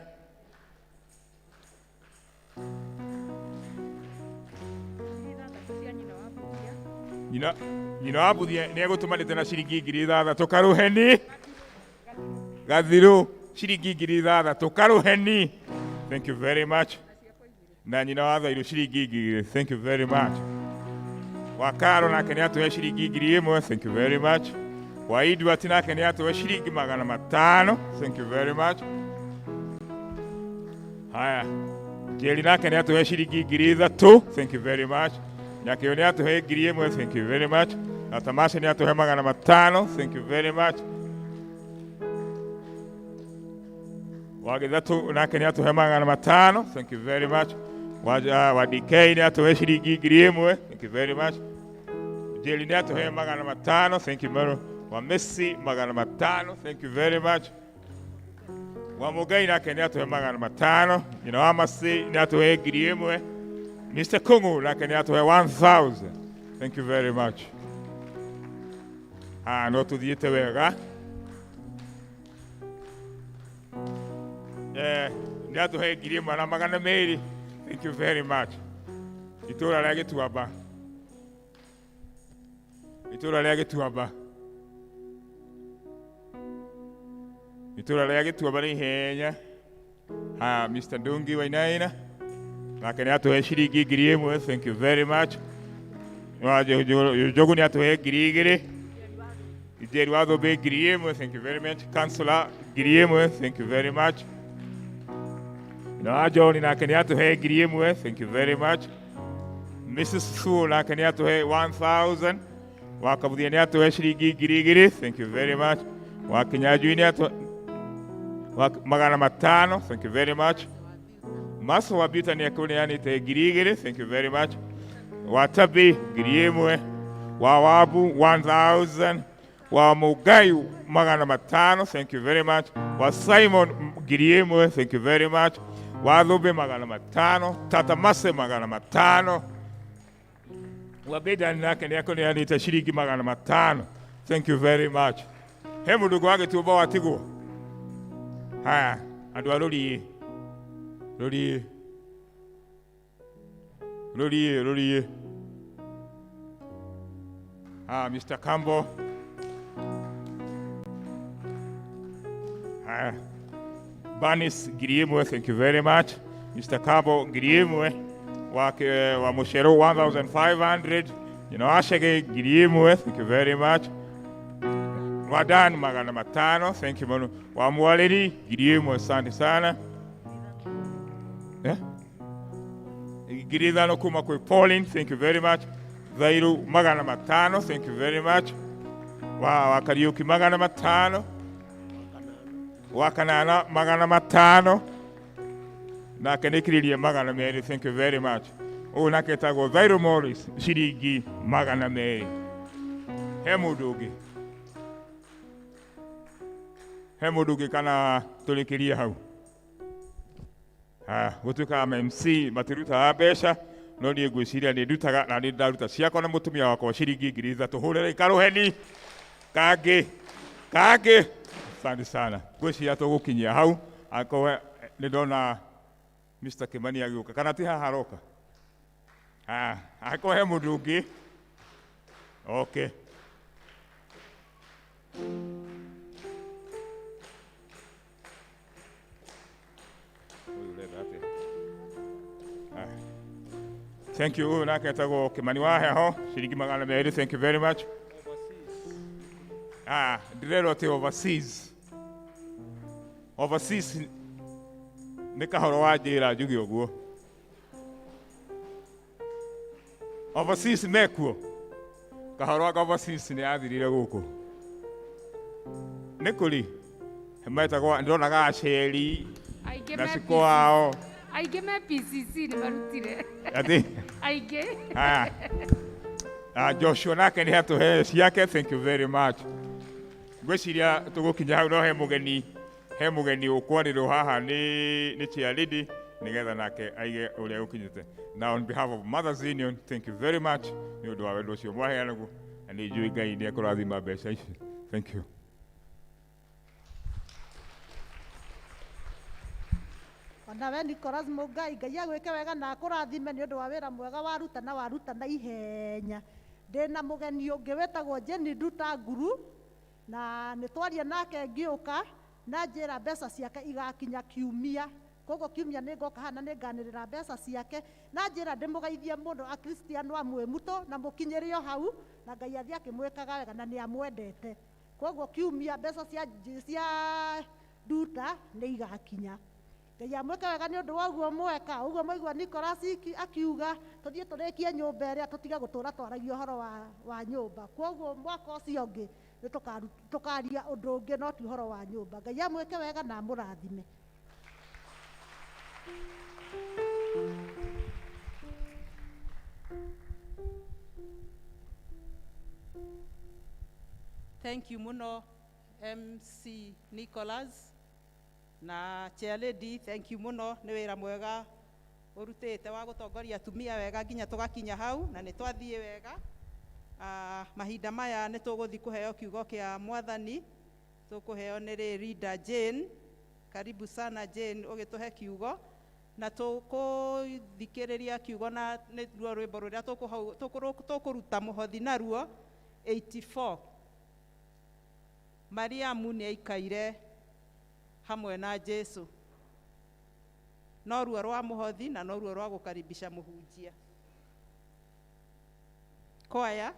Nyina wa Mbuthia nĩ egũtũmanĩte na ciringi 6,000 karuheni. Gathiru ciringi 6,000 karuheni. Thank you very much. Na nyina wa Thairũ ciringi 2,000. Thank you very much. Wa Karo nake nĩ atũhe ciringi 1,000. Thank you very much. Wa Idwati nake nĩ atũhe ciringi 500. Thank you very much. Haya. Njeri nake nĩ atũhe ciringi 3,000. Thank you very much. Nyakĩo nĩ atũhe 1,000. Thank you very much. Na Tamasha nĩ atũhe 500. Thank you very much. Wa Gĩthatũ nake nĩ atũhe 500. Thank you very much. Wa DK nĩ atũhe ciringi 1,000. Thank you very much. Njeri nĩ atũhe 500. Thank you very much. Wa Messi 500. Thank you very much. Wa Mũngai nake nĩ atũhe 500. Nyina wa Masi nĩ atũhe 1,000. Mr. Kungu nake nĩ atũhe 1,000. Thank you very much. Ah, no tũthiĩte wega. Nĩ atũhe 1,200. Thank you very much. Itũra rĩa Gĩtuamba. Itũra rĩa Gĩtuamba. Itũra rĩa Gĩtuamba nĩ ihenya. Ha, Mr. Ndungi Wainaina nake nĩ atũhe ciringi 1,000. Thank you very much. Njogu nĩ atũhe 2,000. Njeri wa Thũmbĩ 1,000, thank you very much. Councillor 1,000, thank you very much. Na John nake nĩ atũhe 1,000, thank you very much. Mrs. Sue nake nĩ atũhe 1,000. Wa Kabuthia nĩ atũhe ciringi 2,000, thank you very much. Wa Kinyanjui nĩ atũhe 500, thank you very much. Maso wa Buta nĩ akũneanĩte 2,000, thank you very much. Wa Tabi 1,000, wa Wabu 1,000, wa Mugai 500, thank you very much. Wa Simon 1,000, thank you very much. Wa Thũmbĩ 500, Tata Mase 500. Wa Bedan nake nĩ akũneanĩte ciringi 500, thank you very much. He mũndũ ũngĩ wa Gĩtuamba watigwo? Haya, andũ a Rũriĩ, Rũriĩ, Rũriĩ, Rũriĩ. Ah, Mr. Kambo. Haya. Banis 1,000, thank you very much. Mr. Kambo 1,000, wa Mushero 1,500. Nyina wa Chege 1,000, thank you very much. Wa Dan 500, thank you muno. Wa Mwarĩri 1,000, asante sana. Eh? 5,000 kuma kwĩ Pauline, thank you very much. Thairu 500, thank you very much. Wa Kariuki 500. Wa Kanana 500. Nake nĩkiririe 200, thank you very much. Ũyũ nake etagwo Thairu Morris, ciringi 200. He mũndũ ũngĩ? He mũndũ ũngĩ kana tũrĩkĩrie hau? Gũtuĩkaga ma MC matirutaga mbeca, no niĩ ngwĩciria nĩ ndutaga na nĩ ndaruta ciakwa na mũtumia wakwa ciringi 3,000. Hũrĩre karũheni kangĩ kangĩ. Asante sana. Ngwĩciria tũgũkinyia hau akorwo nĩ ndona Mr. Kimani agĩũka kana ti haha aroka. Akorwo he mũndũ ũngĩ. Okay. Thank you. Ũyũ nake etagwo Kimani wa Heho, ciringi 200, thank you very much. Ndĩrerwo atĩ overseas. Overseas nĩ kahoro wa njĩra njuge ũguo. Overseas mekuo. Kahoro wa overseas nĩ athirire gũkũ. Nĩ kũrĩ metagwo ndĩronaga aceri Aingĩ na me ciko wao. Aingĩ me PCC nĩ marutire. Atĩ? Aingĩ. Joshua nake nĩ atũhe ciake, thank you very much. Ngwĩciria tũgũkinya hau no he mũgeni ũkwarĩrwo haha nĩ chair lady nĩgetha nake aige ũrĩa gũkinyĩte. Na on behalf of Mothers Union, thank you very much nĩ ũndũ wa wendo ũcio mwaheanaguo, na nĩ njũĩ Ngai nĩ ekũrathima mbeca ici. Thank you. Ona we Nicholas Mũngai, Ngai agwĩke wega na akũrathime nĩ ũndũ wa wĩra mwega waruta na waruta na ihenya. Ndĩna mũgeni ũngĩ wĩtagwo Jenny Nduta Nguru, na nĩ twaria nake ngĩũka na njĩra mbeca ciake igakinya kiumia. Koguo kiumia nĩ ngoka haha na nĩ nganĩrĩra mbeca ciake, na njĩra ndĩmũgeithie mũno Akristiano a Mwĩmutũ na mũkinyĩre o hau, na Ngai athiĩ akĩmwĩkaga wega na nĩ amwendete. Koguo kiumia mbeca cia Nduta nĩ igakinya. Ngai amwĩke wega nĩ ũndũ wa ũguo mweka, ũguo mwaigua Nicholas akiuga tũthiĩ tũrĩkie nyũmba ĩrĩa tũtige gũtũra twaragia ũhoro wa nyũmba. Koguo mwaka ũcio ũngĩ nĩ tũkaria ũndũ ũngĩ no ti ũhoro wa nyũmba. Ngai amwĩke wega na amũrathime. Thank you muno MC Nicholas na chair lady, thank you muno nĩ wĩra mwega ũrutĩte wa gũtongoria atumia wega nginya tũgakinya hau na nĩ twathiĩ wega. Mahinda maya nĩ tũgũthiĩ kũheo kiugo kĩa mwathani, tũkũheo nĩ Rita Jane. Karibu sana Jane, ũgĩtũhe kiugo na tũkũthikĩrĩria kiugo na nĩruo rwĩmbo rũrĩa tũkũruta mũhothi naruo 84. Mariamu nĩ aikaire hamwe na Jesu, no ruo rwa mũhothi na no ruo rwa gũkaribisha mũhunjia. Kwaya.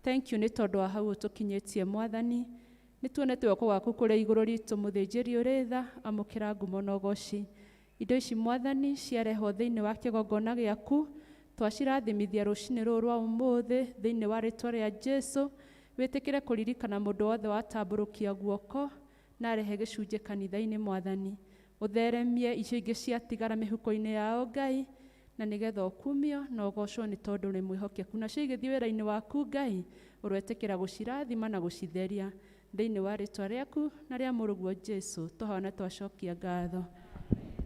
Thank you nĩ tondũ wa hau ũtũkinyĩtie mwathani nĩ tuonete guoko gwaku kũrĩa igũrũ ritũ mũthĩnjĩri ũrĩ tha amũkĩra ngumo na ũgoci indo ici mwathani ciarehwo thĩinĩ wa kĩgongona gĩaku twacirathimithia rũcinĩ rũrũ rwa ũmũthĩ thĩinĩ wa rĩtwa rĩa Jesu wĩtĩkĩre kũririkana mũndũ wothe watambũrũkia guoko na arehe gĩcunjĩ kanitha-inĩ mwathani ũtheremie icio ingĩ ciatigara mĩhuko-inĩ yao Ngai na nigetha ũkumio na ũgocwo nĩ tondũ nĩ mwĩhokeku nacio igĩthiĩ wĩra-inĩ waku Ngai ũroetĩkĩra gũcirathima na gũcitheria thĩinĩ wa rĩtwa rĩaku na rĩa mũrũguo Jesu tũhona twacokia ngatho.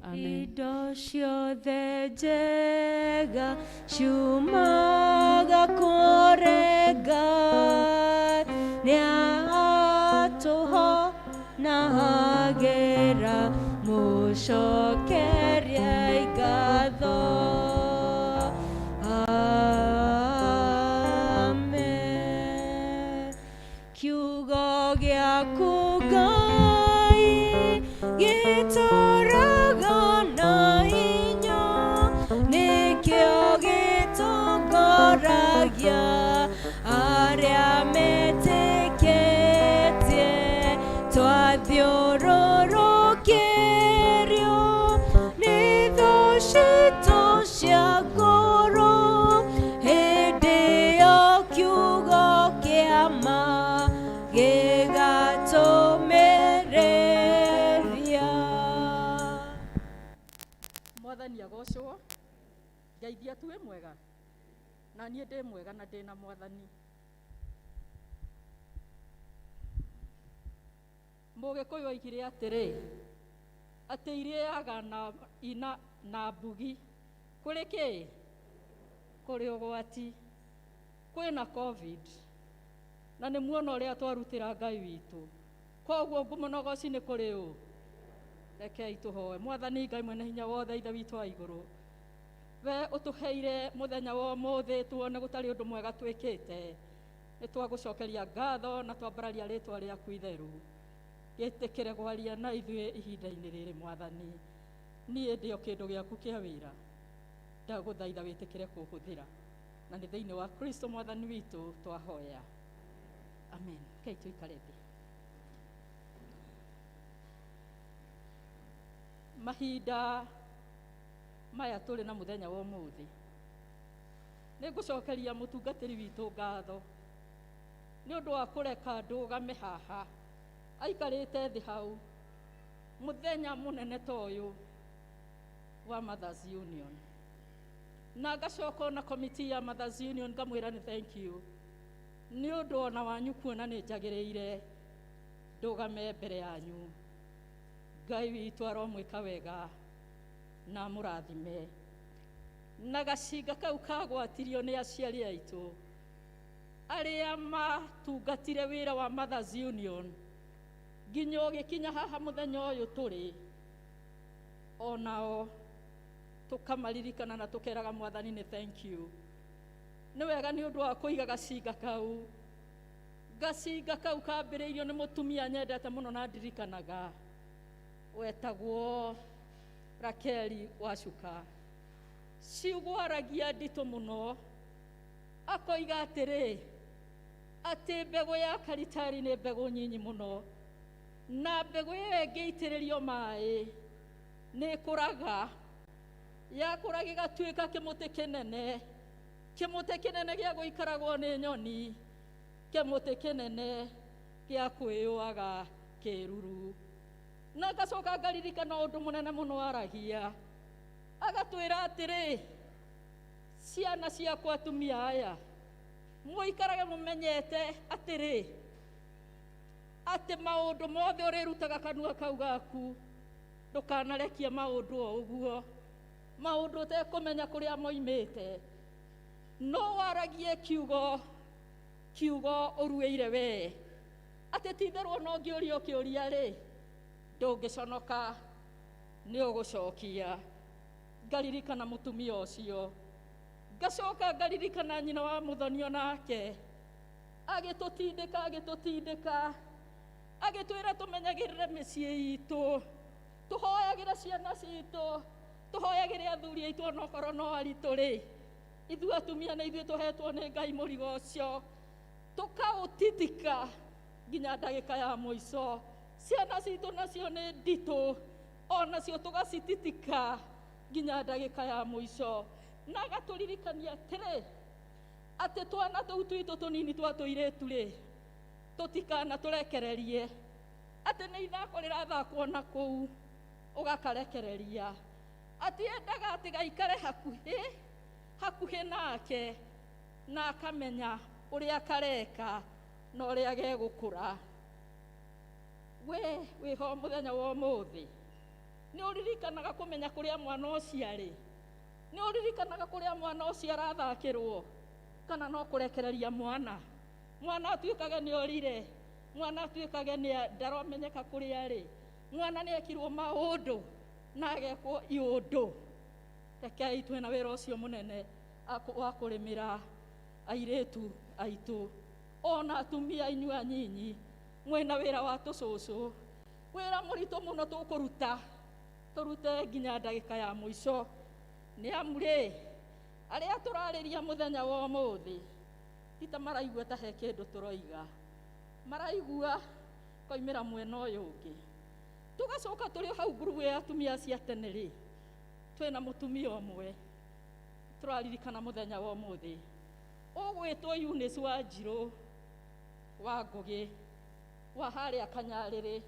Amen. Indo ciothe njega ciumaga kũrĩ Ngai nĩatũhonagĩra mũcokerie ngatho. Amen. Kiugo gĩaku Ngai gĩtũũraga na hinya nĩkĩo gĩtongoragia arĩa metĩkĩtie twathiũrũrũkĩrio nĩ thũ citũ cia ngoro hĩndĩ ĩyo kiugo kĩa ma gĩgatũmĩrĩria. Mwathani agocwo ngeithia tu wĩ mwega na niĩ ndĩ mwega na ndĩ na mwathani. Mũgĩkũyũ oigire atĩrĩ atĩ irĩaga na ina na mbugi kũrĩ kĩ kũrĩ ũgwati kwĩna COVID na nĩ muona ũrĩa twarutĩra Ngai witũ koguo ngumo na ũgoci nĩ kũrĩ ũ. Rekei tũhoe. Mwathani Ngai mwene hinya wothe Ithe witũ wa igũrũ we ũtũheire mũthenya wa ũmũthĩ tuone gũtarĩ ũndũ mwega twĩkĩte nĩ twagũcokeria ngatho na twambararia rĩtwa rĩaku itheru gĩtĩkĩre gwaria na ithuĩ ihinda-inĩ rĩrĩ mwathani niĩ ndĩ o kĩndũ gĩaku kĩa wĩra Ndagũthaitha wĩtĩkĩre kũhũthĩra. Na nĩ thĩinĩ wa Kristo Mwathani witũ twahoya. Amen. Kei tũikare thĩ. Mahinda maya tũrĩ na mũthenya wa ũmũthĩ, nĩ ngũcokeria mũtungatĩri witũ ngatho nĩ ũndũ wa kũreka ndũgame haha aikarĩte thĩ hau mũthenya mũnene ta ũyũ wa Mothers Union. Na ngacoka ona committee ya Mothers Union ngamwĩra nĩ thank you nĩ ũndũ ona wanyu kuona nĩ njagĩrĩire ndũgame mbere yanyu. Ngai witũ aromwĩka wega na amũrathime. Na gacinga kau kagwatirio nĩ aciari aitũ arĩa matungatire wĩra wa Mothers Union nginya ũgĩkinya haha mũthenya ũyũ tũrĩ, onao tũkamaririkana na tũkeraga Mwathani nĩ thank you. Nĩ wega nĩ ũndũ wa kũiga gacinga kau. Gacinga kau kambĩrĩirio nĩ mũtumia nyendete mũno na ndirikanaga, wetagwo Rakeli Wacuka. Ciugo aragia nditũ mũno, akoiga atĩrĩ atĩ mbegũ ya karitari nĩ mbegũ nyinyi mũno, na mbegũ ĩyo ĩngĩitĩrĩrio maĩ nĩ ĩkũraga, yakũra gĩgatuĩka kĩmũtĩ kĩnene, kĩmũtĩ kĩnene gĩa gũikaragwo nĩ nyoni, kĩmũtĩ kĩnene gĩa kwĩyũaga kĩruru. Na ngacoka ngaririkana ũndũ mũnene mũno aragia, agatwĩra atĩrĩ, ciana ciakwa atumia aya, mũikarage mũmenyete atĩrĩ atĩ maũndũ mothe ũrĩrutaga kanua kau gaku ndũkanarekie maũndũ o ũguo, maũndũ ũtekũmenya kũrĩa moimĩte, no waragie kiugo, kiugo ũruĩire we, atĩ ti-itherũ ona ũngĩũrio kĩũria rĩ, ndũngĩconoka nĩ ũgũcokia. Ngaririkana mũtumia ũcio, ngacoka ngaririkana nyina wa mũthoni onake agĩtũtindĩka, agĩtũtindĩka, agĩtwĩra tũmenyagĩrĩre mĩciĩ itũ, tũhoyagĩre ciana citũ, tũhoyagĩre athuri aitũ onokorwo no aritũ rĩ, ithuĩ atumia nĩ ithuĩ tũhetwo nĩ Ngai mũrigo ũcio, tũkaũtitika nginya ndagĩka ya mũico. Ciana citũ nacio nĩ nditũ, onacio tũgacititika nginya ndagĩka ya mũico. Na agatũririkania atĩrĩ atĩ twana tũu twitũ tũnini twa tũirĩtu rĩ, tũtikana tũrekererie, atĩ nĩ ithako rĩrathakwo na kũu ũgakarekereria, atĩ endaga atĩ gaikare hakuhĩ hakuhĩ nake, na akamenya ũrĩa kareka na ũrĩa gegũkũra. We wĩho mũthenya wa ũmũthĩ nĩ ũririkanaga kũmenya kũrĩa mwana ũcio arĩ? Nĩ ũririkanaga kũrĩa mwana ũcio arathakĩrwo? Kana no kũrekereria mwana? Mwana atuĩkage nĩ orire, mwana atuĩkage nĩ ndaramenyeka kũrĩa arĩ, mwana nĩ ekirwo maũndũ na agekwo iũndũ. Rekei twĩna wĩra ũcio mũnene wa kũrĩmĩra airĩtu aitũ, ona atumia inyuĩ anyinyi mwĩna wĩra wa tũcũcũ, wĩra mũritũ mũno tũkũruta, tũrute nginya ndagĩka ya mũico. Nĩ amu rĩ, arĩa tũrarĩria mũthenya wa ũmũthĩ ti ta maraigua ta he kĩndũ tũroiga, maraigua koimĩra mwena ũyũ ũngĩ. Tũgacoka tũrĩ hau ngurubu ya atumia cia tene rĩ, twĩna mũtumia ũmwe tũraririkana mũthenya wa ũmũthĩ, ũgwĩtwo Eunice Wanjirũ wa Ngũgĩ wa harĩa Kanyarĩrĩ.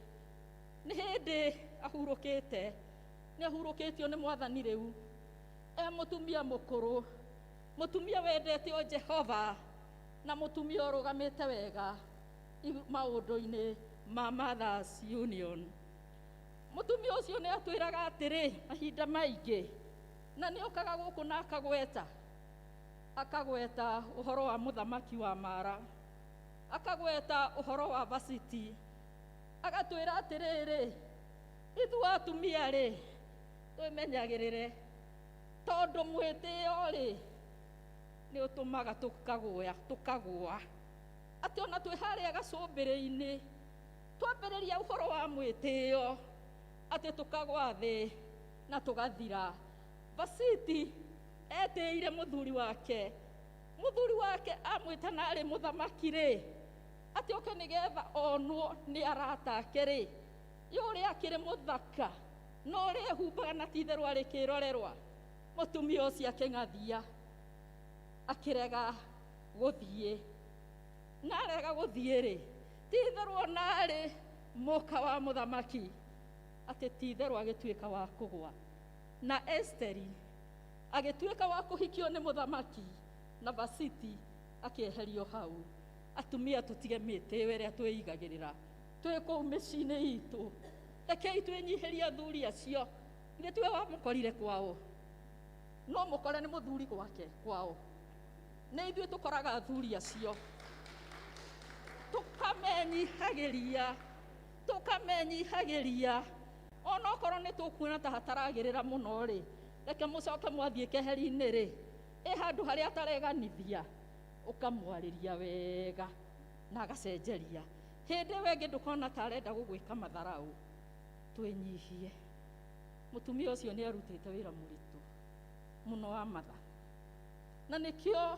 Nĩ hĩndĩ ahurũkĩte, nĩ ahurũkĩtio nĩ Mwathani rĩu, e mũtumia mũkũrũ, mũtumia wendete o Jehova, na mũtumia ũrũgamĩte wega maũndũ-inĩ ma Mothers Union. Mũtumia ũcio nĩ atwĩraga atĩrĩ mahinda maingĩ, na nĩ okaga gũkũ na akagweta, akagweta ũhoro wa mũthamaki wa Mara, akagweta ũhoro wa Vasiti, agatwĩra atĩrĩrĩ, ithuĩ atumia rĩ, twĩmenyagĩrĩre, tondũ mwĩtĩo rĩ nĩ ũtũmaga tũkagũa, atĩ ona twĩ harĩa gacũmbĩrĩ-inĩ twambĩrĩria ũhoro wa mwĩtĩo, atĩ tũkagwa thĩ na tũgathira. Vasiti Etĩĩire mũthuri wake. Mũthuri wake amwĩta na arĩ mũthamaki rĩ, atĩ oke nĩgetha onwo nĩ arata ake rĩ, ye ũrĩa akĩrĩ mũthaka na ũrĩa ehumbaga na ti itherũ arĩ kĩrorerwa. Mũtumia ũcio akĩng'athia, akĩrega gũthiĩ. Na arega gũthiĩ rĩ, ti itherũ ona arĩ mũka wa mũthamaki, atĩ ti itherũ agĩtuĩka wa kũgwa. Na Esteri agĩtuĩka wa kũhikio nĩ mũthamaki, na Vasiti akĩeherio hau. Atumia tũtige mĩtĩo ĩrĩa twĩigagĩrĩra twĩ kũu mĩciĩ-inĩ itũ. Rekei twĩnyihĩrie athuri acio. Githĩ tiwe wamũkorire kwao? No mũkore nĩ mũthuri gwake kwao. Nĩ ithuĩ tũkoraga athuri acio, tũkamenyihagĩria, tũkamenyihagĩria. Onokorwo nĩ tũkuona ta hataragĩrĩra mũno rĩ, reke mũcoke mwathiĩ keheri-inĩ rĩ, ĩ handũ harĩa atareganithia, ũkamwarĩria wega na agacenjeria. Hĩndĩ ĩyo ĩngĩ ndũkona ta arenda gũgwĩka matharau. Twĩnyihie. Mũtumia ũcio nĩ arutĩte wĩra mũritũ mũno wa matha, na nĩkĩo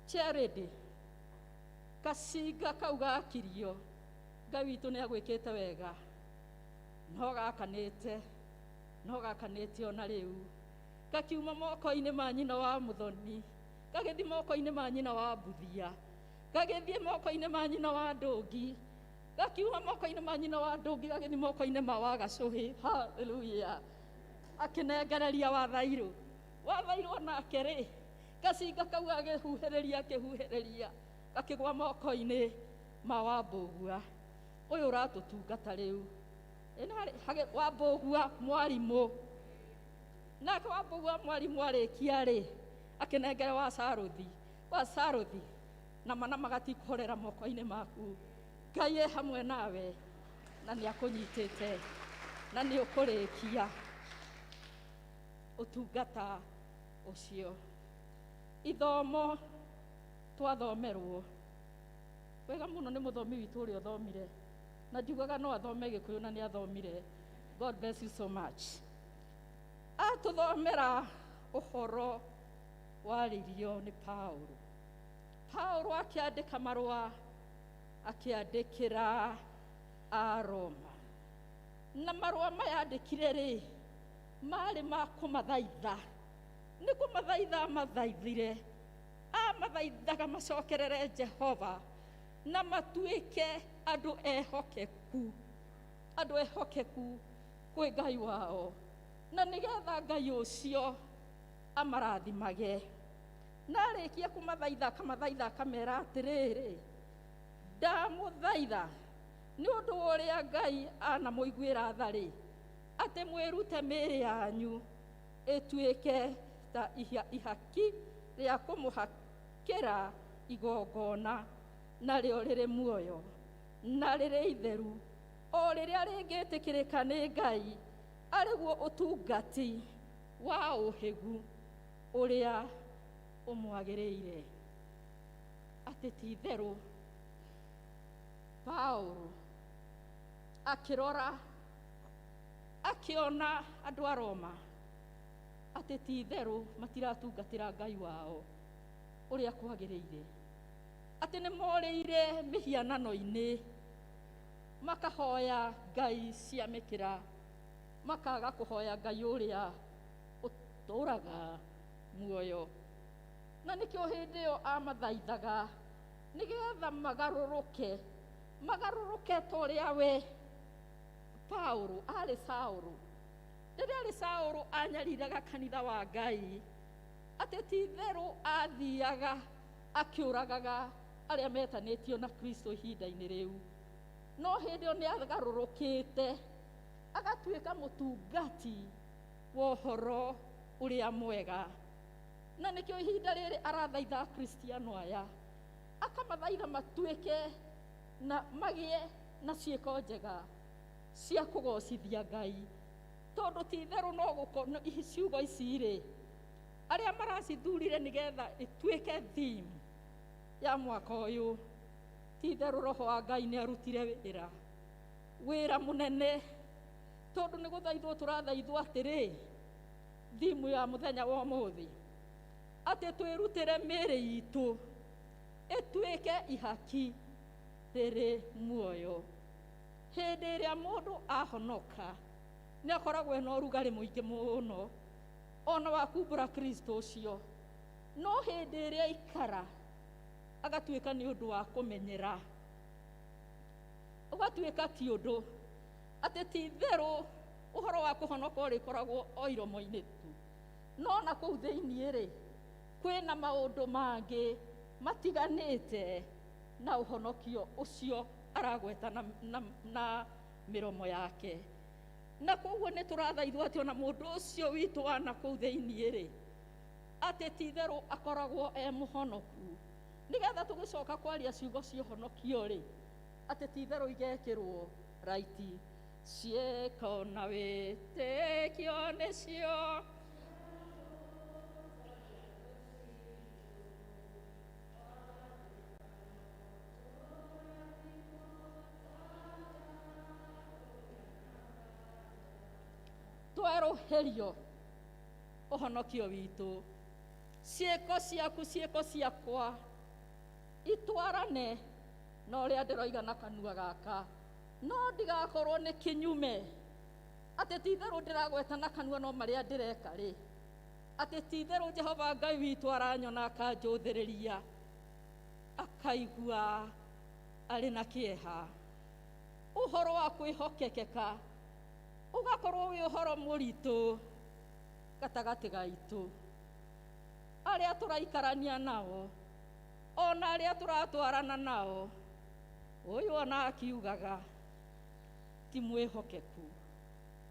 charity kacinga kau gakirio. Ngai witũ nĩ agwĩkĩte wega, no gakanĩte, no gakanĩte ona rĩu. Gakiuma moko-inĩ ma nyina wa Mũthoni, gagĩthiĩ moko-inĩ ma nyina wa Mbuthia, gagĩthiĩ moko-inĩ ma nyina wa Ndũngi, gakiuma moko-inĩ ma nyina wa Ndũngi, gagĩthiĩ moko-inĩ ma Wagacũhĩ. Haleluya! Akĩnengereria Wathairũ. Wathairũ onake rĩ, gacinga kau agĩhuhĩrĩria, akĩhuhĩrĩria, gakĩgwa moko-inĩ ma Wambũgua ũyũ ũratũtungata rĩu. Wambũgua mwarimũ. Nake Wambũgua mwarimũ arĩkia rĩ, akĩnengere wa Saruthi. Wa Saruthi, na mana magatikũhorera moko-inĩ maku. Ngai e hamwe nawe, na nĩ akũnyitĩte, na nĩ ũkũrĩkia ũtungata ũcio. Ithomo twathomerwo wega mũno nĩ mũthomi witũ ũrĩa ũthomire, na njugaga no athome Gĩkũyũ na nĩ athomire. God bless you so much. Atũthomera ũhoro warĩrio nĩ Paulo. Paulo akĩandĩka marũa, akĩandĩkĩra Aroma. Na marũa maya andĩkire rĩ, marĩ ma kũmathaitha. Nĩ kũmathaitha amathaithire. Amathaithaga macokerere Jehova na matuĩke andũ ehokeku, andũ ehokeku kwĩ Ngai wao, na nĩgetha Ngai ũcio amarathimage. Na arĩkia kũmathaitha, akamathaitha akamera atĩrĩrĩ, ndamũthaitha nĩ ũndũ wa ũrĩa Ngai anamũiguĩra tha rĩ, atĩ mwĩrute mĩĩrĩ yanyu ĩtuĩke ta ihaki rĩa kũmũhakĩra igongona, narĩo rĩrĩ muoyo na rĩrĩ itheru, o rĩrĩa rĩngĩtĩkĩrĩka nĩ Ngai, arĩguo ũtungati wa ũhĩgu ũrĩa ũmwagĩrĩire. Atĩ ti itherũ Paulo akĩrora akĩona andũ a Roma atĩ ti itherũ matiratungatĩra Ngai wao ũrĩa kwagĩrĩire, atĩ nĩ morĩire mĩhianano-inĩ, makahoya ngai cia mĩkĩra, makaga kũhoya Ngai ũrĩa ũtũraga muoyo. Na nĩkĩo hĩndĩ ĩyo amathaithaga nĩgetha magarũrũke, magarũrũke ta ũrĩa we Paulo arĩ Saũlũ. Rĩrĩa arĩ Saũlũ anyariraga kanitha wa Ngai, atĩ ti itherũ athiaga akĩũragaga arĩa metanĩtio na Kristo ihinda-inĩ rĩu. No hĩndĩ ĩyo nĩ agarũrũkĩte agatuĩka mũtungati wa ũhoro ũrĩa mwega. Na nĩkĩo ihinda rĩrĩ arathaitha Akristiano aya, akamathaitha matuĩke na magĩe na ciĩko njega cia kũgocithia Ngai, tondũ ti itherũ no gũkorwo ciugo ici rĩ, arĩa maracithurire nĩgetha ĩtuĩke theme ya mwaka ũyũ, ti itherũ Roho wa Ngai nĩ arutire wĩra, wĩra mũnene, tondũ nĩ gũthaithwo tũrathaithwo atĩrĩ, theme ya mũthenya wa ũmũthĩ Atĩ twĩrutĩre mĩĩrĩ itũ ĩtuĩke ihaki rĩrĩ muoyo. Hĩndĩ ĩrĩa mũndũ ahonoka nĩ akoragwo ena ũrugarĩ mũingĩ mũno ona wa kumbũra Kristo ũcio, no hĩndĩ ĩrĩa aikara agatuĩka nĩ ũndũ wa kũmenyera, ũgatuĩka ti ũndũ atĩ ti itherũ ũhoro wa kũhonoka ũrĩkoragwo o iromo-inĩ tu, no na kũu thĩiniĩ rĩ kwĩna maũndũ mangĩ matiganĩte na ũhonokio ũcio aragweta na mĩromo yake. Na koguo nĩ tũrathaithwo atĩ ona mũndũ ũcio witũ wa na kũu thĩiniĩ rĩ atĩ ti itherũ akoragwo e mũhonoku, nĩgetha tũgĩcoka kwaria ciugo cia ũhonokio rĩ atĩ ti itherũ igekĩrwo raiti. Ciĩko na wĩtĩkio nĩcio twerũhĩrio ũhonokio witũ. Ciĩko ciaku ciĩko ciakwa itwarane na ũrĩa ndĩroiga na kanua gaka, no ndigakorwo nĩ kĩnyume atĩ ti itherũ ndĩragweta na kanua no marĩa ndĩreka rĩ atĩ ti itherũ Jehova Ngai witũ aranyona akanjũthĩrĩria akaigua arĩ na kĩeha. Ũhoro wa kwĩhokekeka ũgakorwo wĩ ũhoro mũritũ gatagatĩ gaitũ, arĩa tũraikarania nao ona arĩa tũratwarana nao, ũyũ ona akiugaga ti mwĩhokeku,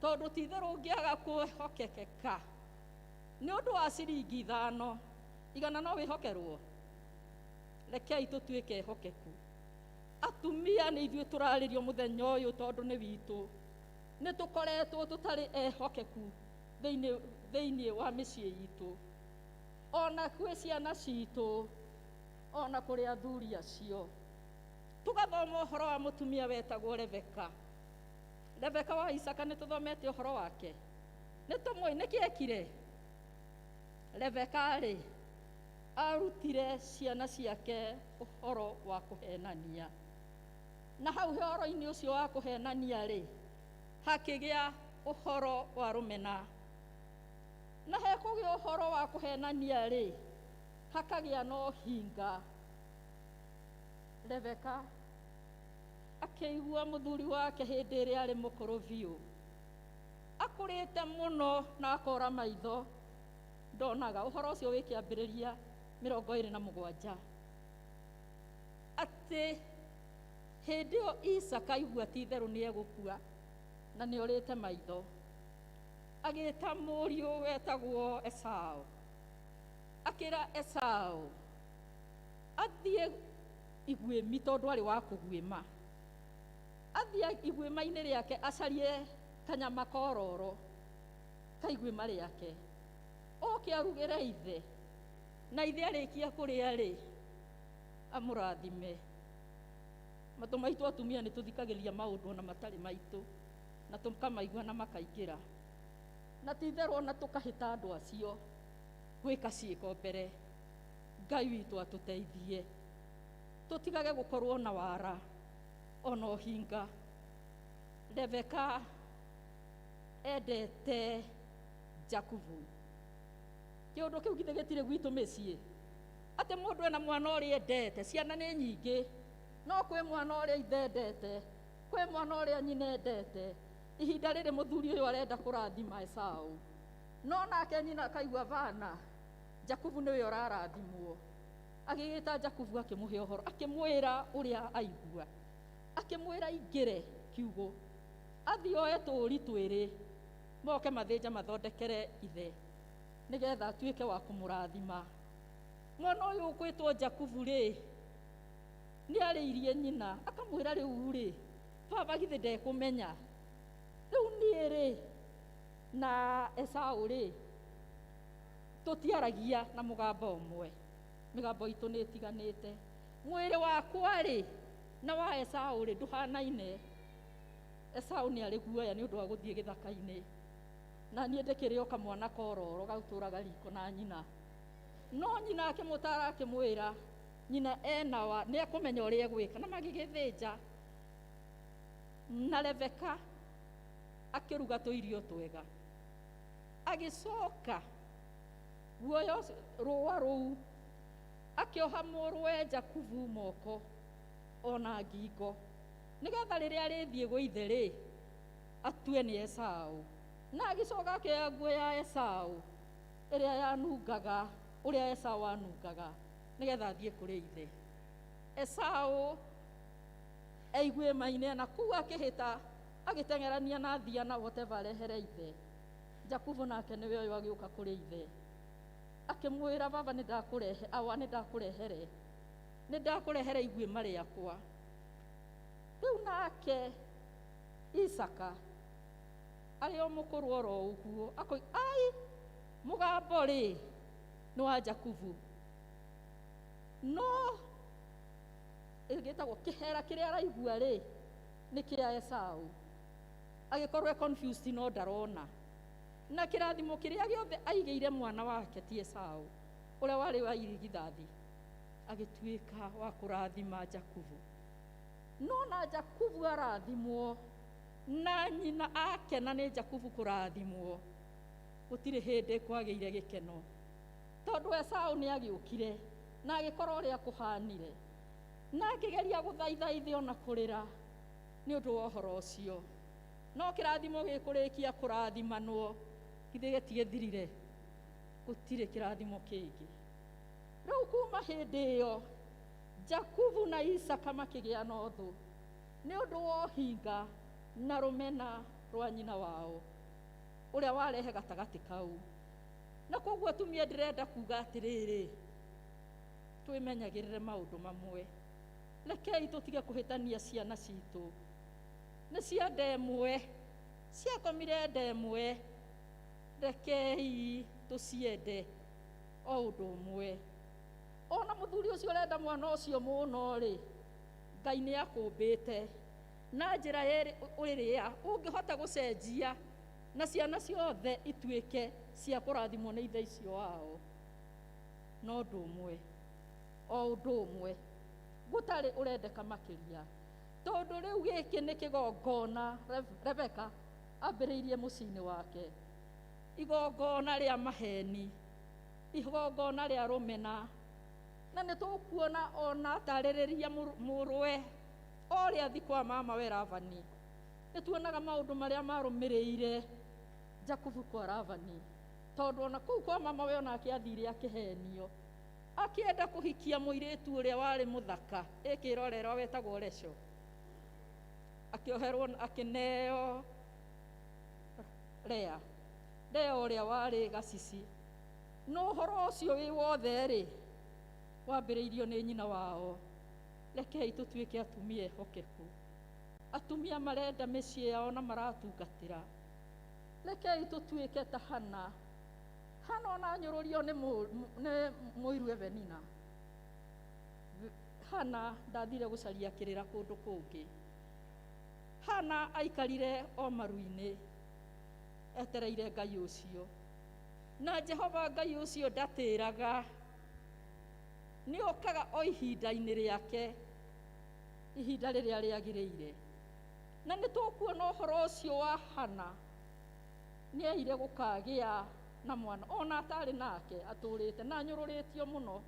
tondũ ti itherũ ũngĩaga kwĩhokekeka nĩ ũndũ wa ciringi 5 igana no wĩhokerwo. Rekei tũtuĩke ehokeku. Atumia nĩ ithuĩ tũrarĩrio mũthenya ũyũ tondũ nĩ witũ, nĩ tũkoretwo tũtarĩ ehokeku thĩiniĩ wa mĩciĩ itũ, ona kwĩ ciana citũ, ona kũrĩ athuri acio. Tũgathoma ũhoro wa mũtumia wetagwo Rebeka. Rebeka wa Isaka nĩ tũthomete ũhoro wake, nĩ tũmũĩ nĩkĩ ekire. Rebeka rĩ arutire ciana ciake ũhoro wa kũhenania, na hau ũhoro-inĩ ũcio wa kũhenania rĩ hakĩgĩa ũhoro wa rũmena, na hekũgĩa ũhoro wa kũhenania rĩ hakagĩa na ũhinga. Rebeka akĩigua mũthuri wake hĩndĩ ĩrĩa arĩ mũkũrũ biũ, akũrĩte mũno na akora maitho ndonaga. Ũhoro ũcio wĩ kĩambĩrĩria 27 atĩ hĩndĩ ĩyo Isaka aigua ti itherũ nĩ egũkua na nĩ orĩte maitho, agĩta mũriũ wetagwo Esau, akĩra Esau athiĩ iguĩmi tondũ arĩ wa kũguĩma, athiĩ iguĩma-inĩ rĩake acarie kanyama kororo ka iguĩma rĩake, oke arugĩre ithe, na ithe arĩkia kũrĩa rĩ amũrathime. Matũ maitũ atumia nĩ tũthikagĩrĩria maũndũ ona matarĩ maitũ na tũkamaigua na makaingĩra, na ti itherũ ona tũkahĩta andũ acio gwĩka ciĩko mbere. Ngai witũ atũteithie tũtigage gũkorwo na wara ona ũhinga. Rebeka endete Jakubu. Kĩũndũ kĩu githĩ gĩtirĩ gwitũ mĩciĩ, atĩ mũndũ ena mwana ũrĩa endete, ciana nĩ nyingĩ, no kwĩ mwana ũrĩa ithe endete, kwĩ mwana ũrĩa nyina endete. Ihinda rĩrĩ mũthuri ũyũ arenda kũrathima Esau, no nake nyina akaigua bana, Jakubu nĩwe ũrarathimwo. Agĩgĩta Jakubu akĩmũhe ũhoro, akĩmwĩra ũrĩa aigua, akĩmwĩra aingĩre kiugũ athiĩ oe tũũri twĩrĩ moke mathĩnje mathondekere ithe nĩgetha atuĩke wa kũmũrathima. Mwana ũyũ ũkwĩtwo Jakubu rĩ nĩ arĩirie nyina akamwĩra rĩu rĩ baba githĩ ndekũmenya rĩu niĩ rĩ na Esau rĩ tũtiaragia na mũgambo ũmwe, mĩgambo itũ nĩ ĩtiganĩte. Mwĩrĩ wakwa rĩ na wa Esau rĩ ndũhanaine. Esau nĩ arĩ guoya nĩ ũndũ wa gũthiĩ gĩthaka-inĩ, na niĩ ndĩkĩrĩ o kamwana kororo gaũtũraga riko na nyina. No nyina akĩmũtara akĩmwĩra nyina ena wa nĩ ekũmenya ũrĩa egwĩka, na magĩgĩthĩnja. Na Rebeka akĩruga tũirio twega, agĩcoka guoya rũa rũu akĩoha mũrũwe Jakubu moko ona ngingo, nĩgetha rĩrĩa arĩthiĩ gwĩ ithe rĩ atue nĩ Esau. Na agĩcoka akĩoya nguo ya Esau ĩrĩa yanungaga ũrĩa Esau anungaga, nĩgetha athiĩ kũrĩ ithe. Esau aigue maine na kũu akĩhĩta agĩteng'erania na thia na whatever arehere ithe. Jakubu nake nĩwe ũyũ agĩũka kũrĩ ithe akĩmwĩra, baba nĩ ndakũrehe, awa nĩ ndakũrehere, nĩ ndakũrehere iguĩma rĩakwa. Rĩu nake Isaka arĩ o mũkũrũ oro ũguo akoiga, ai mũgambo rĩ nĩ wa Jakubu, no ĩgĩtagwo kĩhera kĩrĩa araigua rĩ nĩ kĩa Esau. Agĩkorwo e confused no ndarona. Na kĩrathimo kĩrĩa gĩothe aigĩire mwana wake ti Esau ũrĩa warĩ wa irigithathi, agĩtuĩka wa kũrathima Jakubu. No na Jakubu arathimwo na nyina akena nĩ Jakubu kũrathimwo, gũtirĩ hĩndĩ kwagĩire gĩkeno, tondũ Esau nĩ agĩũkire na agĩkorwo ũrĩa kũhanire, na akĩgeria gũthaitha ithe ona kũrĩra nĩ ũndũ wa ũhoro ũcio. No kĩrathimo gĩkũrĩkia kũrathimanwo githĩ gĩtigĩthirire, gũtirĩ kĩrathimo kĩngĩ. Rĩu kuma hĩndĩ ĩyo Jakubu na Isaka makĩgĩa na ũthũ nĩ ũndũ wa ũhinga na rũmena rwa nyina wao ũrĩa warehe gatagatĩ kau. Na koguo atumia ndĩrenda kuga atĩrĩrĩ, twĩmenyagĩrĩre maũndũ mamwe. Rekei tũtige kũhĩtania ciana citũ. Nĩ cia nda ĩmwe, ciakomire nda ĩmwe, rekei tũciende o ũndũ ũmwe. Ona mũthuri ũcio ũrenda mwana ũcio mũno rĩ, Ngai nĩ akũmbĩte na njĩra ĩrĩa ũngĩhota gũcenjia na ciana ciothe ituĩke cia kũrathimwo nĩ ithe icio wao. No ũndũ ũmwe, o ũndũ ũmwe, gũtarĩ ũrendeka makĩria, tondũ rĩu gĩkĩ nĩ kĩgongona Rebeka ambĩrĩirie mũciĩ-inĩ wake, igongona rĩa maheni, igongona rĩa rũmena. Na nĩ tũkuona ona atarĩrĩria mũrũwe ũrĩa athi kwa mama we Labani. Nĩ tuonaga maũndũ marĩa marũmĩrĩire Jakubu kwa Labani, tondũ ona kũu kwa mama we onake athire akĩhenio, akĩenda kũhikia mũirĩtu ũrĩa warĩ mũthaka ĩkĩrorerwo wetagwo Recho, akĩoherwo akĩneo Lea, Lea ũrĩa warĩ gacici. No ũhoro ũcio wĩ wothe rĩ wambĩrĩirio nĩ nyina wao. Rekei tũtuĩke atumia ehokeku, atumia marenda mĩciĩ yao na maratungatĩra. Rekei tũtuĩke ta Hana. Hana ona anyũrũrio nĩ mũiru Penina. Hana ndathire gũcaria kĩrĩra kũndũ kũngĩ. Hana aikarire o maru-inĩ etereire Ngai ũcio, na Jehova Ngai ũcio ndatĩraga, nĩ okaga o ihinda-inĩ rĩake, ihinda rĩrĩa rĩagĩrĩire. Na nĩ tũkuona ũhoro ũcio wa Hana, nĩ aire gũkagĩa na mwana ona atarĩ nake, atũrĩte na anyũrũrĩtio mũno,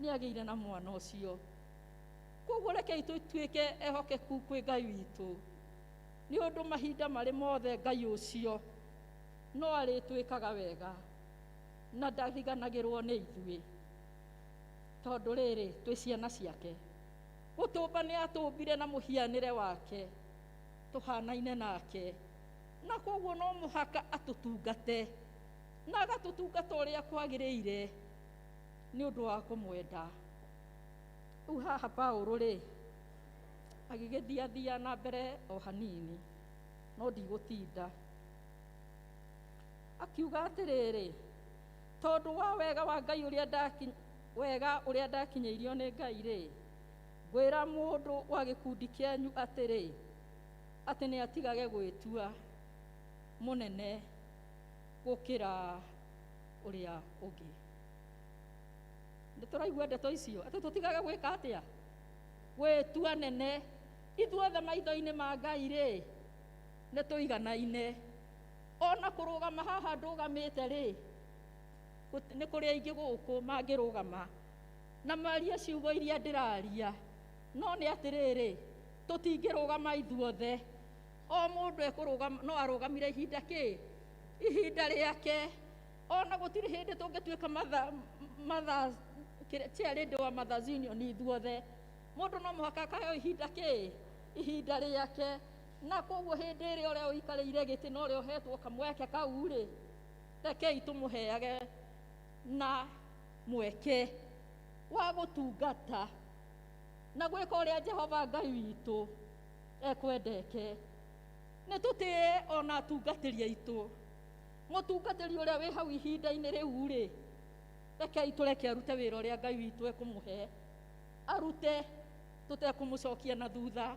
nĩ agĩire na mwana ũcio. Koguo rekei tũtuĩke ehokeku kwĩ Ngai witũ, nĩ ũndũ mahinda marĩ mothe Ngai ũcio no arĩtwĩkaga wega na ndariganagĩrwo nĩ ithuĩ, tondũ rĩrĩ twĩ ciana ciake. Gũtũmba nĩ atũmbire na mũhianĩre wake, tũhanaine nake, na koguo no mũhaka atũtungate na agatũtungata ũrĩa kwagĩrĩire nĩ ũndũ wa kũmwenda. Rĩu haha Paũlũ rĩ agĩgĩthiathia na mbere o hanini, no ndigũtinda. Akiuga atĩrĩrĩ, tondũ wa wega wa Ngai wega ũrĩa ndakinyĩirio nĩ Ngai rĩ, ngwĩra mũndũ wa gĩkundi kĩanyu atĩrĩ, atĩ nĩ atigage gwĩtua mũnene gũkĩra ũrĩa ũngĩ. Nĩ tũraigua ndeto icio atĩ tũtigage gwĩka atĩa gwĩtua nene. Ithuothe maitho-inĩ ma Ngai rĩ nĩ tũiganaine. Ona kũrũgama haha ndũgamĩte rĩ, nĩ kũrĩ aingĩ gũkũ mangĩrũgama na marie ciugo iria ndĩraria, no nĩ atĩrĩrĩ, tũtingĩrũgama ithuothe. O mũndũ ekũrũgama no arũgamire ihinda kĩ ihinda rĩake. Ona gũtirĩ hĩndĩ tũngĩtuĩka mother chairlady wa Mothers Union ithuothe. Mũndũ no mũhaka akaheo ihinda kĩ ihinda rĩake. Na koguo hĩndĩ ĩrĩa ũrĩa ũikarĩire gĩtĩ na ũrĩa ũhetwo kamweke kau rĩ, rekei tũmũheage na mweke wa gũtungata na gwĩka ũrĩa Jehova Ngai witũ ekwendeke. Nĩ tũtĩe ona atungatĩri aitũ. Mũtungatĩri ũrĩa wĩ hau ihinda-inĩ rĩu rĩ, rekei tũreke arute wĩra ũrĩa Ngai witũ ekũmũhe arute, tũtekũmũcokia na thutha.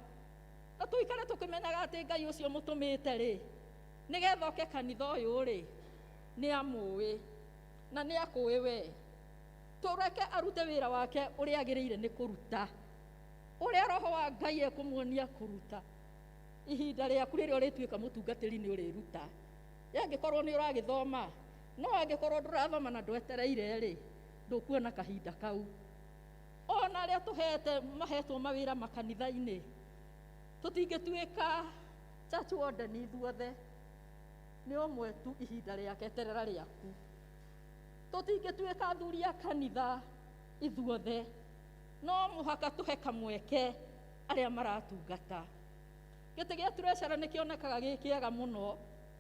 Na tũikare tũkĩmenyaga atĩ Ngai ũcio mũtũmĩte rĩ, nĩgetha oke kanitha ũyũ rĩ, nĩ amũĩ na nĩ akũĩ we. Tũreke arute wĩra wake ũrĩa agĩrĩire nĩ kũruta, ũrĩa Roho wa Ngai ekũmuonia kũruta. Ihinda rĩaku rĩrĩa ũrĩtuĩka mũtungatĩri nĩ ũrĩruta. Angĩkorwo nĩ ũragĩthoma, no angĩkorwo ndũrathoma na ndwetereire rĩ, ndũkuona kahinda kau. Ona arĩa tũhete mahetwo mawĩra makanitha-inĩ, tũtingĩtuĩka church warden ithuothe. Nĩ ũmwe tu ihinda rĩake, eterera rĩaku. Tũtingĩtuĩka athuri a kanitha ithuothe, no mũhaka tũhe kamweke arĩa maratungata. Gĩtĩ gĩa treasurer nĩ kĩonekaga gĩ kĩega mũno,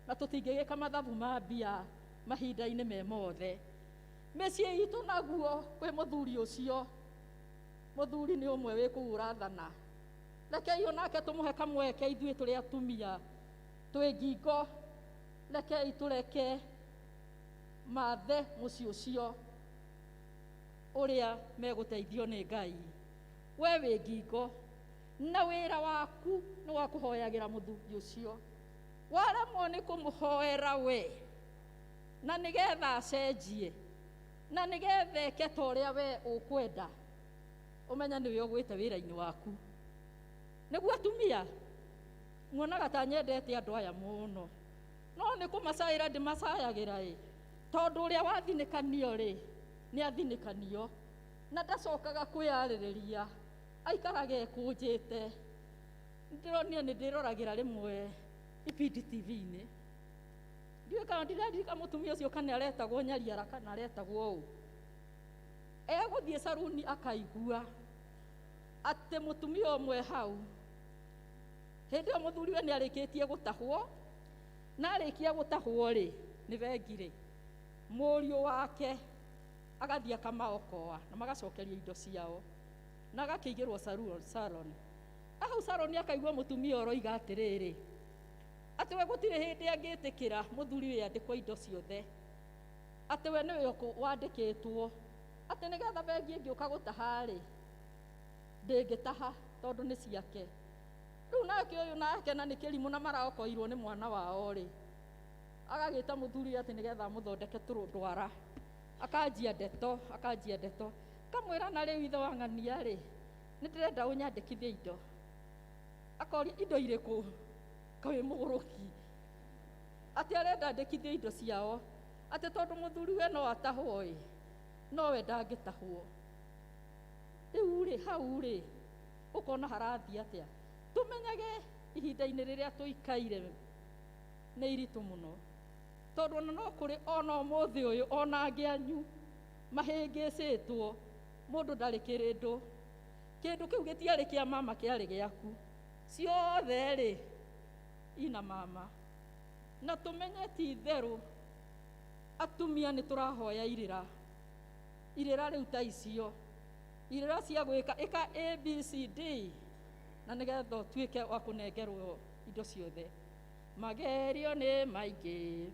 na tũtingĩgĩka mathabu ma mbia mahinda-inĩ me mothe. Mĩciĩ itũ naguo kwĩ mũthuri ũcio, mũthuri nĩ ũmwe wĩ kũu ũrathana. Rekei onake tũmũhe kamweke ithuĩ tũrĩ atumia twĩ ngingo. Rekei tũreke mathe mũciĩ ũcio ũrĩa megũteithio nĩ Ngai. We wĩ ngingo na wĩra waku nĩ wa kũhoyagĩra mũthuri ũcio. Waremwo nĩ kũmũhoera we na nĩgetha acenjie na nĩgetha eke ta ũrĩa we ũkwenda, ũmenye nĩwe ũgwĩte wĩra-inĩ waku. Nĩguo atumia muonaga ta nyendete andũ aya mũno, no nĩ kũmacaĩra ndĩmacayagĩra ĩ, tondũ ũrĩa wathinĩkanio rĩ nĩ athinĩkanio na ndacokaga kwĩyarĩrĩria, aikaraga ekũnjĩte. Ndĩronire nĩ ndĩroragĩra rĩmwe ibindi TV-inĩ, ndiũĩ kana ndiraririka mũtumia ũcio kana aretagwo Nyariara kana aretagwo ũ. Egũthiĩ caruni akaigua atĩ mũtumia ũmwe hau hĩndĩ ĩyo mũthuriwe nĩ arĩkĩtie gũtahwo, na arĩkia gũtahwo rĩ nĩ bengi rĩ, mũriũ wake agathiĩ akamaokoa na magacokerio indo ciao na agakĩigĩrwo salon. Hau salon akaigua mũtumia ũroiga atĩrĩrĩ, atĩ we gũtirĩ hĩndĩ angĩtĩkĩra mũthuri ũyũ andĩkwo indo ciothe, atĩ we nĩwe wandĩkĩtwo, atĩ nĩgetha bengi ĩngĩũka gũtaha rĩ ndĩngĩtaha tondũ nĩ ciake. Rĩu nake ũyũ nake na nĩ kĩrimũ na maraokoirwo nĩ mwana wao rĩ, agagĩta mũthuri atĩ nĩgetha amũthondeke ndwara, akanjia ndeto, akanjia ndeto, kamwĩra na rĩu ithe wa ng'ania rĩ, nĩ ndĩrenda ũnyandĩkithie indo. Akoria indo irĩkũ? Kawĩ mũgũrũki. Atĩ arenda andĩkithie indo ciao, atĩ tondũ mũthuri we no atahwo ĩ, no we ndangĩtahwo. Rĩu rĩ hau rĩ ũkona harathiĩ atĩa? Tũmenyage ihinda-inĩ rĩrĩa tũikaire nĩ iritũ mũno, tondũ ona no kũrĩ ona ũmũthĩ ũyũ ona angĩ anyu mahĩngĩcĩtwo, mũndũ ndarĩ kĩrĩndũ. Kĩndũ kĩu gĩtiarĩ kĩa mama, kĩarĩ gĩaku. Ciothe rĩ ina mama. Na tũmenye ti itherũ atumia nĩ tũrahoya irĩra, irĩra rĩu ta icio, irĩra cia gwĩka ĩka A B C D na nĩgetha ũtuĩke wa kũnengerwo indo ciothe. Magerio nĩ maingĩ.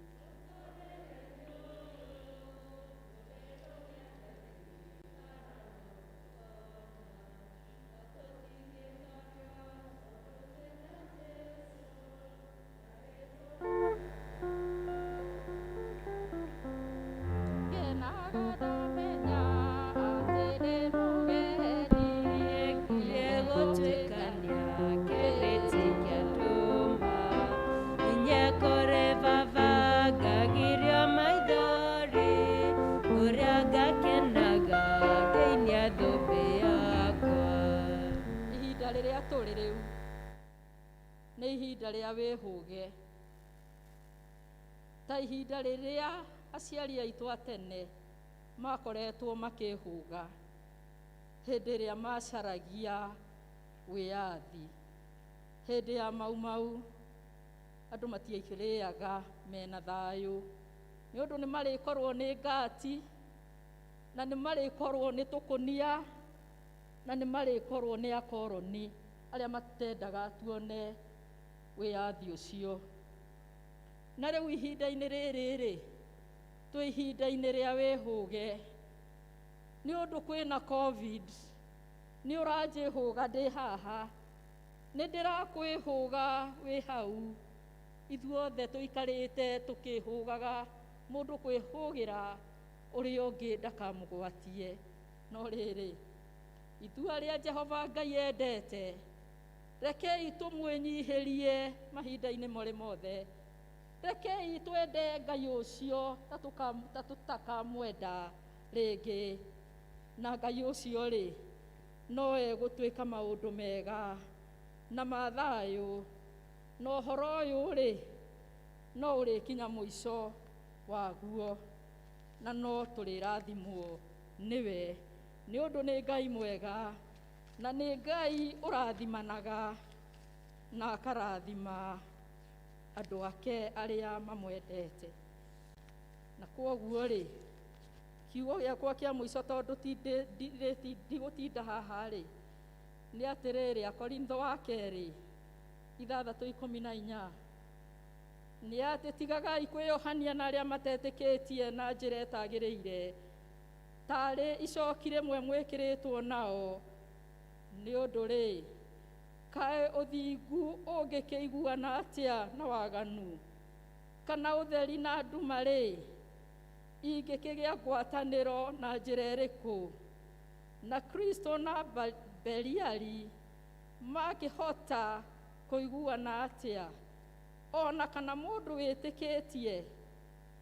Ngenaga ndamenya atĩ Tũrĩ rĩu nĩ ihinda rĩa wĩhũge, ta ihinda rĩrĩa aciari aitũ a tene makoretwo makĩhũga hĩndĩ ĩrĩa macaragia wĩyathi. Hĩndĩ ya Mau Mau andũ matiaikĩrĩaga mena thayũ, nĩ ũndũ nĩ marĩkorwo nĩ ngati, na nĩ marĩkorwo nĩ tũkũnia, na nĩ marĩkorwo nĩ akoroni arĩa matendaga tuone wĩyathi ũcio. Na rĩu ihinda-inĩ rĩrĩ rĩ, twĩ ihinda-inĩ rĩa wĩhũge, nĩ ũndũ kwĩna COVID, nĩ ũranjĩhũga ndĩ haha, nĩ ndĩrakwĩhũga wĩ hau, ithuothe tũikarĩte tũkĩhũgaga, mũndũ kwĩhũgĩra ũrĩa ũngĩ ndakamũgwatie. No rĩrĩ, itua rĩa Jehova Ngai endete, rekei tũmwĩnyihĩrie mahinda-inĩ marĩ mothe, rekei twende Ngai ũcio ta tũtakamwenda rĩngĩ, na Ngai ũcio rĩ no egũtuĩka maũndũ mega na ma thayũ, na ũhoro ũyũ rĩ no ũrĩkinya mũico waguo, na no tũrĩrathimwo nĩwe, nĩ ũndũ nĩ Ngai mwega, na nĩ Ngai ũrathimanaga na akarathima andũ ake arĩa mamwendete. Na kwoguo rĩ, kiugo gĩakwa kĩa mũico, tondũ ndigũtinda haha rĩ, nĩ atĩrĩrĩ, Akorintho wa kerĩ 6:14, nĩ atĩ tigagai kwĩyohania na arĩa matetĩkĩtie na njĩra ĩtagĩrĩire, tarĩ icoki rĩmwe mwĩkĩrĩtwo nao. Nĩ ũndũ rĩ, kaĩ ũthingu ũngĩkĩiguana atĩa na waganu? Kana ũtheri na nduma rĩ, ingĩkĩgĩa ngwatanĩro na njĩra ĩrĩkũ? Na Kristo na Beliali makĩhota kũiguana atĩa? Ona kana mũndũ wĩtĩkĩtie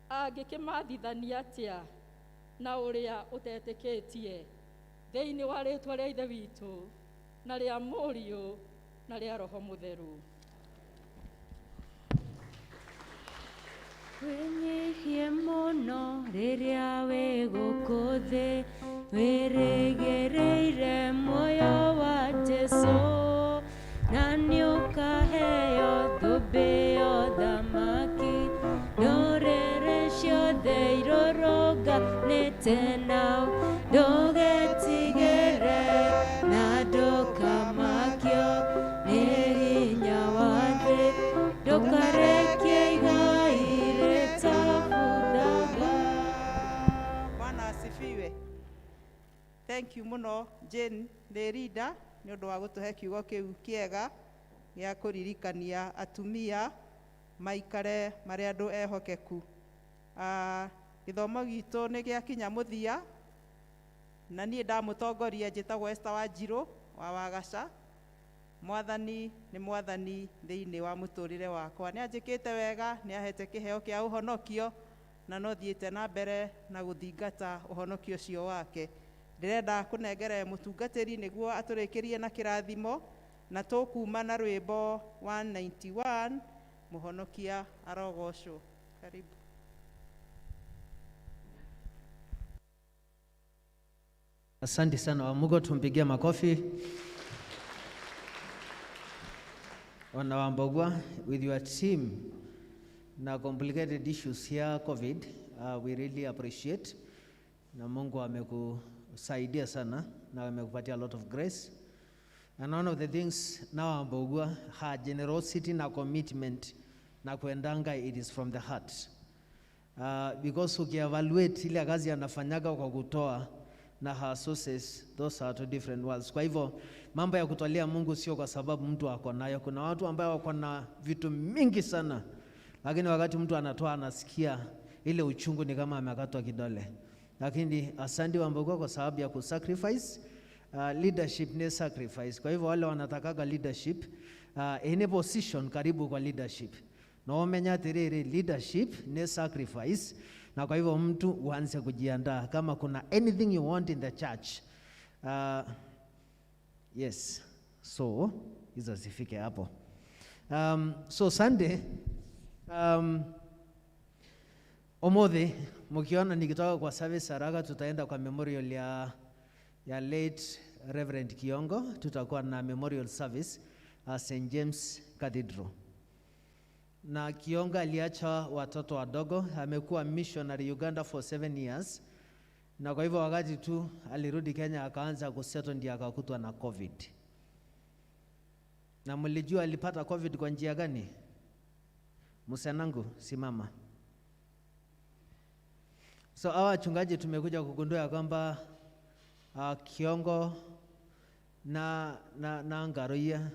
angĩkĩmathithania atĩa na ũrĩa ũtetĩkĩtie? Thĩinĩ wa rĩĩtwa rĩa Ithe witũ na rĩa Mũriũ na rĩa Roho Mũtheru. Wĩnyihie mũno rĩrĩa wĩ gũkũ thĩ, wĩrĩgĩrĩire muoyo wa Jesũ, na nĩũkaheo thũmbĩ ya ũthamaki, ndũrĩrĩ ciothe irũrũnganĩte nao, ndũgetigĩre na ndũkamakio nĩ hinya wa thĩ, ndũkarekie igai rĩtabuthaga. Bwana asifiwe. Thank you muno Jane Lerida nĩ ũndũ wa gũtũhe kiugo kĩu kĩega gĩa kũririkania atumia maikare marĩ andũ ehokeku. Gĩthomo gitũ nĩ gĩakinya mũthia, na niĩ ndamũtongoria njĩtagwo Esther Wanjirũ wa Wagaca. Mwathani nĩ mwathani thĩinĩ wa mũtũrĩre wakwa, nĩ anjĩkĩte wega, nĩ ahete kĩheo kĩa ũhonokio, na no thiĩte na mbere na gũthingata ũhonokio ũcio wake. Ndĩrenda kũnengere mũtungatĩri nĩguo atũrĩkĩrie na kĩrathimo, na tũkuma na rwĩmbo 191 Mũhonokia arogocwo. Karibu. Asante sana Wamugo, tumpigie makofi. Wana Wambogwa, with your team na complicated issues here COVID, we really appreciate, na Mungu amekusaidia sana na amekupatia a lot of grace. And one of the things now Wambogwa, her generosity na commitment na kuendanga, it is from the heart. Because ukievaluate ile kazi anafanyaga kwa kutoa na her sources, those are two different worlds. Kwa hivyo mambo ya kutolea Mungu sio kwa sababu mtu ako nayo. Kuna watu ambao wako na vitu mingi sana, lakini wakati mtu anatoa anasikia ile uchungu ni kama amekatwa kidole. Lakini asante Wambogwa kwa sababu ya kusacrifice. Leadership ni sacrifice. Kwa hivyo wale wanatakaga leadership, any position karibu kwa leadership. Na wamenya tiriri leadership ni sacrifice. Na kwa hivyo mtu uanze kujiandaa kama kuna anything you want in the church. Yes. So Hizo zifike hapo. So Sunday, Omothi, mkiona nikitoka kwa service haraka, tutaenda kwa memorial ya late Reverend Kiongo. Tutakuwa na memorial service St. James Cathedral. Na Kiongo aliacha watoto wadogo, amekuwa missionary Uganda for 7 years. Na kwa hivyo wakati tu alirudi Kenya akaanza kusettle, ndiye akakutwa na COVID. Na mlijua alipata COVID kwa njia gani? Musanangu, simama. So hawa wachungaji tumekuja kugundua ya kwamba Kiongo na Ngaruiya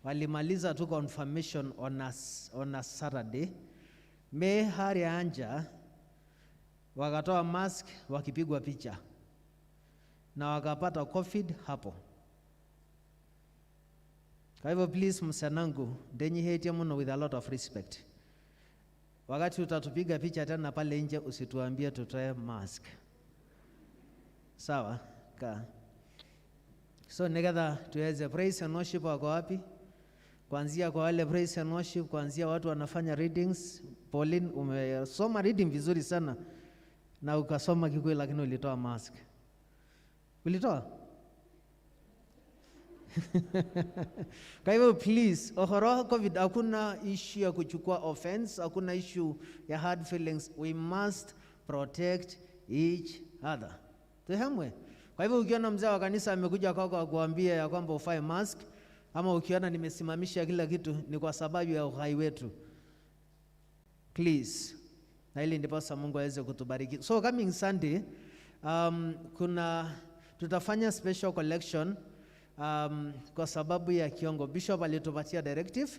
walimaliza tu confirmation on a Saturday. Me hari anja wakatoa mask wakipigwa picha na wakapata COVID hapo. Kwa hivyo please, msanangu, ndenyihetie muno with a lot of respect. Wakati utatupiga picha tena pale nje usituambie tutoe mask. Sawa? Ka. So nigetha tuweze praise and worship wako wapi? Kuanzia kwa wale praise and worship, kuanzia watu wanafanya readings. Pauline, umesoma reading vizuri sana na ukasoma Kikuyu lakini ulitoa mask. Ulitoa? Kwa hivyo please, ohoro COVID hakuna issue ya kuchukua offense, hakuna issue ya hard feelings. We must protect each other. Tuhamwe. Kwa hivyo ukiona mzee wa kanisa amekuja kwako akuambia ya kwamba uvae mask, ama ukiona nimesimamisha kila kitu, ni kwa sababu ya uhai wetu. Please. Na ili ndiposa Mungu aweze kutubariki. So coming Sunday, kuna tutafanya special collection kwa sababu ya Kiongo. Bishop alitupatia directive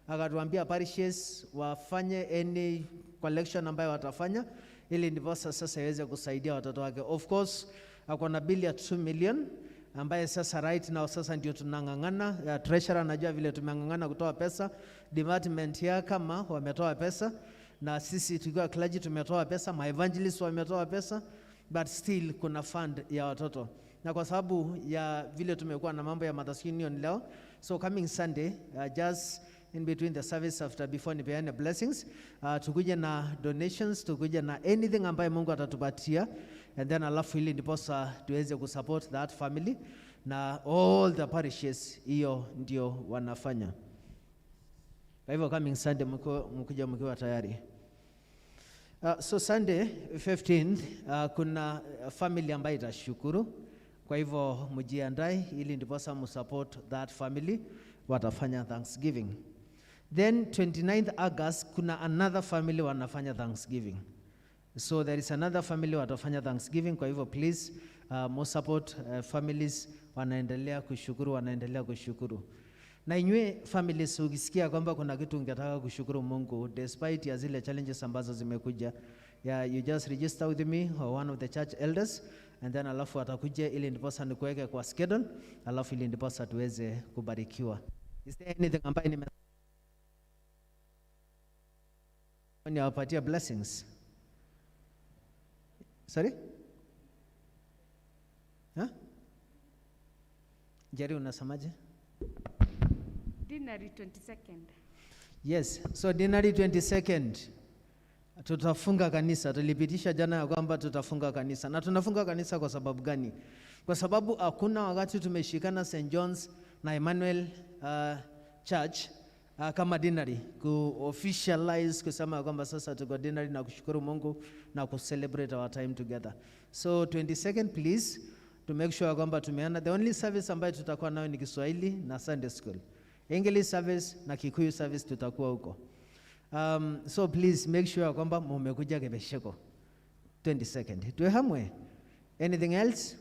akatuambia parishes wafanye any collection ambayo watafanya ili ndiposa sasa iweze kusaidia watoto wake. Of course ako na bili ya 2 million ambaye sasa right now sasa ndio tunang'ang'ana. Ya treasurer anajua vile tumeng'ang'ana kutoa pesa, department ya kama wametoa pesa, na sisi tukiwa clergy tumetoa pesa, my evangelist wametoa pesa, but still kuna fund ya watoto. Na kwa sababu ya vile tumekuwa na mambo ya Mothers Union leo, so coming Sunday, just in between the service after before nipeane blessings, tukuje na donations, tukuje na anything ambayo Mungu atatupatia, and then alafu ili ndiposa tuweze kusupport that family na all the parishes, hiyo ndio wanafanya. Kwa hivyo coming Sunday mkuja mkiwa tayari. So Sunday 15th, kuna family ambayo itashukuru. Kwa hivyo mjiandae ili ndiposa msupport that family watafanya Thanksgiving. Then 29th August kuna another family wanafanya Thanksgiving. So there is another family watafanya Thanksgiving. Kwa hivyo please, more support families wanaendelea kushukuru, wanaendelea kushukuru. Na inywe families, ukisikia kwamba kuna kitu ungetaka kushukuru Mungu despite ya zile challenges ambazo zimekuja, yeah, you just register with me or one of the church elders, and then alafu atakuja ili ndiposa nikuweke kwa schedule, alafu ili ndiposa tuweze kubarikiwa. Is there anything ambayo nime niwapatia blessings? Sorry? Huh? Jerry, unasemaje? Deanery 22nd. Yes, so Deanery 22nd tutafunga kanisa. Tulipitisha jana ya kwamba tutafunga kanisa. Na tunafunga kanisa kwa sababu gani? Kwa sababu hakuna wakati tumeshikana St. John's na Emmanuel Church kama deanery ku officialize kusema kwamba sasa tuko deanery na kushukuru Mungu na ku celebrate our time together. So 22nd, please, to make sure kwamba tumeana. The only service ambayo tutakuwa nayo ni Kiswahili na Sunday school. English service na Kikuyu service tutakuwa huko. So please make sure kwamba mumekuja kebesheko 22nd. Tuwe hamwe. Anything else?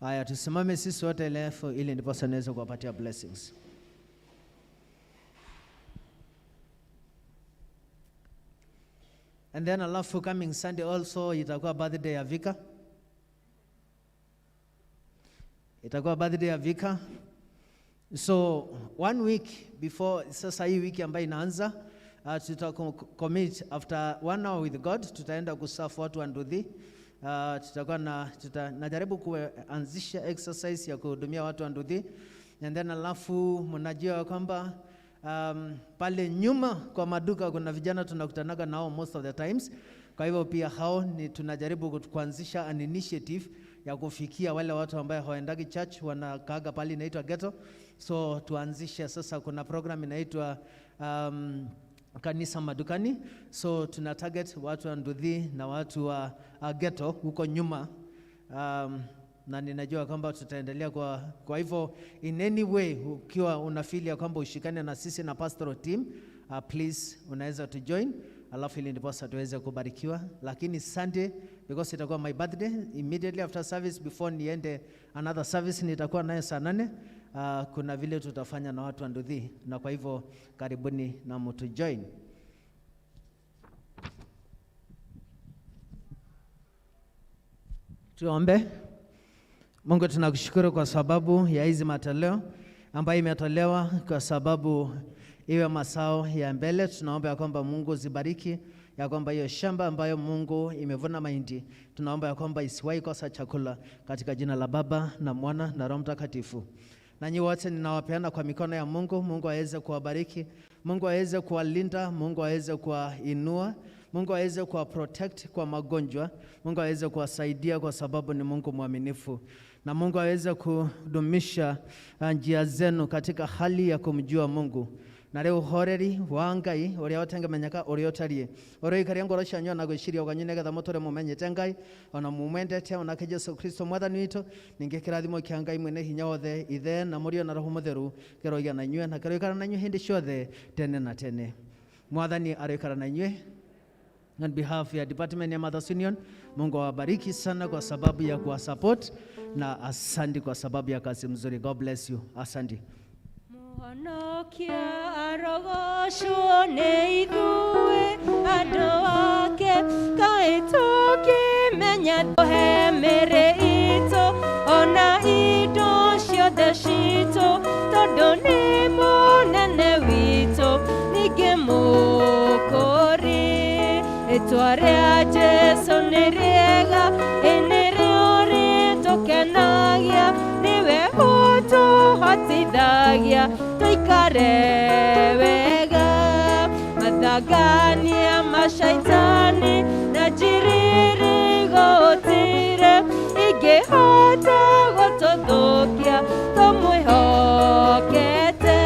Haya, tusimame sisi wote elefu ili ndiposa niweze kuwapatia blessings. And then alafu coming Sunday also itakuwa birthday ya Vika. Itakuwa birthday ya Vika. So one week before, sasa hii wiki ambayo inaanza, tuta commit after one hour with God, tutaenda kuserve watu wa Nduthi. Tutakuwa na najaribu kuanzisha exercise ya kuhudumia watu wa Nduthi. And then alafu mnajua kwamba pale nyuma kwa maduka kuna vijana tunakutanaga nao most of the times. Kwa hivyo pia hao ni tunajaribu kuanzisha an initiative ya kufikia wale watu ambao hawaendagi church, wanakaaga pale inaitwa ghetto. So tuanzishe sasa, kuna program inaitwa kanisa madukani. So tuna target watu wa Nduthi na watu wa ghetto huko nyuma. Na ninajua kwamba tutaendelea kwa hivyo in any way ukiwa unafeel ya kwamba ushikane na sisi na pastoral team, please unaweza to join, alafu ili ndiposa tuweze kubarikiwa. Lakini Sunday, because itakuwa my birthday, immediately after service before niende another service nitakuwa nayo saa 8. Kuna vile tutafanya na watu wa Nduthi, na kwa hivyo karibuni na mtu join. Tuombe. Mungu, tunakushukuru kwa sababu ya hizi matoleo ambayo imetolewa kwa sababu iwe masao ya mbele. Tunaomba ya kwamba Mungu zibariki, ya kwamba hiyo shamba ambayo Mungu imevuna mahindi, tunaomba ya kwamba isiwahi kosa chakula, katika jina la Baba na Mwana na Roho Mtakatifu. Na nyi wote ninawapeana kwa mikono ya Mungu. Mungu aweze kuwabariki, Mungu aweze kuwalinda, Mungu aweze kuwainua, Mungu aweze kuwa protect kwa magonjwa, Mungu aweze kuwasaidia kwa sababu ni Mungu mwaminifu. Na Mungu aweze kudumisha njia zenu katika hali ya kumjua Mungu. Na rĩu ũhoreri wa Ngai ũrĩa ũtengemenyeka ũrĩa ũtariĩ, ũroikaria ngoro cianyu na gwĩciria kwanyu nĩgetha mũtũre mũmenyete Ngai ona mumwendete onake Jesu Kristo mwathani witũ. Ningĩ kĩrathimo kĩa Ngai mwene hinya wothe, Ithe na Mũriũ na Roho Mũtheru, kĩroiga na inyuĩ na kĩroikara na inyuĩ hĩndĩ ciothe tene na tene. Mwathani aroikara na inyuĩ. On behalf ya Department ya Mothers Union, Mungu awabariki sana kwa sababu ya kuwa support, na asante kwa sababu ya kazi mzuri. God bless you. Asante. Mũhonokia arogocwo nĩ ithuĩ andũ ake, kaĩ tũkĩmenya tũhe mĩĩrĩ itũ ona indo ciothe citũ, tondũ nĩ mũnene witũ ningĩ mũkũri. Rĩtwa rĩa Jesũ nĩ rĩega, ĩ nĩrĩo rĩtũkenagia, nĩwe ũtũhotithagia tũikare wega. Mathangania macaitani na njiriri gũtirĩ ingĩhota gũtũthũkia, tũmwĩhokete,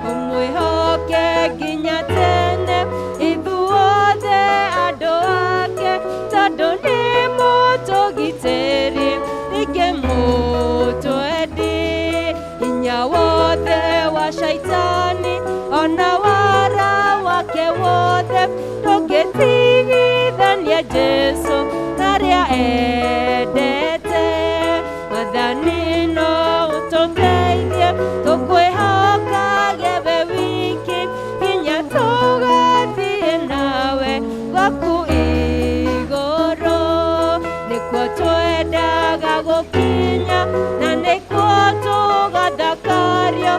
ũmwĩhoke nginya tene, ithuothe andũ ake, tondũ nĩ mũtũgitĩri ningĩ mũtwendi. Hinya wothe wa shaitani ona wara wake wothe, ndũngĩtigithania Jesũ na arĩa endete. Mwathani no ũtũteithie tũkwĩhokage we wiki, nginya tũgathiĩ nawe gwaku igũrũ. Nĩkuo twendaga gũkinya na nĩkuo tũgathakario